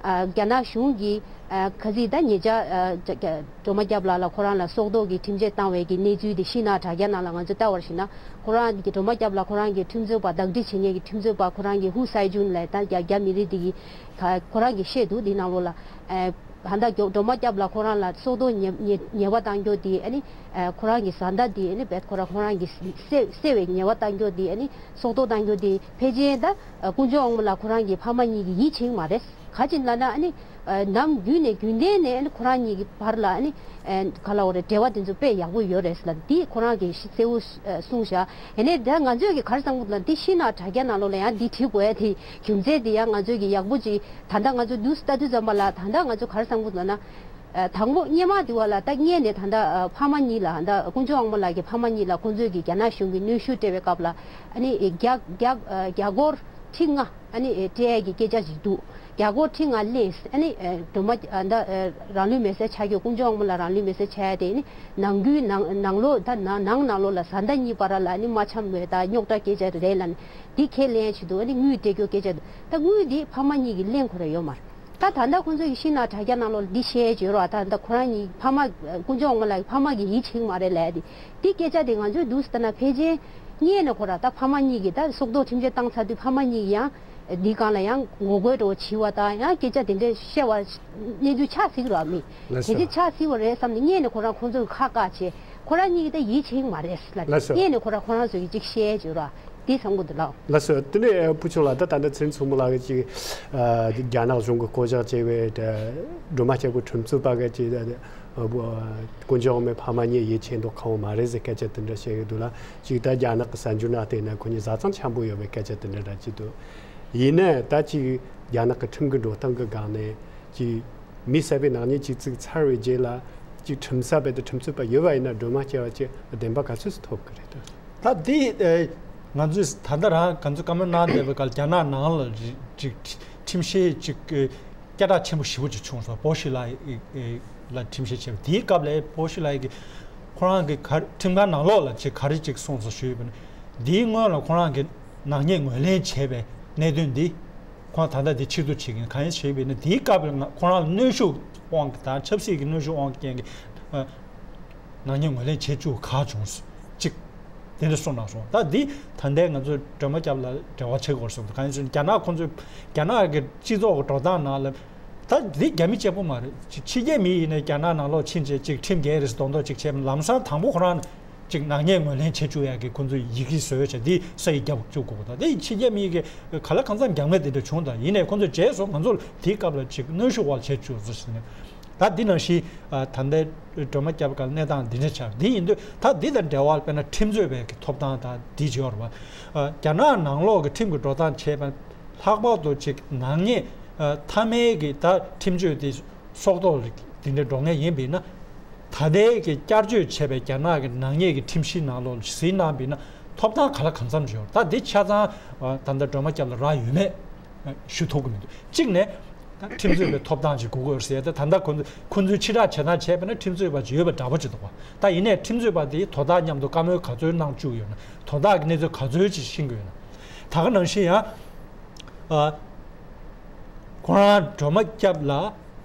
ཨ་རྒྱ་ནག་གཞུང་གིས་ཨ་ཁ་སང་ད་ཉེ་ཆར་ཨ་རྒྱ་རྒྱ་སྒྲོལ་མ་སྐྱབས་ལགས་ལ་ཁོ་རང་ལ་སྲོག་ཐོག་གི་ཁྲིམས་ཆད་བཏང་བའི་གི་གནས་ཚུལ་དེ་ཤིང་ནག་དྲ་རྒྱ་ནང་ལ་ང་ཚོས་བལྟ་བར་ཞིག་ན། ཁོ་རང་གི་སྒྲོལ་མ་སྐྱབས་ལགས་ཁོ་རང་གི་ཁྲིམས་རྩོད་པ་བདག་སྒྲིག་བྱེད་མཁན་གྱི་ཁྲིམས་རྩོད་པ་ཁོ་རང་གི་ཧུ་སའེ་ཅུན་ལབ་ད་རྒྱ་རྒྱ་མི་རིགས་དེ་གི་ཁ་ཁོ་རང་གིས་བཤད་འདུག་དེ་ནང་ལོགས་ལ། ཨ་ད་ལྟ་སྒྲོལ་མ་སྐྱབས་ལགས་ཁོ་རང་ལ་སྲོག་ཐོག་ཉེས་ཉེས་ཉེས་པ་བཏང་རྒྱུ་དེ་ཨ་ནི་ཨ་ཁོ་རང་གི་བཟའ་ཟླ་དེ་ཨ་ནི་བེད་ཁོ་རང་ཁོ་རང་གི་བསད་བསད་པའི་ཉེས་པ་བཏང་རྒྱུ་དེ་ཨ་ནི་སྲོག་ཐོག་བཏང་རྒྱུ་དེ་ཕལ་ཆེར་ད་ཨ་དཀོན་མཆོག་དབང་མོ་ལགས་ཁོ་རང་གི་ཕ་མ་གཉིས་ཀྱིས་ཡིད་ཆེས་མ་རེད། ག་ཅི་ལབ་ན་ཨ་ནི་ཨ་ནམ་རྒྱུན་ནས་རྒྱུན་ལྡན་ནས་ཨ་ནི་ཁོ་རང་གཉིས་ཀྱི་བར་ལ་ཨ་ནི་ཨ་ག་ལབ་དགོས་རེད། འབྲེལ་བ་དེ་ཚོ་དཔེ་ཡག་པོ་ཡོད་རེད་ཟེར་ལབ་འདི་ཁོ་རང་གིས་གསལ་བོ་གསུངས་བཞག་ཡིན་ནའི་ད་ང་ཚོས་ཀྱི་ག་རེ་བསམ་གྱི་འདུག་ལབ་ན་འདི་ཤིང་ནག་དྲ་རྒྱ་ནང་ལོགས་ལ་ཡང་འདི་བྲིས་དགོས་ཡ་དེ་རྒྱུ་མཚན་དེ་ཡང་ང་ཚོས་ཀྱི་ཡག་པོ་ཅིག་ད་ལྟ་ང་ཚོ་དུས་སུ་ལྟ་དུས་ཙམ་པ་ལ་ད་ལྟ་ང་ཚོ་ག་རེ་བསམ་གྱི་འདུག་ལབ་ན། ཨ་དང་པོ་སྔོན་མ་དེ་བ་ལ་ད་སྔོན་ནས་ད་ལྟ་ཨ་ཕ་མ་གཉིས་ལ་ད་དཀོན་མཆོག་དབང་མོ་ལགས་ཀྱི་ཕ་མ་གཉིས་ལ་ཁོང་ཚོས་ཀྱི་རྒྱ་ནག་གཞུང་གི་གནོན་ཤུགས་སྤྲད་པའི་སྐབས་ལ་ཨ་ནི་རྒྱ་རྒྱ་ཨ་རྒྱ་སྒོར་ཁྲི་ལྔ་ཨ་ནི་སྤྲད་ཡས་ཀྱི་སྐད་ཆ་ཞིག་འདུག་རྒྱ་སྒོར་ཁྲི་ལྔ་ལེན་ཨ་ནི་ཨ་སྒྲོལ་མ་ཨ་ད་ཨ་རང་ལུས་མེར་སྲེག་ཆགས་རྒྱུ་དཀོན་མཆོག་དབང་མོ་ལགས་རང་ལུས་མེར་སྲེག་ཆགས་ཡས་དེ་ཨ་ནི་ནང་ཁུལ་ནང་ནང་ལོགས་ད་ནང་ནང་ནང་ལོགས་ལ་བཟའ་ཟླ་གཉིས་བར་ལ་ཨ་ནི་མ་འཆམ་བའི་ད་རྙོག་དྲ་སྐད་ཆ་རེད་ལབ་ནས་འདི་ཁས་ལེན་ཡས་ཆེད་དུ་ཨ་ནི་དངུལ་སྤྲད་རྒྱུ་སྐད་ཆ་འདུག་ད་དངུལ་འདི་ཕ་མ་གཉིས་ཀྱིས་ལེན་དགོས་རེད་ཡོད་མ་རེད། ད་ད་ལྟ་ཁོང་ཚོ་གི་ཤིང་ནག་དྲ་རྒྱ་ནང་ལོགས་ལ་འདི་བཤད་ཡས་ཡོད་རེད་བ། ད་ད་ཁོ་རང་གཉིས་ཕ་མ་དཀོན་མཆོག་དབང་མོ་ལགས་ཕ་མ་གིས་ཡིད་ཆེས་མ་རེད་ལབ་ཡས་དེ་འདི་སྐད་ཆ་དེ་ང་ཚོས་འདུག་སེ་ལྟ་ན་ཕལ་ཆེར་སྔོན་ནས་ཁོ་རང་ད་ཕ་མ་གཉིས་ཀྱིས་ད་སྲོག་ཐོག་ཁྲིམས་ཆད་བཏང་ཚར་དུས་ཕ་མ་གཉིས་ཀྱིས་ཡང་འདི་སྒང་ལ་ཡང་ངོ་རྒོལ་འདྲ་བོ་བྱས་པ་དང་ཡང་སྐད་ཆ་དེ་འདྲ་བཤད་པ་གནས་ཚུལ་ཆགས་སྲིད་ར་མི་ལགས་དེ་སོ། འདྲ་ཆགས་སྲིད་པ་རེད་བསམ་ནས་སྔོན་ནས་ཁོ་རང་ཁོང་ཚོ་གི་ཁ་བཀག་བྱས་ཁོ་རང་གཉིས་ཀྱིས་ད་ཡིད་ཆེས་མ་རེད་ལབ་ལགས་སོ། སྔོན་ནས་ཁོ་རང་ཁོ་རང་ཚོ་གིས་ཅིག་བཤད་ཡས་ཡོད་ར། དེ་བསམ་གྱི་འདུག་ལགས། ལགས་སོ། དེ་ནས་ཨ་བུ་ཆུང་ལགས་ད་ད་ལྟ་ཚེ་རིང་མཚོ་མོ་ལགས་ཀྱིས་ཅིག་ཨ་རྒྱ་ནག་གཞུང་གིས་བསྐོ་གཞག་བྱས་པའི་ད་སྒྲོལ་མ་སྐྱབས་ཀྱི་ཁྲིམས་རྩོད་པ་གི་ཅིག་ཨ་བུ་ཨ་དཀོན་མཆོག་དབང་མོའི་ཕ་མ་གཉིས་ཡིད་ཆེས་མདོག་ཁ་པོ་མ་རེད་ཟེར་སྐད་ཆ་དེ་འདྲ་བཤད་ཀྱི་འདུག་ལ། ཅིག་ད་རྒྱ་ནག་གི་གསར་འགྱུར་ནང་བལྟས་ན་ཁོ་གཉིས་བཟའ་ཚང་འཆམ་པོ་ཡོད་པའི་སྐད་ཆ་དེ་འདྲ་འདྲ་ཅིག་འདུག་ཡིན་ནའི་ད་ཅིག་རྒྱ་ནག་གི་ཁྲིམས་ཀྱི་འགྲོ་སྟངས་ཀྱི་སྒང་ནས་ཅིག་མི་བསད་པའི་ནག་ཉེས་ཅིག་བཙུགས་ཚར་བའི་རྗེས་ལ་ཅིག་ཁྲིམས་ས་བེད་དུ་ཁྲིམས་རྩོད་པ་ཡོད་པ་ཡིན་ན་སྒྲོལ་མ་སྐྱབས་ཅིག་བདེན་པ་ག་ཚོད་ཅིག་ཐོབ་ཀྱི་རེད་ད། ད་འདི་ཨེ་ང་ཚོས་ད་ལྟ་རང་ང་ཚོས་བཀའ་མོལ་གནང་བསྡད་པའི་སྐབས་རྒྱ་ནག་ནང་ལ་རི་ཅིག་ཁྲིམས་བཤེར་ཅིག་ཨེ་སྐད་གྲགས་ཆེན་པོ་ཞེ་པོ་ཅིག་བྱུང་སོང་། པོ་ཤི་ལགས་ཨེ་ལ་ཁྲིམས་བཤེར་བྱས་པ་དེའི་སྐབས་ལ་པོ་ཤི་ལགས་ཀྱིས་ཁོ་རང་གི་ག་ཁྲིམས་ཁང་ནང་ལོགས་ལ་ཅིག་ག་རེ་ཅིག་གསུངས་སོང་ཞུས་པ་ན། འདིའི་སྔོན་ལ་ཁོ་རང་གི་ནག་ཉེས་ངོས་ལེན་བྱས་པའི་གནད་དོན་འདི་ཁོང་ད་ལྟ་འདི་ཕྱིར་བསྡུ་བྱེད་ཀྱིན་གང་ཡིན་ཞུས་པ་ཡིན་ན། དེའི་སྐབས་ལ་ང་ཁོ་རང་ལ་གནོན་ཤུགས་དབང་གིས་དང་ཆབ་སྲིད་ཀྱི་གནོན་ཤུགས་དབང་གིས་རྐྱེན་གྱིས་ཨ་ནག་ཉེས་ངོས་ལེན་བྱེད་བཅུག་ག་བྱུང་ཅིག་དེ་འདྲ་གསུངས་གནང་སོང་། ད་འདི་ད་ལྟའི་ང་ཚོས་སྒྲོལ་མ་སྐྱབས་ལ་འབྲེལ་བ་བྱེད་དགོས་བསམ་འདུག་གང་ཡིན་ཟེར་ན་རྒྱ་ནག་ཁོང་ཚོས་རྒྱ་ནག་གི་སྤྱི་ཚོགས་ཀྱི་འགྲོ་སྟངས་ནང་ལ་ད་འདི་རྒྱ་མི་གཅིག་པོ་མ་རེད། ཕྱི་ཕྱི་རྒྱལ་མི་ཡིན་ནའི་རྒྱ་ནག་ནང་ལོགས་ཕྱིན་བྱས་ཅིག་ཁྲིམས་འགལ་རེད་ཟེར་མདོག་མདོག་ཅིག་བྱས་ལམ་སང་དང་པོ་ཁོ་རང་ཅིག་ནག་ཉེས་ངོས་ལེན་བྱེད་བཅུག་ཡག་གི་ཁོང་ཚོས་ཡི་གེ་བཟོས་བྱས་འདི་ས་ཡིག་རྒྱབ་བཅུག་དགོས་ད། དེ་ཕྱི་རྒྱལ་མི་གི་ག་ལ་གང་འཚམ་རྒྱབ་མཁན་དེ་འདྲ་བྱུང་ད། ཡིན་ནའི་ཁོང་ཚོས་རྗེས་སུ་ང་ཚོ་ལ་དེའི་སྐབས་ལ་ཅིག་གནོན་ཤུགས་དབང་བྱེད་བཅུག་ཟེར་ནས། ད་འདི་ནང་བཞིན་ཨ་ད་ལྟའི་སྒྲོལ་མ་སྐྱབས་སྒང་གནས་སྟངས་འདི་འདྲ་ཆགས། འདི་ཡིན་དུས་ད་འདི་དང་འབྲེལ་བ་དཔེར་ན་ཁྲིམས་རྩོད་པའི་གི་ཐོབ་ཐང་དང་འདི་བྱེད་ཡོད་རེད་བ། ཨ་རྒྱ་ནག་ནང་ལོགས་ཀྱི་ཁྲིམས་ཀྱི་འགྲོ་སྟངས་བྱས་པ་ལྷག་པར་དུ་ཅིག་ནག་ཉེས་ཨ་མཐའ་མའི་གི་ད་ཁྲིམས་གཅོད་དེ་སྲོག་ཐོག་ལ་དེ་འདྲ་འགྲོ་ངེས་ཡིན་པས་ན། ད་ལྟའི་གི་བསྐྱར་བཅོས་བྱས་པའི་རྒྱ་ནག་གི་ནག་ཉེས་ཀྱི་ཁྲིམས་གཞིའི་ནང་ལོགས་ལ་གཟིགས་གནང་བས་ན་ཐོབ་ཐང་ག་ལ་གང་འཚམ་ཡོད། ད་འདི་ཆ་ཚང་ད་ལྟ་སྒྲོལ་མ་སྐྱབས་ལ་རག་ཡོད་མེད་ཞུ་ཐུབ་ཀྱི་མི་འདུག་གཅིག་ནས་ད་ཁྲིམས་རྩོད་པའི་ཐོབ་ཐང་ཅིག་དགོས་ཀྱི་ཡོད་ཟེར། ད་ད་ལྟ་ཁོ་ཚོ་ཁོ་ཚོའི་ཕྱིར་བསྒྲགས་བྱེད་སྟངས་བྱས་པ་ན་ཁྲིམས་རྩོད་པ་ཅིག་ཡོད་པ་འདྲ་པོ་ཅིག་འདུག་པ། ད་ཡིན་ནའི་ཁྲིམས་རྩོད་པ་དེ་དོ་བདག་མཉམ་དུ་བཀའ་མོལ་ག་ཚོད་གནང་བཅུག་ཡོད་ན། དོ་བདག་གི་གནས་ཚུལ་ག་ཚོད་ཅིག་ཤེས་ཀྱི་ཡོད་ན། ད་ག་ནང་བཞིན་ཡང་ཨ་ཁོ་རང་སྒྲོལ་མ་སྐྱབས་ལ་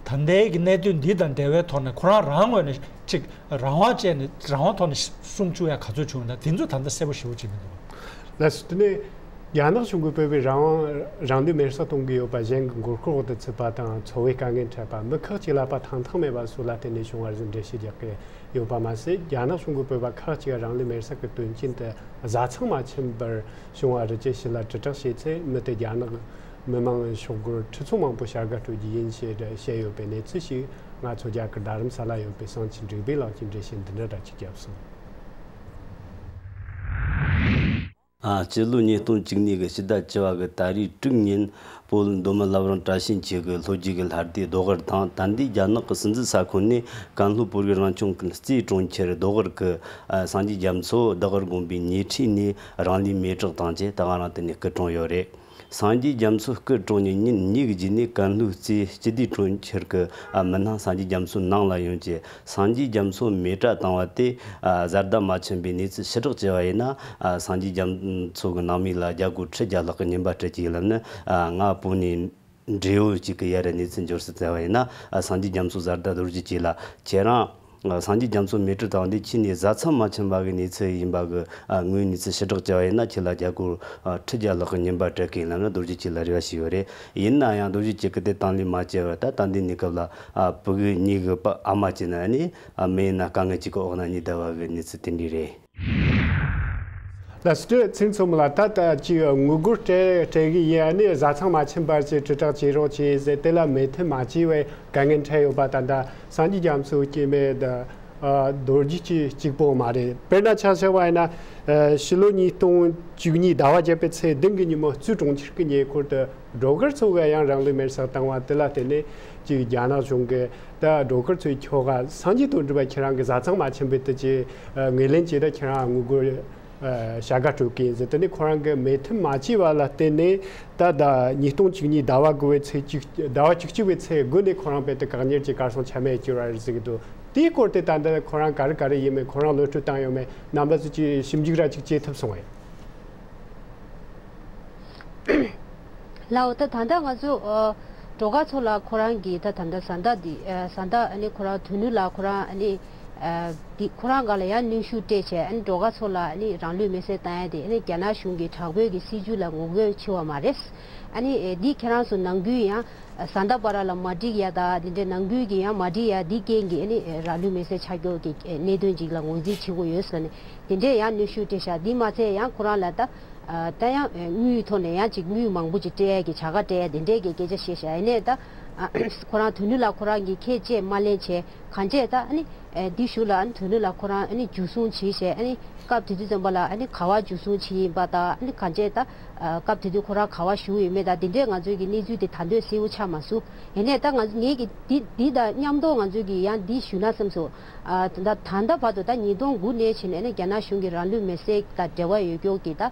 ད་ལྟའི་གི་གནད་དོན་འདི་དང་འབྲེལ་བའི་ཐོག་ནས་ཁོ་རང་རང་ངོས་ནས་ཅིག་རང་དབང་བྱས་ནས་རང་དབང་ཐོག་ནས་གསུང་བཅུག་ཡ་ག་ཚོད་བྱུང་ཡོད་ན་དེ་ཚོ་ད་ལྟ་གསལ་པོ་ཞེ་པོ་ཅིག་མི་འདུག་ལགས་སོ། དེ་ནས་རྒྱ་ནག་གཞུང་གིས་བོད་པའི་རང་དབང་རང་ལུས་མེར་སྲེག་གཏོང་གི་ཡོད་པ་གཞན་གྱི་མགོ་སྐོར་འོག་ཏུ་ཚུད་པ་དང་འཚོ་བའི་དཀའ་ངལ་འཕྲད་པ་མི་ཁག་ཅིག་ལ་ཕན་ཐོགས་མེད་པ་སོགས་ལ་བརྟེན་ནས་བྱུང་བ་རེད་ཟེར་འགྲེལ་བཤད་རྒྱག་གི་ཡོད་པ་མ་ཟད། རྒྱ་ནག་གཞུང་གིས་བོད་པ་ཁག་ཅིག་རང་ལུས་མེར་སྲེག་གི་དོན་རྐྱེན་དེ་བཟའ་ཚང་མ་ཕྱིན་པར་བྱུང་བ་རེད་ཅེས་ཕྱི་ལ་དྲིལ་བསྒྲགས་བྱས་ཚེ། མི་དེ་རྒྱ་ནག་མི་མང་ཤོག་སྒོར་ཁྲི་ཚོ་མང་པོ་བྱ་དགའ་སྤྲོད་རྒྱུ་ཡིན་ཞེས་བཤད་ཡོད་པའི་གནས་ཚུལ་ཞིག་ང་ཚོ་རྒྱ་གར་རྡ་རམ་ས་ལ་ཡོད་པའི་བསང་ཆེན་འབྲུག་པའི་ལགས་ཀྱིས་འགྲེལ་བཤད་འདི་འདྲ་འདྲ་ཅིག་བརྒྱབ་སོང་། ཨ། སྤྱི་ལོ་ཉིས་སྟོང་བཅུ་གཉིས་ཀྱི་ཕྱི་ཟླ་བཅུ་པ་གི་ད་རེས་དྲུག་ཉིན་བོད་མདོ་སྨད་བླ་བྲང་བཀྲ་ཤིས་འཁྱིལ་གྱི་ལྷོ་རྒྱུད་ཀྱི་ལྷ་སྡེ་རྡོ་དཀར་དང་། ད་ལྟའི་རྒྱ་ནག་གི་སྲིད་འཛིན་ས་ཁོངས་ནས་ཀན་ལྷོ་བོད་རིགས་རང་སྐྱོང་ཁུལ་རྩེ་གྲོང་ཁྱེར་རྡོ་དཀར་གྱི་ཨ་སངས་རྒྱས་རྒྱ་མཚོ་རྡོ་དཀར་དགོན་པའི་ཉེ་འཁྲིས་ནས་རང་ལུས་མེ་སྲེག་བཏང་རྗེས་ད་ག་རང་དེ་ནས་སྐུ་གྲོངས་ཡོད་རེད། སངས་རྒྱས་རྒྱ་མཚོ་སྐུ་གྲོངས་ནས་ཉིན་གཉིས་ཀྱི་རྗེས་ནས་ཀན་ལྷོའི་རྩེ་སྤྱི་བདེ་གྲོང་ཁྱེར་གྱི་ཨ་མི་སྣ་སངས་རྒྱས་རྒྱ་མཚོའི་ནང་ལ་ཡོང་རྗེས། སངས་རྒྱས་རྒྱ་མཚོ་མེ་སྲེག་བཏང་བ་དེ་ཨ་བཟའ་ཟླ་མ་ཕྱིན་པའི་གནས་ཚུལ་ཕྱིར་བསྒྲགས་བྱས་པ་ཡིན་ན། ཨ་སངས་རྒྱས་རྒྱ་མཚོ་གི་ནང་མི་ལ་རྒྱ་སྒོར་ཁྲི་བརྒྱ་ལྷག་གི་རྔན་པ་སྤྲད་ཀྱི་ཡོད་ལབ་ནི་ཨ་ང་བོད་ནས་ འབྲེལ་ཡོད་ཅིག་གི་ཡ་ར་གནས་ཚུལ་འབྱོར་སྲིད་ཟེར་བ་ཡིན་ན། ཨ་སངས་རྒྱས་རྒྱ་མཚོ་བཟའ་ཟླ་རྡོ་རྗེ་བཅས་ལ་ཁྱེད་རང་། ཨ་སངས་རྒྱས་རྒྱ་མཚོ་མེ་གྲུ་བཏང་སྟེ་ཁྱེད་ནས་བཟའ་ཚང་མ་ཕྱིན་པ་གི་གནས་ཚུལ་ཡིན་པ་གི། ཨ་དངོས་གནས་ཚུལ་ཞུ་དྲག་བྱ་བ་ཡིན་ན། ཁྱེད་ལ་རྒྱ་སྒོར་ཨ་ཁྲི་བརྒྱ་ལྷག་གི་རྔན་པ་སྤྲད་གི་ཡིན་ལབ་ན། རྡོ་རྗེ་བཅས་ལ་རེ་བ་ཞུས་ཡོད་རེད། ཡིན་ན་ཡང་རྡོ་རྗེ་བཅས་གི་དེ་དང་ལེན་མ་བྱས་པར། ད་ད་ལྟའི་གནས་སྐབས་ལ་ཨ་བུ་གི་གཉིས་གི་ཨ་མ་བྱས་ན་ནི། ཨ་མེད་ན་དཀའ་ངལ་ཅིག་གི་འོག་ན་ཉལ་བསྡད་པ་གི་གནས་ཚུལ་དེ་འདྲ་རེད། ལགས་སོ། ཚེ་རིང་མཚོ་མོ་ལགས། ད་ལྟ་ཅིག་དངུལ་སྒོར་སྤྲད་སྤྲད་གི་ཡིན། ཨ་ནི་བཟའ་ཚང་མ་ཕྱིན་པར་ཅིག་དྲིལ་བསྒྲགས་བྱེད་རོགས་བྱེད་ཟེར། དེ་ལ་མོས་མཐུན་མ་བྱས་པའི་དཀའ་ངལ་འཕྲད་ཡོད་པ། ད་ལྟ་སངས་རྒྱས་རྒྱ་མཚོའི་སྐྱེ་དམན་དང་ཨ་རྡོ་རྗེ་གཅིག་གཅིག་པོ་མ་རེད། དཔེར་ན་ཆ་བཞག་པ་ཡིན་ན། ཨ་ཕྱི་ལོ་ཉིས་སྟོང་བཅུ་གཉིས་ཟླ་བ་བརྒྱད་པའི་ཚེས་བདུན་གི་ཉིན་མོ་གཙོས་གྲོང་ཁྱེར་གྱི་ཉེ་འཁོར་དུ་སྒྲོལ་དཀར་མཚོ་གིས་ཡང་རང་ལུས་མེར་སྲེག་བཏང་བ་དེ་ལ་བརྟེན་ནས། ཅིག་རྒྱ་ནག་གཞུང་གིས་ད་སྒྲོལ་དཀར་མཚོའི་ཁྱོ་ག་སངས་རྒྱས་དོན་གྲུབ་པ་ཁྱེད་རང་གི་བཟའ་ཚང་མ་ཕྱིན་པའི་དུས་ཀྱི་ཨ་ངོས་ལེན་བྱས། ད་ཁྱེད་རང་དངུལ་སྒོར་ཨ་བྱ་དགའ་སྤྲོད་ཀྱི་ཡིན་ཟེར། དེ་ནས་ཁོ་རང་གིས་མོས་མཐུན་མ་བྱས་པ་ལ་བརྟེན་ནས། ད་ད་ཉིས་སྟོང་བཅུ་གཉིས་ཟླ་བ་དགུ་བའི་ཚེས་གཅིག་ཟླ་བ་བཅུ་གཅིག་པའི་ཚེས་དགུ་ནས་ཁོ་རང་རྦད་དེ་བཀག་ཉར་གྱི་གར་སོང་ཆ་མེད་གྱུར་བ་རེད་ཟེར་གྱི་འདུག། དེའི་སྐོར་དེ་ད་ལྟ་ཁོ་རང་ག་རེ་ག་རེ་ཡིན་མིན། ཁོ་རང་གློད་བཀྲོལ་བཏང་ཡོད་མེད། རྣམ་པ་ཚོས་ཅིག་ཞིབ་འཇུག་ར་ཅིག་བྱེད་ཐུབ་སོང་ངས། ལའོ། ད་ད་ལྟ་ང་ཚོ་ཨ་སྒྲོལ་དཀར་མཚོ་ལགས་ཁོ་རང་གི་ད་ད་ལྟ་བཟའ་ཟླ་འདི་ཨ་བཟའ་ཟླ། ཨ་ནི་ཁོ་རང་དོན་གྲུབ་ལགས་ཁོ་རང་། ཨ་ནི་ཨ་འདི་ཁོ་རང་སྒང་ལ་ཡང་གནོན་ཤུགས་སྤྲད་བྱས། ཨ་ནི་སྒྲོལ་དཀར་མཚོ་ལགས་ཨ་ནི་རང་ལུས་མེར་སྲེག་བཏང་ཡ་དེ། ཨ་ནི་རྒྱ་ནག་གཞུང་གི་དྲག་པོའི་གི་སྲིད་བྱུས་ལ་ངོ་རྒོལ་བྱེད་པ་མ་རེད། ཨ་ནི་ཨ་འདི་ཁྱེད་རང་ཚོ་ནང་ཁུལ་ཡང་བཟའ་ཟླ་བར་ལ་མ་འགྲིག་ཡ་དང་། འདི་འདྲའི་ནང་ཁུལ་གྱི་ཡང་མ་འགྲིག་ཡ། འདི་རྐྱེན་གྱིས་ཨ་ནི་རང་ལུས་མེར་སྲེག་ཆགས་ཀྱོག་གི་གནད་དོན་ཅིག་ལ་ངོས་འཛིན་བྱེད་དགོས་ཡོད་ཟེར་ནས། དེ་འདྲས་ཡང་གནོན་ཤུགས་སྤྲད་ཤག། འདི་མ་ཚད་ཡང་ཁོ་རང་ལ་ད་ཨ་ད་ཡང་དངུལ་ཐོག་ནས་ཡང་ཅིག་དངུལ་མང་པོ་ཅིག་སྤྲད་ཡ་གི་བྱ་དགའ་སྤྲད་ཡ་དེ་འདྲས་ཀྱི་སྐད་ཆ་བཤད་ཤག། ཡིན་ནའི་ད་ཨ་ཁོ་རང་དོན་གྲུབ་ལགས་ཁོ་རང་གིས་ཁས་བཅད་མ་ལེན་བྱས། གང་བྱས་ད་ཨ་ནི་ཨ་འདི་གཞུག་ལ་ཨ་ནི་དོན་གྲུབ་ལགས་ཁོ་རང་ཨ་ནི་འཇུ་བཟུང་བྱས་བྱས། ཨ་ནི་སྐབས་དེ་དུས་ཙམ་པ་ལ་ཨ་ནི་ག་པར་འཇུ་བཟུང་བྱས་ཡིན་པ་དང་། ཨ་ནི་གང་བྱས་ད་ཨ་སྐབས་དེ་དུས་ཁོ་རང་ག་པར་བཞུགས་ཡོད་མེད་དང་། དེ་འདྲས་ང་ཚོས་ཀྱི་གནས་ཚུལ་དེ་ད་དུང་གསལ་པོ་ཆགས་མ་སོང་། ཡིན་ནའི་ད་ང་ངེད་ཀྱིས་འདི་འདི་དང་མཉམ་དུ་ང་ཚོས་ཀྱི་ཡང་འདི་ཞུ་ན་བསམ་སོང་། ཨ་ད་ད་ལྟ་བར་དུ་ད་ཉིས་སྟོང་དགུ་ནས་བྱས་ནས་ནི་རྒྱ་ནག་གཞུང་གིས་རང་ལུས་མེར་སྲེག་དང་འབྲེལ་བ་ཡོད་ཀྱོག་གི་ད་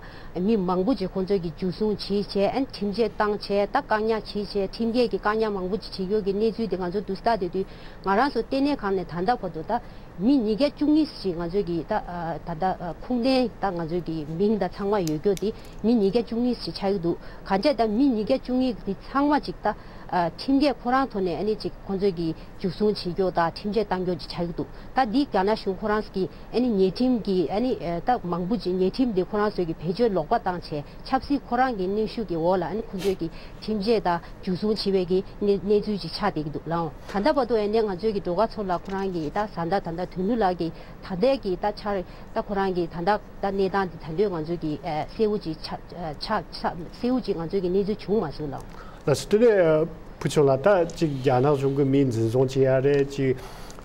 མི་མང་པོ་ཅིག་ཁོང་ཚོས་ཀྱི་འཇུ་བཟུང་བྱས་བྱས། ཨ་ཁྲིམས་ཆད་བཏང་བྱས། ད་བཀག་ཉར་བྱས་བྱས། ཁྲིམས་འགལ་གྱི་བཀག་ཉར་མང་པོ་ཅིག་བྱེད་ཀྱོག་གི་གནས་ཚུལ་དེ་ང་ཚོ་དུས་ལྟ་དེ་དུས་ང་རང་ཚོ་ལྟེ་གནས་ཁང་ནས་ད་ལྟ་བར་དུ་ད་མི་ཉིས་བརྒྱ་བཅུ་གཉིས་ཅིག་ང་ཚོས་ཀྱི་ད་ད་ལྟ་ཁུངས་ལྡན་ད་ང་ཚོས་ཀྱི་མིང་དང་ཚང་མ་ཡོད་ཀྱོག་དེ་མི་ཉིས་བརྒྱ་བཅུ་གཉིས་ཅིག་ཆགས་ཀྱི་འདུག། གང་བྱས་ད་མི་ཉིས་བརྒྱ་བཅུ་གཉིས་དེ་ཚང་མ་ཅིག་ད་ཨ་ཁྲིམས་འགལ་ཁོ་རང་ཐོག་ནས་ཨ་ནི་ཅིག་ཁོང་ཚོས་ཀྱི་འཇུ་བཟུང་བྱེད་ཀྱོག་དང་ཁྲིམས་ཆད་བཏང་ཀྱོག་ཅིག་ཆགས་ཀྱི་འདུག། ད་འདི་རྒྱ་ནག་གཞུང་ཁོ་རང་གི་ཨ་ནི་ཉེས་ཁྲིམས་ཀྱི་ཨ་ནི་ཨ་ད་མང་པོ་ཅིག་ཉེས་ཁྲིམས་འདི་ཁོ་རང་ཚོས་ཀྱི་བེད་སྤྱོད་ལོག་པ་བཏང་བྱས། ཆབ་སྲིད་ཁོ་རང་གི་གནོན་ཤུགས་ཀྱི་འོག་ལ་ཨ་ནི་ཁོང་ཚོས་ཀྱི་ཁྲིམས་ཆད་དང་འཇུ་བཟུང་བྱེད་པའི་གི་གནས་གནས་ཚུལ་ཅིག་ཆགས་བསྡད་ཀྱི་འདུག་ལགས། ད་ལྟ་བར་དུ་ཨ་ནི་ང་ཚོའི་གི་སྒྲོལ་དཀར་མཚོ་ལགས་ཁོ་རང་གི་ད་བཟའ་ཟླ་ད་ལྟ་དོན་གྲུབ་ལགས་ཀྱི་ད་ལྟའི་གི་ད་ཆར་ད་ཁོ་རང་གི་ད་ལྟ་ད་གནས་སྟངས་འདི་ད་དུང་ང་ཚོས་ཀྱི་ཨ་གསལ་པོ་ཅིག་ཆགས་ཆགས་ཆགས་གསལ་པོ་ཅིག་ང་ཚོས་ཀྱི་གནས་ཚུལ་བྱུང་མ་སོང་ལགས། ལགས་སོ། དེ་ནས་ཨ་བུ་ཆུང་ལགས། ད་ཅིག་རྒྱ་ནག་གཞུང་གིས་མི་འཛིན་བཟུང་བྱེད་ཡ་རེད། ཅིག་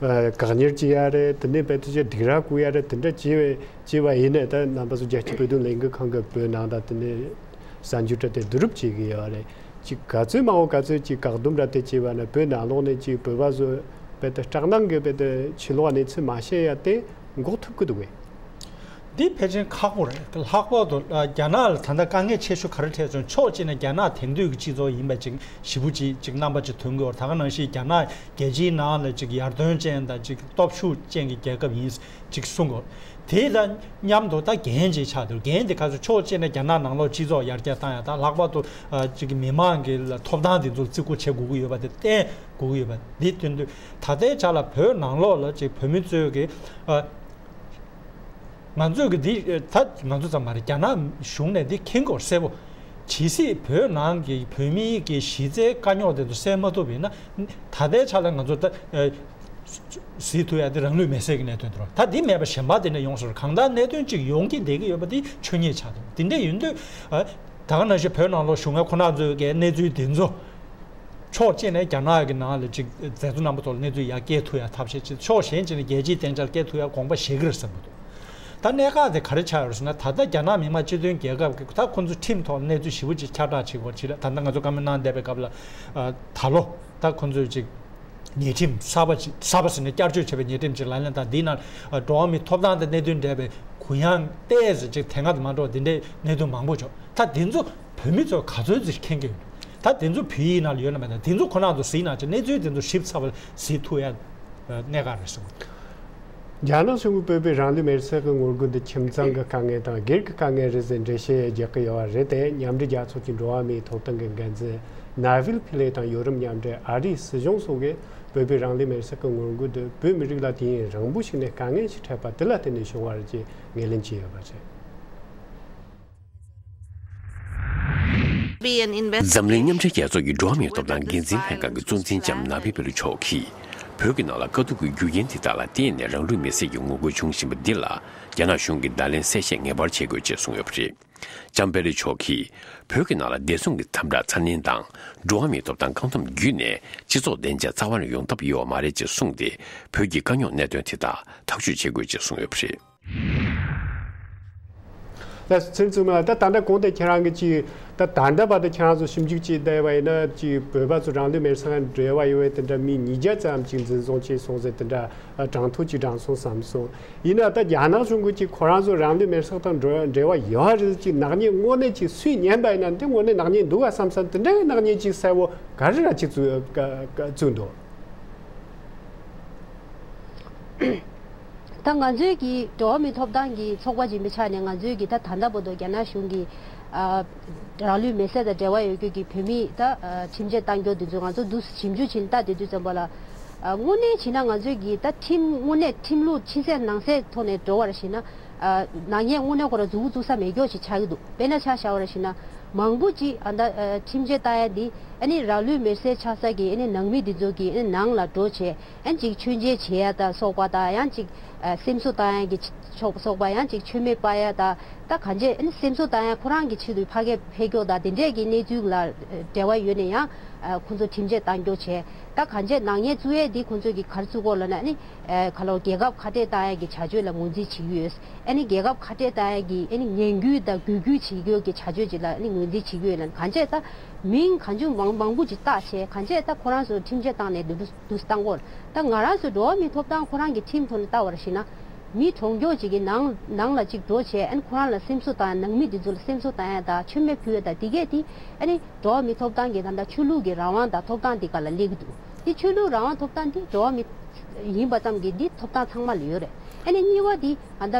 ཨ་བཀག་ཉར་བྱེད་ཡ་རེད། དེ་ནས་རྦད་དེ་ཅིག་སྡིགས་ར་བསྐུལ་ཡ་རེད། དེ་འདྲ་བྱས་པ་བྱས་པ་ཡིན་ནའི། ད་རྣམ་པ་ཚོ་རྒྱལ་སྤྱིའི་བོད་དོན་ལས་འགུལ་ཁང་གི་བོད་ནང་དང་། དེ་ནས་གསར་འགྱུར་ར་དེ་བསྡུ་རུབ་བྱེད་ཀྱི་ཡོད་རེད། ཅིག་ག་ཚོད་མང་པོ་ག་ཚོད་ཅིག་བཀག་སྡོམ་ར་དེ་བྱས་པ་ན། བོད་ནང་ལོགས་ནས་ཅིག་བོད་པ་ཚོ་རྦད་དེ་སྐྲག་སྣང་གིས་རྦད་དེ་ཕྱི་ལོགས་གནས་ཚུལ་མ་བཤད་ཡ་དེ་འགོག་ཐུབ་ཀྱི་འདུག་གས། འདི་ཕལ་ཆེར་ཁག་པོ་རེད། ལྷག་པར་དུ་ཨ་རྒྱ་ནག་ལ་ད་ལྟ་དཀའ་ངལ་ཆེ་ཤོས་ག་རེ་འཕྲད་སོང་། ཕྱོགས་གཅིག་ནས་རྒྱ་ནག་དེང་དུས་ཀྱི་སྤྱི་ཚོགས་ཡིན་པ་ཅིག་ཞེ་པོ་ཅིག་ཅིག་རྣམ་པ་ཅིག་ཐོན་གྱི་ཡོད་རེད། ད་ག་ནང་བཞིན་རྒྱ་ནག་རྒྱལ་སྤྱིའི་ནང་ལ་ཅིག་ཡར་ཐོན་ཅན་དང་ཅིག་སྟོབས་ཤུགས་ཅན་གྱི་རྒྱལ་ཁབ་ཡིན་ཅིག་གསུང་གི་ཡོད་རེད། དེ་དང་མཉམ་དུ་ད་འགན་ཅིག་ཆགས་འདུག། འགན་དེ་ག་ཚོད། ཕྱོགས་གཅིག་ནས་རྒྱ་ནག་ནང་ལོགས་སྤྱི་ཚོགས་ཡར་རྒྱས་བཏང་ཡ་དང་། ལྷག་པར་དུ་ཨ་ཅིག་མི་མང་གི་ལ་ཐོབ་ཐང་དེ་ཚོ་བརྩི་བཀུར་བྱེད་དགོས་ཀྱི་ཡོད་པ་དེ་བསྟན་དགོས་ཀྱི་ཡོད་པ། འདི་དོན་དུ་ད་ལྟའི་ཆ་ལ་བོད་ནང་ལོགས་ལ་ཅིག་བོད་མི་ཚོས་ཀྱི་ཨ། ང་ཚོས་ཀྱི་འདི་ད་ང་ཚོ་ཙམ་མ་རེད། རྒྱ་ནག་གཞུང་ནས་འདི་མཁྱེན་དགོས་གསལ་པོ། ཇི་སྲིད་བོད་ནང་གི་བོད་མིའི་གི་གཞི་རྩའི་དཀའ་རྙོག་དེ་ཚོ་སེལ་མ་ཐུབ་པ་ཡིན་ན། ད་ལྟའི་ཆ་ལ་ང་ཚོ་ད་ཨ་གཟིགས་ཐུབ་ཡ་དེ་རང་ལུས་མེར་སྲེག་གི་གནད་དོན་དེ་རེད། ད་འདི་མེད་པ་གཞན་པ་དེ་འདྲ་ཡོང་སྲིད་རེད། གང་ལྟར་གནད་དོན་གཅིག་ཡོང་གི་བསྡད་ཀྱི་ཡོད་པ་དེ་ཆོས་ཉིད་ཆགས་འདུག། དེ་འདྲ་ཡིན་དུས་ཨ་ད་ག་ནང་བཞིན་བོད་ནང་ལོགས་བཞུགས་མཁན་ཁོ་རང་ཚོའི་གི་གནས་ཚུལ་དེ་ཚོ། ཕྱོགས་གཅིག་ནས་རྒྱ་ནག་གི་ནང་ལ་ཅིག་མཛད་གཙོ་རྣམ་པ་ཚོ་ལ་གནས་ཚུལ་ཡར་སྐྱེལ་ཐུབ་ཡ་ཐབས་ཤེས་བྱེད། ཕྱོགས་གཞན་གཅིག་ནས་རྒྱལ་སྤྱིའི་སྡིངས་ཆར་སྐྱེལ་ཐུབ་ཡ་དགོངས་པ་བཞེས་ཀྱི་རེད་བསམ་གྱི་འདུག། ད་གནད་འགག་དེ་ག་རེ་ཆགས་ཡོད་ཟེར་ན། ད་ལྟ་རྒྱ་ནག་མི་དམངས་སྤྱི་མཐུན་རྒྱལ་ཁབ་ཀྱི་ད་ཁོང་ཚོ་ཁྲིམས་ཐོག་གནས་ཚུལ་ཞིབ་པོ་ཅིག་ཁྱབ་བསྒྲགས་བྱེད་དགོས་ཅིག་ལ། ད་ལྟ་ང་ཚོ་བཀའ་མོལ་གནང་བསྡད་པའི་སྐབས་ལ་ཨ་ད་ལོ་ད་ཁོང་ཚོས་ཅིག་ཉེས་ཁྲིམས་གསར་པ་ཅིག་གསར་པ་ཟེར་ནས་བསྐྱར་བཅོས་བྱས་པའི་ཉེས་ཁྲིམས་ཅིག་ལག་ལེན་དང་། འདིའི་ནང་ཨ་འགྲོ་བ་མིའི་ཐོབ་ཐང་དང་གནད་དོན་འབྲེལ་བའི་གུ་ཡངས་ཏོག་ཙམ་ཅིག་དེ་སྔ་དང་མ་འདྲ་བ་འདི་འདྲའི་གནད་དོན་མང་པོ་བྱུང་། ད་དེ་ཚོ་བོད་མི་ཚོས་ག་ཚོད་ཅིག་མཁྱེན་གྱི་ཡོད། ད་དེ་ཚོ་བོད་ཡིག་ནང་ལ་ཡོད་ན་མེད་ན། དེ་ཚོ་ཁོ་རང་ཚོ་གཟིགས་ན་ཅིག་གནས་ཚུལ་དེ་ཚོ་ཞིབ་ཚགས་པ་གཟིགས་ཐུབ་ཡ་གནད་འགག་རེད་བསམ་གྱི་འདུག། རྒྱ་ནག་གཞུང་གིས་བོད་པའི་རང་ལུས་མེར་སྲེག་གི་ངོ་རྒོལ་འདི་ཁྱིམ་ཚང་གི་དཀའ་ངལ་དང་སྒེར་གྱི་དཀའ་ངལ་རེད་ཟེར་འགྲེལ་བཤད་རྒྱག་གི་ཡོད་པ་རེད་དེ། མཉམ་འབྲེལ་རྒྱལ་ཚོགས་ཀྱི་འགྲོ་བ་མིའི་ཐོབ་ཐང་གི་འགན་འཛིན་ ནཱ་ཝིལ་ཕི་ལེ་དང་ཡོ་རོབ་མཉམ་འབྲེལ་ཨ་རིའི་སྲིད་གཞུང་སོགས་ཀྱིས་བོད་པའི་རང་ལུས་མེར་སྲེག་གི་ངོ་རྒོལ་དེ་བོད་མི་རིགས་ལ་དུས་ཡུན་རིང་པོ་ཞིག་ནས་དཀའ་ངལ་ཞིག་འཕྲད་པ་དེ་ལ་བརྟེན་ནས་བྱུང་བ་རེད་ཅེས་ངོས་ལེན་བྱས་ཡོད་པ་རེད། འཛམ་གླིང་མཉམ་འབྲེལ་རྒྱལ་ཚོགས་ཀྱི་འགྲོ་བ་མིའི་ཐོབ་ཐང་འགན་འཛིན་ལྷན་ཁང་གི་གཙོ་འཛིན་ལྕམ་ནཱ་ཝིལ་ཕི་ལེ་མཆོག་གིས། བོད་ཀྱི་ནང་ལ་དཀའ་སྡུག་གི་རྒྱུ་རྐྱེན་དེ་དག་ལ་བརྟེན་ནས་རང་ལུས་མེར་སྲེག་གི་ངོ་རྒོལ་བྱུང་བཞིན་པ་འདི་ལ། རྒྱ་ནག་གཞུང་གིས་བརྡ་ལན་གསལ་བཤད་ངེས་པར་བྱེད་དགོས་ཅེས་གསུངས་ཡོད་པ་རེད། ལྕམ་ཕི་ལེ་མཆོག་གིས། བོད་ཀྱི་ནང་ལ་བདེ་སྲུང་གི་དམ་དྲག་ཚ་ནན་དང་། འགྲོ་བ་མིའི་ཐོབ་ཐང་བཀག་སྡོམ་བརྒྱུད་ནས། སྤྱི་ཚོགས་བདེ་འཇགས་རྩ་བ་ནས་ཡོང་ཐབས་ཡོད་པ་མ་རེད་ཅེས་གསུངས་ཏེ། བོད་ཀྱི་དཀའ་རྙོག་གནད་དོན་དེ་དག་ཐག་གཅོད་བྱེད་དགོས་ཅེས་གསུངས་ཡོད་པ་རེད། ལགས་སོ། ཚེ་བཙུན་མ་ལགས། ད་ད་ལྟ་གོང་དེ་ཁྱེད་རང་གིས་ཅིག་ད་ད་ལྟ་བར་དུ་ཁྱེད་རང་ཚོ་ཞིབ་འཇུག་བྱས་བསྡད་པ་ཡིན་ན། ཅིག་བོད་པ་ཚོ་རང་ལུས་མེར་སྲེག་དང་འབྲེལ་བ་ཡོད་པའི་དེ་འདྲ་མི་ཉིས་བརྒྱ་ཙམ་ཅིག་འཛིན་བཟུང་བྱས་སོང་ཟེར། དེ་འདྲ་གྲངས་ཐོ་ཅིག་དྲངས་སོང་བསམ་སོང་། ཡིན་ན་ད་རྒྱ་ནག་གཞུང་གིས་ཅིག་ཁོ་རང་ཚོ་རང་ལུས་མེར་སྲེག་དང་འབྲེལ་འབྲེལ་བ་ཡོད་རེད། ཅིག་ནག་ཉེས་དངོས་གནས་ཅིག་སུས་ཉན་པ་ཡིན་ན། འདི་དངོས་གནས་ནག་ཉེས་འདུག་ག་བསམ་བསམ་དེ་འདྲའི་ནག་ཉེས་ཅིག་གསལ་བོ་ག་རེ་ར་ཅིག་བཙུགས་བཙུགས་འདུག་ད་ང་ཚོའི་གི་འགྲོ་བ་མིའི་ཐོབ་ཐང་གི་ཚོགས་པ་ཡིན་པའི་ཆ་ནས། ང་ཚོའི་གི་ད་ད་ལྟ་བར་དུ་རྒྱ་ནག་གཞུང་གི་ཨ་རང་ལུས་མེར་སྲེག་དང་འབྲེལ་བ་ཡོད་རྒྱུ་གི་བོད་མི་ད་ཨ་ཁྲིམས་ཆད་བཏང་རྒྱུ་དེ་ཚོ་ང་ཚོ་འདུག་ཞིབ་འཇུག་བྱས་ནས་ལྟ་དེ་དུས་ཙམ་པ་ལ། ཨ་དངོས་གནས་བྱས་ན་ང་ཚོའི་གི་ད་ཁྲིམས་དངོས་གནས་ཁྲིམས་ལུགས་ཕྱི་གསལ་ནང་གསལ་ཐོག་ནས་འགྲོ་བར་བྱས་ན། ཨ་ནག་ཉེས་དངོས་གནས་ཁོ་རང་མཛུབ་གུ་བཙུགས་ས་མེད་སྐྱོ་ཞིག་ཆགས་ཀྱི་འདུག་དཔེར་ན་ཆ་བཞག་པར་བྱས་ན། མང་པོ་ཅིག་ཨ་ད་ཨ་ཁྲིམས་ཆད་བཏང་ཡ་འདི་ཨ་ནི་རང་ལུས་མེར་སྲེག་ཆགས་ས་གི་ཨ་ནི་ནང་མི་འདི་ཚོ་གི་ཨ་ནི་ནང་ལ་འགྲོ་བྱས། ཨ་ནི་ཅིག་མཆོད་མཇལ་བྱེད་ཡ་དང་སོགས་པ་དང་། ཡང་ཅིག་ཨ་སེམས་གསོ་བཏང་ཡ་གི་ཕྱོགས་སོགས་པ། ཡང་ཅིག་མཆོད་མེ་སྤར་ཡ་དང་། ད་གང་ཅི་ཨ་ནི་སེམས་གསོ་བཏང་ཡ་ཁོ་རང་གི་ཆེད་དུ་ཕ་གིར་ཕེབས་རྒྱུ་དང་དེ་འདྲས་ཀྱི་གནས་ཚུལ་ལ་འབྲེལ་བ་ཡོད་ནས་ཡང་ཁོ་ཚོ་ཁྲིམས་ཆད་བཏང་རྒྱུ་བྱས། ད་གང་ཅི་ནག་ཉེས་བཙུགས་ཡས་འདི་ཁོ་ཚོས་ཀྱི་ག་རེ་བཙུགས་དགོས་ལབ་ན། ཨ་ནི་ཨ་ག་ལོ་རྒྱལ་ཁབ་ཁ་གཏད་བཏང་ཡས་ཀྱི་བྱ་སྤྱོད་ལ་ངོས་འཛིན་བྱེད་ཀྱི་ཡོད། ཨ་ནི་རྒྱལ་ཁབ་ཁ་གཏད་བཏང་ཡས་ཀྱི་ཨ་ནི་ངན་སྐུལ་དང་འགོག་རྒོལ་བྱེད་རྒྱུ་གི་བྱ་སྤྱོད་ཅིག་ལ་ཨ་ནི་ངོས་འཛིན་བྱེད་ཀྱི་ཡོད་ལབ། གང་ཅི་ད་མིང་གང་བྱུང་མང་མང་པོ་ཅིག་བཏགས་བྱས། གང་ཅི་ད་ཁོ་རང་ཚོ་ཁྲིམས་ཆད་བཏང་ནས་འདུག་འདུག་བཏང་གོ། ད་ང་རང་ཚོ་འགྲོ་བ་མིའི་ཐོབ་ཐང་ཁོ་རང་གི་ཁྲིམས་ཐོག་ནས་བལྟ་བར་བྱས་ན། མི་གྲོངས་རྒྱུ་ཅིག་གི་ནང་ནང་ལ་ཅིག་འགྲོ་བྱས། ཨ་ནི་ཁོ་རང་ལ་སེམས་གསོ་བཏང་ཡ། ནང་མི་འདི་ཚོ་ལ་སེམས་གསོ་བཏང་ཡ་དང་མཆོད་མེ་ཕུལ་ཡ་དང་དེ་གས་དེ་ཨ་ནི་འགྲོ་བ་མིའི་ཐོབ་ཐང་གི་ད་ལྟ་ཆོས་ལུགས་ཀྱི་རང་དབང་དང་ཐོབ་ཐང་དེ་ག་ལ་སླེབས་ཀྱི་འདུག་དེ་ཆོས་ལུགས་རང་དབང་ཐོབ་ཐང་དེ་འགྲོ་བ་མི་ཡིན་པ་ཙམ་གྱིས་འདི་ཐོབ་ཐང་ཚང་མ་ལ་ཡོད་རེད། ཨ་ནི་གཉིས་པ་འདི་ད་ལྟ་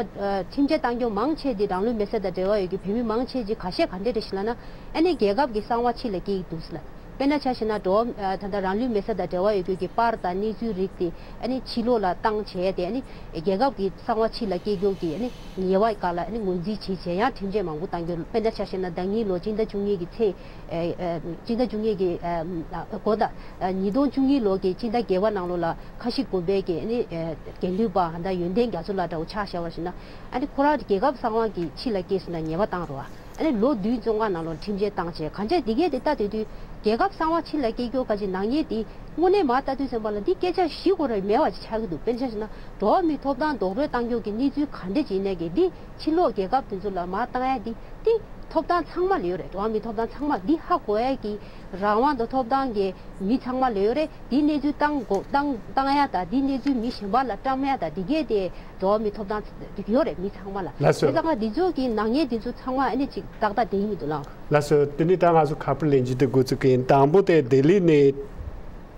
ཁྲིམས་ཆད་བཏང་རྒྱུ་མང་ཆེ་འདི་རང་ལུས་མེར་སྲེག་དང་འབྲེལ་བ་ཡོད་རྒྱུ་བོད་མི་མང་ཆེ་ཅིག་ཁ་ཤས་ག་འདྲས་རེད་ཞེས་ལབ་ན། ཨ་ནི་རྒྱལ་ཁབ་ཀྱི་གསང་བ་ཕྱི་ལ་སྐྱེལ་གྱི་འདུག་ཟེར་ལབ། དཔེར་ན་ཆ་བཞག་ན་འགྲོ་བ་ད་ལྟ་རང་ལུས་མེར་སྲེག་དང་འབྲེལ་བ་ཡོད་རྒྱུ་གི་པར་དང་གནས་ཚུལ་རིགས་དེ་ཨ་ནི་ཕྱི་ལོགས་ལ་བཏང་བྱས་ཏེ། ཨ་ནི་རྒྱལ་ཁབ་ཀྱི་གསང་བ་ཕྱི་ལ་སྐྱེལ་རྒྱུ་གི་ཨ་ནི་ཉེས་པ་སྒང་ལ་ཨ་ནི་ངོས་འཛིན་བྱས་བྱས་ཡང་ཁྲིམས་ཆད་མང་པོ་བཏང་རྒྱུ། དཔེར་ན་ཆ་བཞག་ན་ཟླ་གཉིས་ལོ་སྤྱི་ཟླ་བཅུ་གཉིས་ཀྱི་ཚེས། ཨ་ཨ་སྤྱི་ཟླ་བཅུ་གཉིས་ཀྱི་ཨ་ཨ་འགོ་ཟླ། ཨ་ཉིས་སྟོང་བཅུ་གཉིས་ལོ་གི་སྤྱི་ཟླ་བརྒྱད་པ་ནང་ལོགས་ལ་ཁ་ཤས་དགོན་པའི་གི་ཨ་ནི་ཨ་དགེ་འདུན་པ་ད་ལྟ་ཡོན་ཏན་རྒྱ་མཚོ་ལགས་འདྲ་བོ་ཆ་བཞག་པར་བྱས་ན། ཨ་ནི་ཁོ་རང་རྒྱལ་ཁབ་གསང་བ་གི་ཕྱི་ལ་སྐྱེལ་སོང་ན་ཉེས་པ་བཏང་རོགས། ཨ་ནི་ལོ་བདུན་བཙོན་ཁང་ནང་ལོགས་ཁྲིམས་ཆད་བཏང་བྱས། གང་ཅི་འདི་གས་དེ་ལྟ་དུས་དུས་རྒྱལ་ཁབ་གསང་བ་ཕྱི་ལ་སྐྱེལ་རྒྱུ་ག་ཅི་ནག་ཉེས་དེ་དངོས་གནས་མར་ལྟ་དུས་ཙམ་པ་ལ་འདི་སྐད་ཆ་བཤད་དགོས་རེད་མེད་པ་ཅིག་ཆགས་ཀྱི་འདུག་དཔེར་ན་ཆ་བཞག་ན་འགྲོ་བ་མིའི་ཐོབ་ཐང་རྡོག་རོལ་བཏང་རྒྱུ་གི་གནས་ཚུལ་ག་འདྲས་ཅིག་ཡིན་ནའི་གི་འདི་ཕྱི་ལོགས་རྒྱལ་ཁབ་དེ་ཚོ་ལ་མར་བཏང་ཡ་འདི་འདི་ཐོབ་ཐང་ཚང་མ་ལ་ཡོད་རེད། འགྲོ་བ་མིའི་ཐོབ་ཐང་ཚང་མ་འདི་ཧ་གོ་ཡ་གི་རང་དབང་དང་ཐོབ་ཐང་གི་མི་ཚང་མ་ལ་ཡོད་རེད། འདི་གནས་ཚུལ་བཏང་དགོས་བཏང་བཏང་ཡ་དང་འདི་གནས་ཚུལ་མི་གཞན་པ་ལ་བཀྲམ་ཡ་དང་འདི་གས་དེ་འགྲོ་བ་མིའི་ཐོབ་ཐང་ཡོད་རེད་མི་ཚང་མ་ལ། ལགས་སོ། དེ་ཙང་ང་འདི་ཚོ་གི་ནག་ཉེས་འདི་ཚོ་ཚང་མ་ཨ་ནི་ཅིག་ཏག་ཏག་བསྡད་ཀྱི་མི་འདུག་ལགས། ལགས་སོ། དེ་ནས་ད་ང་ཚོ་ཁ་པར་ལེན་རྒྱུ་དེ་འགོ་བཙུགས་ཀྱི་ཡིན། དང་པོ་དེ་ལྡི་ལི་ནས་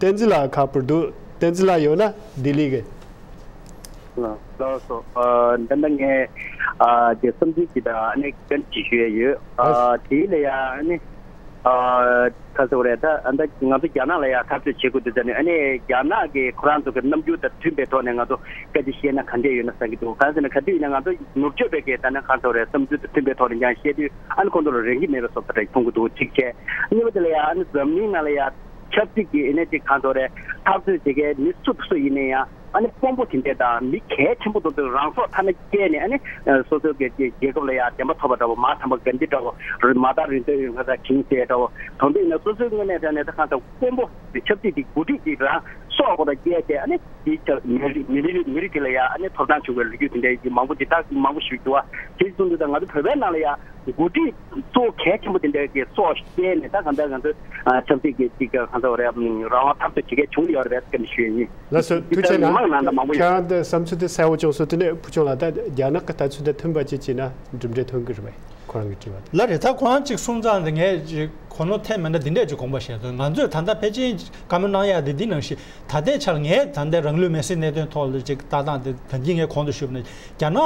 བསྟན་འཛིན་ལགས་ཁ་པར་འདུག་བསྟན་འཛིན་ལགས་ཡོད་ན་ལྡི་ལི་གི། ལགས་སོ། ཨ་འདི་འདྲ་ངས་ཨ་ཀྱི་བསམ་ཚུལ་ཅིག་དང་ཨ་ནི་བཀའ་འདྲི་ཞུ་ཡས་ཡོད། ཨ་དེ་ལ་ཡ་ཨ་ནི་ཨ་ག་ཟེར་བ་རེད། ད་ཨ་ད་ང་ཚོ་རྒྱ་ནག་ལ་ཡ་འཐབ་རྩོད་བྱེད་དགོས་དུས་ཙ་ནས་ཨ་ནི་རྒྱ་ནག་གི་ཁོ་རང་ཚོ་གི་རྣམ་འགྱུར་དང་མཐུན་པའི་ཐོག་ནས་ང་ཚོ་སྐད་ཆ་བཤད་ན་ག་འདྲས་ཡོད་ན་བསམ་གྱི་འདུག་གང་ཟེར་ན་ག་དུས་ཡིན་ན་ང་ཚོ་ནུབ་ཕྱོགས་པའི་གི་ད་ནི་ག་ཟེར་བ་རེད། བསམ་ཚུལ་དང་མཐུན་པའི་ཐོག་ནས་ཀྱང་བཤད་དུས་ཨ་ནི་ཁོང་ཚོ་ལ་རེ་སྒུག་མེད་པའི་བཟོ་ལྟ་འདྲ་མཐོང་གི་འདུག་གཅིག་བྱས། གཉིས་པ་དེ་ལ་ཡ་ཨ་ནི་འཛམ་གླིང་ནང་ལ་ཡ་ཆབ་སྲིད་ཀྱི་ཨ་ནི་ཅིག་གང་ཐོག་རེད། འཐབ་རྩོད་བྱེད་མཁན་མི་སུ་དང་སུ་ཡིན་ན་ཡང་ཨ་ནི་དཔོན་པོ་དེ་འདྲས་དང་མི་གལ་ཆེན་པོ་དེ་ཚོས་རང་སྲོག་ཐ་ན་བསྐྱལ་ནས་ཨ་ནི་སོ་སོའི་གི་རྒྱལ་ཁབ་ལ་ཡང་བདེན་པ་ཐོབ་པ་འདྲ་བོ། མ་ཐམ་པ་ག་འདི་འདྲ་བོ་རེད། མ་དག་རིང་དུ་ཡོང་ཁ་ས་ཁྱིམ་ཟས་འདྲ་བོ་དོན་དུ་ཡིན་ན་སོ་སོའི་དངོས་གནས་དྲང་གནས་ད་གང་ལྟར་དཔོན་པོ་ཆབ་སྲིད་ཀྱི་འགོ་ཁྲིད་ཅིག་རང་སྲོག་ཁོ་ཐག་བསྐྱལ་ཏེ་ཨ་ནི་དེའི་ཆབ་མི་རིགས་མི་རིགས་མི་རིགས་དེ་ལ་ཡང་ཨ་ནི་ཐོབ་ཐང་བྱུང་བའི་ལོ་རྒྱུས་དེ་འདྲ་ཡིན་གྱི་མང་པོ་དེ་དག་མང་པོ་ཞིག་འདུག་བ། དེ་གསུངས་དུས་ད་ང་ཚོ་བོད་པའི་ནང་ལ་ཡང་འགོ་ཁྲིད་གཙོ་བོ་གལ་ཆེན་པོ་དེ་འདྲ་གི་སྲོག་བསྐྱལ་ནས་ད་གང་ལྟར་ང་ཚོ་ཨ་ཆབ་སྲིད་ཀྱི་ཅིག་གང་ཟེར་བ་རེད། རང་དབང་འཐབ་རྩོད་བྱེད་མཁན་བྱུང་ཡོད་རེད་བསམ་ཞུ་ཡ་ཡིན། ལགས་སོ། འདི་ཐུགས་རྗེ་ལྟར་མི་མང་ནང་ད་མང་པོ་ཡོད། ཁྱེད་རང་གི་བསམ་ཚུལ་དེ་གསལ་བོ་བྱུང་སོང་། དེ་ནས་བུ་ཆུང་ལགས་ད་རྒྱ་ནག་གི་ལྟ་ཚུལ་དང་མཐུན་པ་ཅིག་བྱས་ན་གྲུབ་འབྲས་ཐོན་གྱི་རེད་པས། ཁོ་རང་གི་དྲི་བ་དེ། ལགས་རེད། ད་ཁོ་རང་གཅིག་གསུང་ཙང་དེ་ངས་ཅིག་གོ་ནོར་ཐེབས་མེད་ན་འདི་འདྲས་ཅིག་དགོངས་པ་བཞེས་དོན། ང་ཚོས་ད་ལྟ་ཕལ་ཆེར་བཀའ་མོལ་གནང་ཡག་དེ་འདི་ནང་བཞིན་ད་ལྟའི་ཆར་ངས་ད་ལྟའི་རང་ལུས་མེར་སྲེག་གནད་དོན་ཐོག་ལ་ཅིག་ལྟ་སྟངས་དེ་ད་གིན་ངས་གོང་དུ་ཞུས་པ་ནང་རྒྱ་ནག་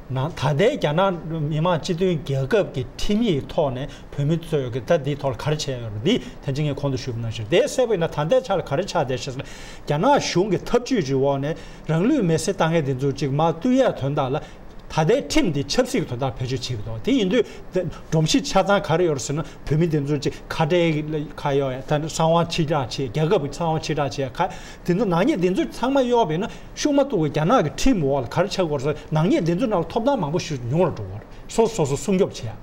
ནང་ད་ལྟའི་རྒྱ་ནག་མི་དམངས་སྤྱི་མཐུན་རྒྱལ་ཁབ་ཀྱི་ཁྲིམས་ཡིག་ཐོག་ནས་བོད་མི་ཚོས་ཀྱི་ད་འདིའི་ཐོག་ལ་ག་རེ་བྱས་ཡོད་རེད། འདི་ཐེངས་ཅིག་ངས་གོང་དུ་ཞུས་པ་ནང་བཞིན་དེ་གསལ་པོ་ཡིན་ན། ད་ལྟའི་ཆ་ལ་ག་རེ་ཆགས་བསྡད་ཤག་ཟེར་ན། རྒྱ་ནག་གཞུང་གི་ཐབས་ཇུས་ཀྱི་འོག་ནས་རང་ལུས་མེར་སྲེག་བཏང་མཁན་དེ་ཚོ་ཅིག་མར་བཏུལ་ཡས་དོན་དག་ལ། ད་ལྟའི་ཁྲིམས་འདི་ཆབ་སྲིད་ཀྱི་དོན་དག་བེད་སྤྱོད་བྱེད་ཀྱི་འདུག་དེ་ཡིན་དུས་དེ་སྒྲོམ་གཞི་ཆ་ཚང་ག་རེ་ཡོད་རེད་ཟེར་ན། བོད་མི་དེ་ཚོ་ཅིག་ཁ་བྲལ་ཁ་གཡོག་ཡ། ད་གསང་བ་ཕྱིར་བསྒྲགས་བྱེད། རྒྱལ་ཁབ་ཀྱི་གསང་བ་ཕྱིར་བསྒྲགས་བྱེད་ཡ། ཁ་དེ་ཚོ་ནག་ཉེས་དེ་ཚོ་ཚང་མ་གཡོག་པ་ཡིན་ན། ཤུགས་མ་གཏོགས་པའི་རྒྱ་ནག་གི་ཁྲིམས་འོག་ལ་ག་རེ་ཆགས་ཀྱི་ཡོད་རེད་ཟེར། ནག་ཉེས་དེ་ཚོའི་ནང་ལ་ཐོབ་ཐང་མང་པོ་ཞིག་ཉུང་རུ་འགྲོ་གི་ཡོད་རེད། སོ་སོ་སོ་སྲུང་སྐྱོབ་བྱེད་ཡ།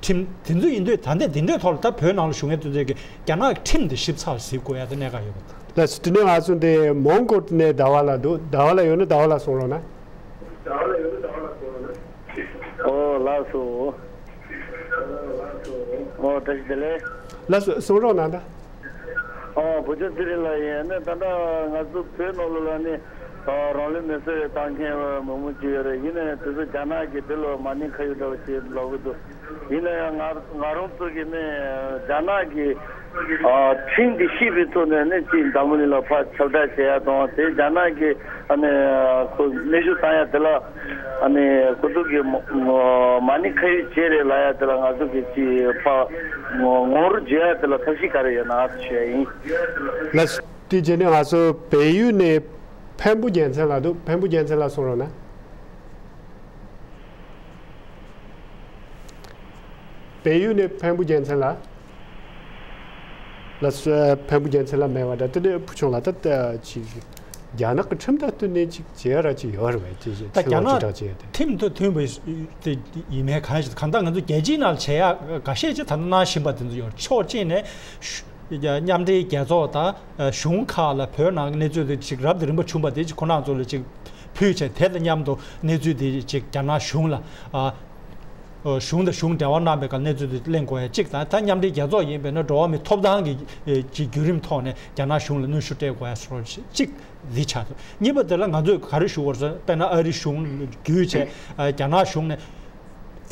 ཁྲིམས་དེ་ཚོ་ཡིན་དུས་ད་ལྟ་འདི་འདྲའི་ཐོག་ལ་ད་བོད་ནང་ལ་བཞུགས་མཁན་དེ་ཚོས་ཀྱི་རྒྱ་ནག་གི་ཁྲིམས་དེ་ཞིབ་ཚགས་གཟིགས་དགོས་ཡ་དེ་གནད་འགག་ཡོད་པ་རེད། ལགས་སོ། དེ་ནས་ང་ཚོ་འདི་མོན་གྷོ་ནས་ཟླ་བ་ལགས་འདུག་ཟླ་བ་ལགས་ཡོད་ན་ཟླ་བ་ལགས་གསུང་རོགས་གནང་། ཨོ་ལགས་སོ། ཨོ་བཀྲ་ཤིས་བདེ་ལེགས། ལགས་སོ། གསུང་རོགས་གནང་ད། ཨོ་བུ་ཆུང་ཚེ་རིང་ལགས་ཡིན། ཨ་ནི་ད་ལྟ་ང་ཚོ་བོད་ནང་ལོགས་ལ་ནི་ཨ་རང་ལུས་མེར་སྲེག་བཏང་མཁན་མང་པོ་ཅིག་ཡོད་རེད། ཡིན་ནའི་དེ་ཚོ་རྒྱ་ནག་གིས་དེ་ལ་མ་ཎི་ཁ་ཡོག་འདྲ་བོ་ཅིག་ལབ་ཀྱི་འདུག་ཡིན་ན་ཡང་ང་ང་རང་ཚོ་གིས་ནི་རྒྱ་ནག་གི་ཨ་ཁྲིམས་འདི་ཤེས་པའི་ཐོག་ནས་ནི་ཅིག་འཛམ་བུ་གླིང་ལ་ཕར་ཁྱབ་བསྒྲགས་བྱེད་ཡ་དང་། དེ་རྒྱ་ནག་གི་ཨ་ནི་ཁོ་གནོན་ཤུགས་བཏང་ཡ་དེ་ལ་ཨ་ནི་ཁོ་ཚོ་གི་མ་མ་ཎི་ཁ་ཡོག་བྱས་རེད་ལབ་ཡ་དེ་ལ་ང་ཚོ་གིས་ཅིག་ཕར་ངོ་རྒོལ་བརྗོད་ཡ་དེ་ལ་ཐབས་ཤེས་ག་རེ་ཡོད་ན་ཞུ་ཡ་ཡིན། ལགས་སོ། དེ་རྗེས་ནས་ང་ཚོ་བལ་ཡུལ་ནས་འཕན་པོ་རྒྱལ་མཚན་ལགས་འདུག་འཕན་པོ་རྒྱལ་མཚན་ལགས་གསུང་རོགས་གནང་། བལ་ཡུལ་ནས་འཕན་པོ་རྒྱལ་མཚན་ལགས། ལགས་སོ། འཕན་པོ་རྒྱལ་མཚན་ལགས་མེད་པ་འདྲ། དེ་ནས་བུ་ཆུང་ལགས་ད་ཅིག་རྒྱ་ནག་གི་ཁྲིམས་དང་བསྟུན་ནས་ཅིག་བྱེད་ཡ་ར་ཅིག་ཡོད་རེད་པས། ཅིག་ད་ཕྱི་རྒྱ་ལོགས་ནག་ཅིག་གྲགས་བྱེད་ཡ་དེ། ཁྲིམས་དང་མཐུན་པའི་དེ་ཡིན་མིན་གང་ཞིག་གང་ལྟར་ང་ཚོ་རྒྱལ་སྤྱིའི་ནང་ལ་བྱེད་ཡ་འགའ་ཤས་ཅིག་ད་ལྟ་གནང་བཞིན་པ་དེ་ཚོ་ཡོད། ཕྱོགས་གཅིག་ནས་མཉམ་འབྲེལ་རྒྱལ་ཚོགས་དང་གཞུང་ཁག་ལ་བོད་ནང་གི་གནས་ཚུལ་དེ་ཅིག་རབ་དང་རིམ་པ་བྱུང་བ་དེ་ཅིག་ཁོ་རང་ཚོ་ལ་ཅིག་ཕུལ་བྱས། དེ་དང་མཉམ་དུ་གནས་ཚུལ་དེ་ཅིག་རྒྱ་ནག་གཞུང་ལ་ཨ། གཞུང་དང་གཞུང་འབྲེལ་བ་གནང་པའི་སྐབས་གནས་ཚུལ་དེ་གླེང་དགོས་ཡ་གཅིག་དང་། ད་མཉམ་འབྲེལ་རྒྱལ་ཚོགས་ཡིན་པས་ན་འགྲོ་བ་མིའི་ཐོབ་ཐང་གི་ཅིག་བརྒྱུད་རིམ་ཐོག་ནས་རྒྱ་ནག་གཞུང་ལ་གནོན་ཤུགས་སྤྲད་དགོས་ཡ་སོགས་གཅིག་འདི་ཆགས་འདུག་གཉིས་པ་དེ་ལ་ང་ཚོས་ག་རེ་ཞུ་དགོས་རེད་ཟེར། དཔེར་ན་ཨ་རི་གཞུང་བརྒྱུད་བྱས་རྒྱ་ནག་གཞུང་ནས་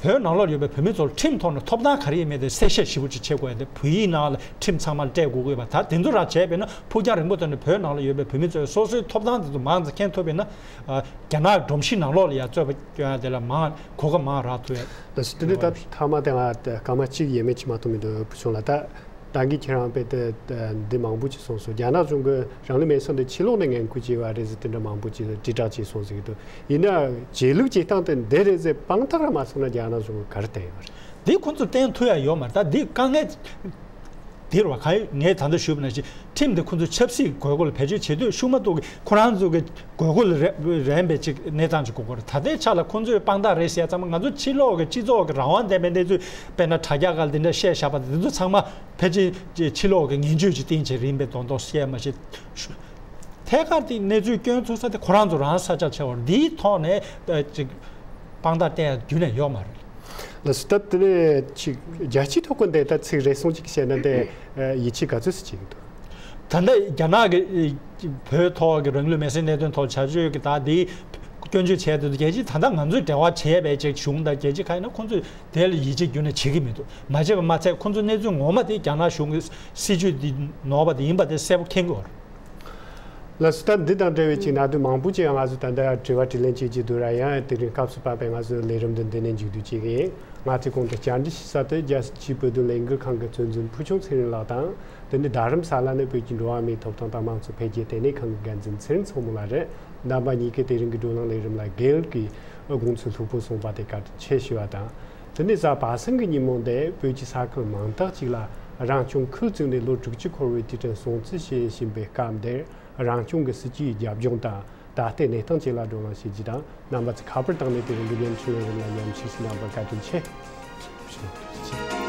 བོད་ནང་ལོགས་ཡོད་པའི་བོད་མི་ཚོར་ཁྲིམས་ཐོག་ནས་ཐོབ་ཐང་ག་རེ་ཡིན་མིན་དེ་གསལ་བཤད་ཞིབ་པོ་ཅིག་བྱེད་དགོས་ཡ་དེ། བོད་ཡིག་ནང་ལ་ཁྲིམས་ཚང་མ་སྤྲད་དགོས་ཀྱི་ཡོད་པ། ད་དེ་ཚོ་རང་བྱས་པས་ན་ཕུགས་རྒྱང་རིང་པོ་བཏང་ནས་བོད་ནང་ལ་ཡོད་པའི་བོད་མི་ཚོས་སོ་སོའི་ཐོབ་ཐང་དེ་ཚོ་མང་ཙམ་མཁྱེན་ཐུབ་པས་ན། རྒྱ་ནག་སྒྲོམ་གཞི་ནང་ལོགས་ལ་ཡང་རྩོད་པ་སྐྱོན་ཡ་དེ་ལ་མང་གོ་སྐབས་མང་རག་ཐུབ་ཡ། ལགས་སོ། དེ་ནས་ད་མཐའ་མ་དེ་ང་སྐར་མ་གཅིག་ཡས་མས་ཅིག་མ་གཏོགས་མི་འདུག་བུ་ཆུང་ལགས། ད་ད་གིན་ཁྱེད་རང་དཔེ་དེ་འདི་མང་པོ་ཅིག་གསུངས་སོང་། རྒྱ་ནག་གཞུང་གིས་རང་ལུས་མེར་སྲེག་འདི་ཕྱི་ལོགས་ནས་ངན་སྐུལ་བྱས་པ་རེད་ཟེར་དེ་འདྲ་མང་པོ་ཅིག་དྲིལ་བསྒྲགས་བྱས་སོང་ཟེར་གྱི་འདུག་ཡིན་ན་རྗེས་ལུས་བྱེད་སྟངས་དེ་འདི་རེད་ཟེར་དཔང་རྟགས་རང་མ་ཚང་ན་རྒྱ་ནག་གཞུང་གིས་ག་རེ་བསྟན་ཡོད་རེད། འདི་ཁོང་ཚོས་བསྟན་ཐུབ་ཡ་ཡོད་མ་རེད། ད་འདི་དཀའ་ངལ་འདིར་བ་ག་ཡི་ངས་ད་ལྟ་ཞུས་པ་ནང་བཞིན་ཁྲིམས་འདི་ཁོང་ཚོས་ཆབ་སྲིད་དགོས་མཁོ་ལ་བེད་སྤྱོད་བྱེད་དུས་ཤུགས་མ་གཏོགས་ཀྱི་ཁོ་རང་ཚོ་གི་དགོས་མཁོ་ལ་རན་རན་པའི་ཅིག་གནས་སྟངས་ཅིག་དགོས་མཁོ་རེད། ད་ལྟའི་ཆ་ལ་ཁོང་ཚོས་དཔང་རྟགས་རེད་ཟེར་ཡ་ཚང་མ་ང་ཚོ་ཕྱི་ལོགས་ཀྱི་སྤྱི་ཚོགས་ཀྱི་རང་དབང་ལྡན་པའི་གནས་ཚུལ་དཔེར་ན་དྲ་རྒྱ་སྒང་འདི་འདྲ་བཤད་བཞག་པ་འདི་ཚོ་ཚང་མ་ཕལ་ཆེར་ཕྱི་ལོགས་ཀྱི་ངན་བྱུས་ཅིག་བསྟན་བྱས་རིན་པས་མདོག་མདོག་བཤད་མ་ཤེས། ཐད་ཀར་དེ་གནས་ཚུལ་སྐྱོན་ཚུགས་ས་དེ་ཁོ་རང་ཚོ་རང་ས་ཆ་ཆེ་བར་འདིའི་ཐོག་ནས་ཅིག་དཔང་རྟགས་བསྟན་ཡ་རྒྱུན་ནས་ཡོད་མ་རེད། ལགས་སོ། ད་དེ་ནས་ཅིག་རྒྱལ་སྤྱིའི་ཐོག་གི་འདི་ལྟ་ཚིག་རེ་ཟུང་ཅིག་བཤད་ན་འདི་ཡིད་ཆེས་ག་ཚོད་སུ་བྱེད་ཀྱི་འདུག་ད་ལྟ་རྒྱ་ནག་གི་བོད་ཐོག་གི་རང་ལུས་མེར་སྲེག་གནད་དོན་ཐོག་བྱ་སྤྱོད་ཀྱི་ད་འདི་སྐྱོན་བརྗོད་བྱས་དུས་རྒྱལ་སྤྱིའི་ད་ལྟ་ང་ཚོས་འབྲེལ་བ་བྱས་པའི་ཅིག་གཞུང་དང་རྒྱལ་སྤྱི་ཁག་ཡིན་ན་ཁོང་ཚོས་དེ་ལ་ཡིད་ཆེས་རྒྱུན་ནས་བྱེད་ཀྱི་མི་འདུག་མ་བྱས་པ་མ་ཚད་ཁོང་ཚོ་གནས་ཚུལ་ངོ་མ་དེ་རྒྱ་ནག་གཞུང་གི་སྲིད་བྱུས་འདི་ནོར་བ་དེ་ཡིན་པ་དེ་གསལ་པོ་མཁྱེན་གྱི་ཡོད་རེད། ལགས་སོ། ད་འདི་དང་འབྲེལ་བའི་ཅིག་གནད་དོན་མང་པོ་ཅིག་ང་ཚོ་ད་ལྟ་དྲི་བ་དྲིས་ལན་བྱེད་ཀྱི་འདུག་ར། ཡང་དེ་རིང་སྐབས་སུ་བབས་པའི་ང་ཚོའི་ལས་རིམ་འདི་འདི་ནས་མཇུག་བསྡུ་བྱེད་ཀྱི་ཡིན། ང་ཚོས་གོང་དུ་བཅར་འདྲི་ཞུ་ས་དེ་རྒྱལ་སྤྱིའི་བོད་དོན་ལས་འགུལ་ཁང་གི་གཙོ་འཛིན་ཕུལ་བྱུང་ཚེ་རིང་ལགས་དང་། དེ་ནས་རྡ་རམ་ས་ལ་ནས་བོད་ཀྱི་འགྲོ་བ་མིའི་ཐོབ་ཐང་དང་མང་གཙོ་འཕེལ་རྒྱས་ལྟེ་གནས་ཁང་གི་འགན་འཛིན་ཚེ་རིང་མཚོ་མོ་ལགས་རེད། རྣམ་པ་གཉིས་ཀས་དེ་རིང་གི་བགྲོ་གླེང་ལས་རིམ་ལ་རྒྱ་གར་གྱི་དགོངས་ཚུལ་ལྷུག་པོ་གསུངས་པ་དེ་བཀའ་དྲིན་ཆེ་ཞུ་བ་དང་། དེ་ནས་གཟའ་པ་སངས་ཀྱི་ཉིན་མོ་འདིར་བོད་ཀྱི་ས་ཁུལ་མང་དག་ཅིག་ལ་རང་སྐྱོང་ཁུལ་བཙུགས་ནས་ལོ་དྲུག་ཅུ་འཁོར་བའི་དུས་དྲན་སྲུང་བརྩི་བྱེད་བཞིན་པའི་སྐབས་འདིར། རང་སྐྱོང་གི་སྲིད་ཇུས་རྒྱབ་ལྗོངས་དང་ད་ལྟའི་གནས་སྟངས་བཅས་ལ་བགྲོ་གླེང་བྱེད་རྒྱུ་དང་། རྣམ་པ་ཚོས་ཁ་པར་བཏང་ནས་དེ་རིང་གི་བརྙན་འཕྲིན་ལས་རིམ་ལ་མཉམ་ཞུགས་གནང་བར་བཀའ་དྲིན་ཆེ།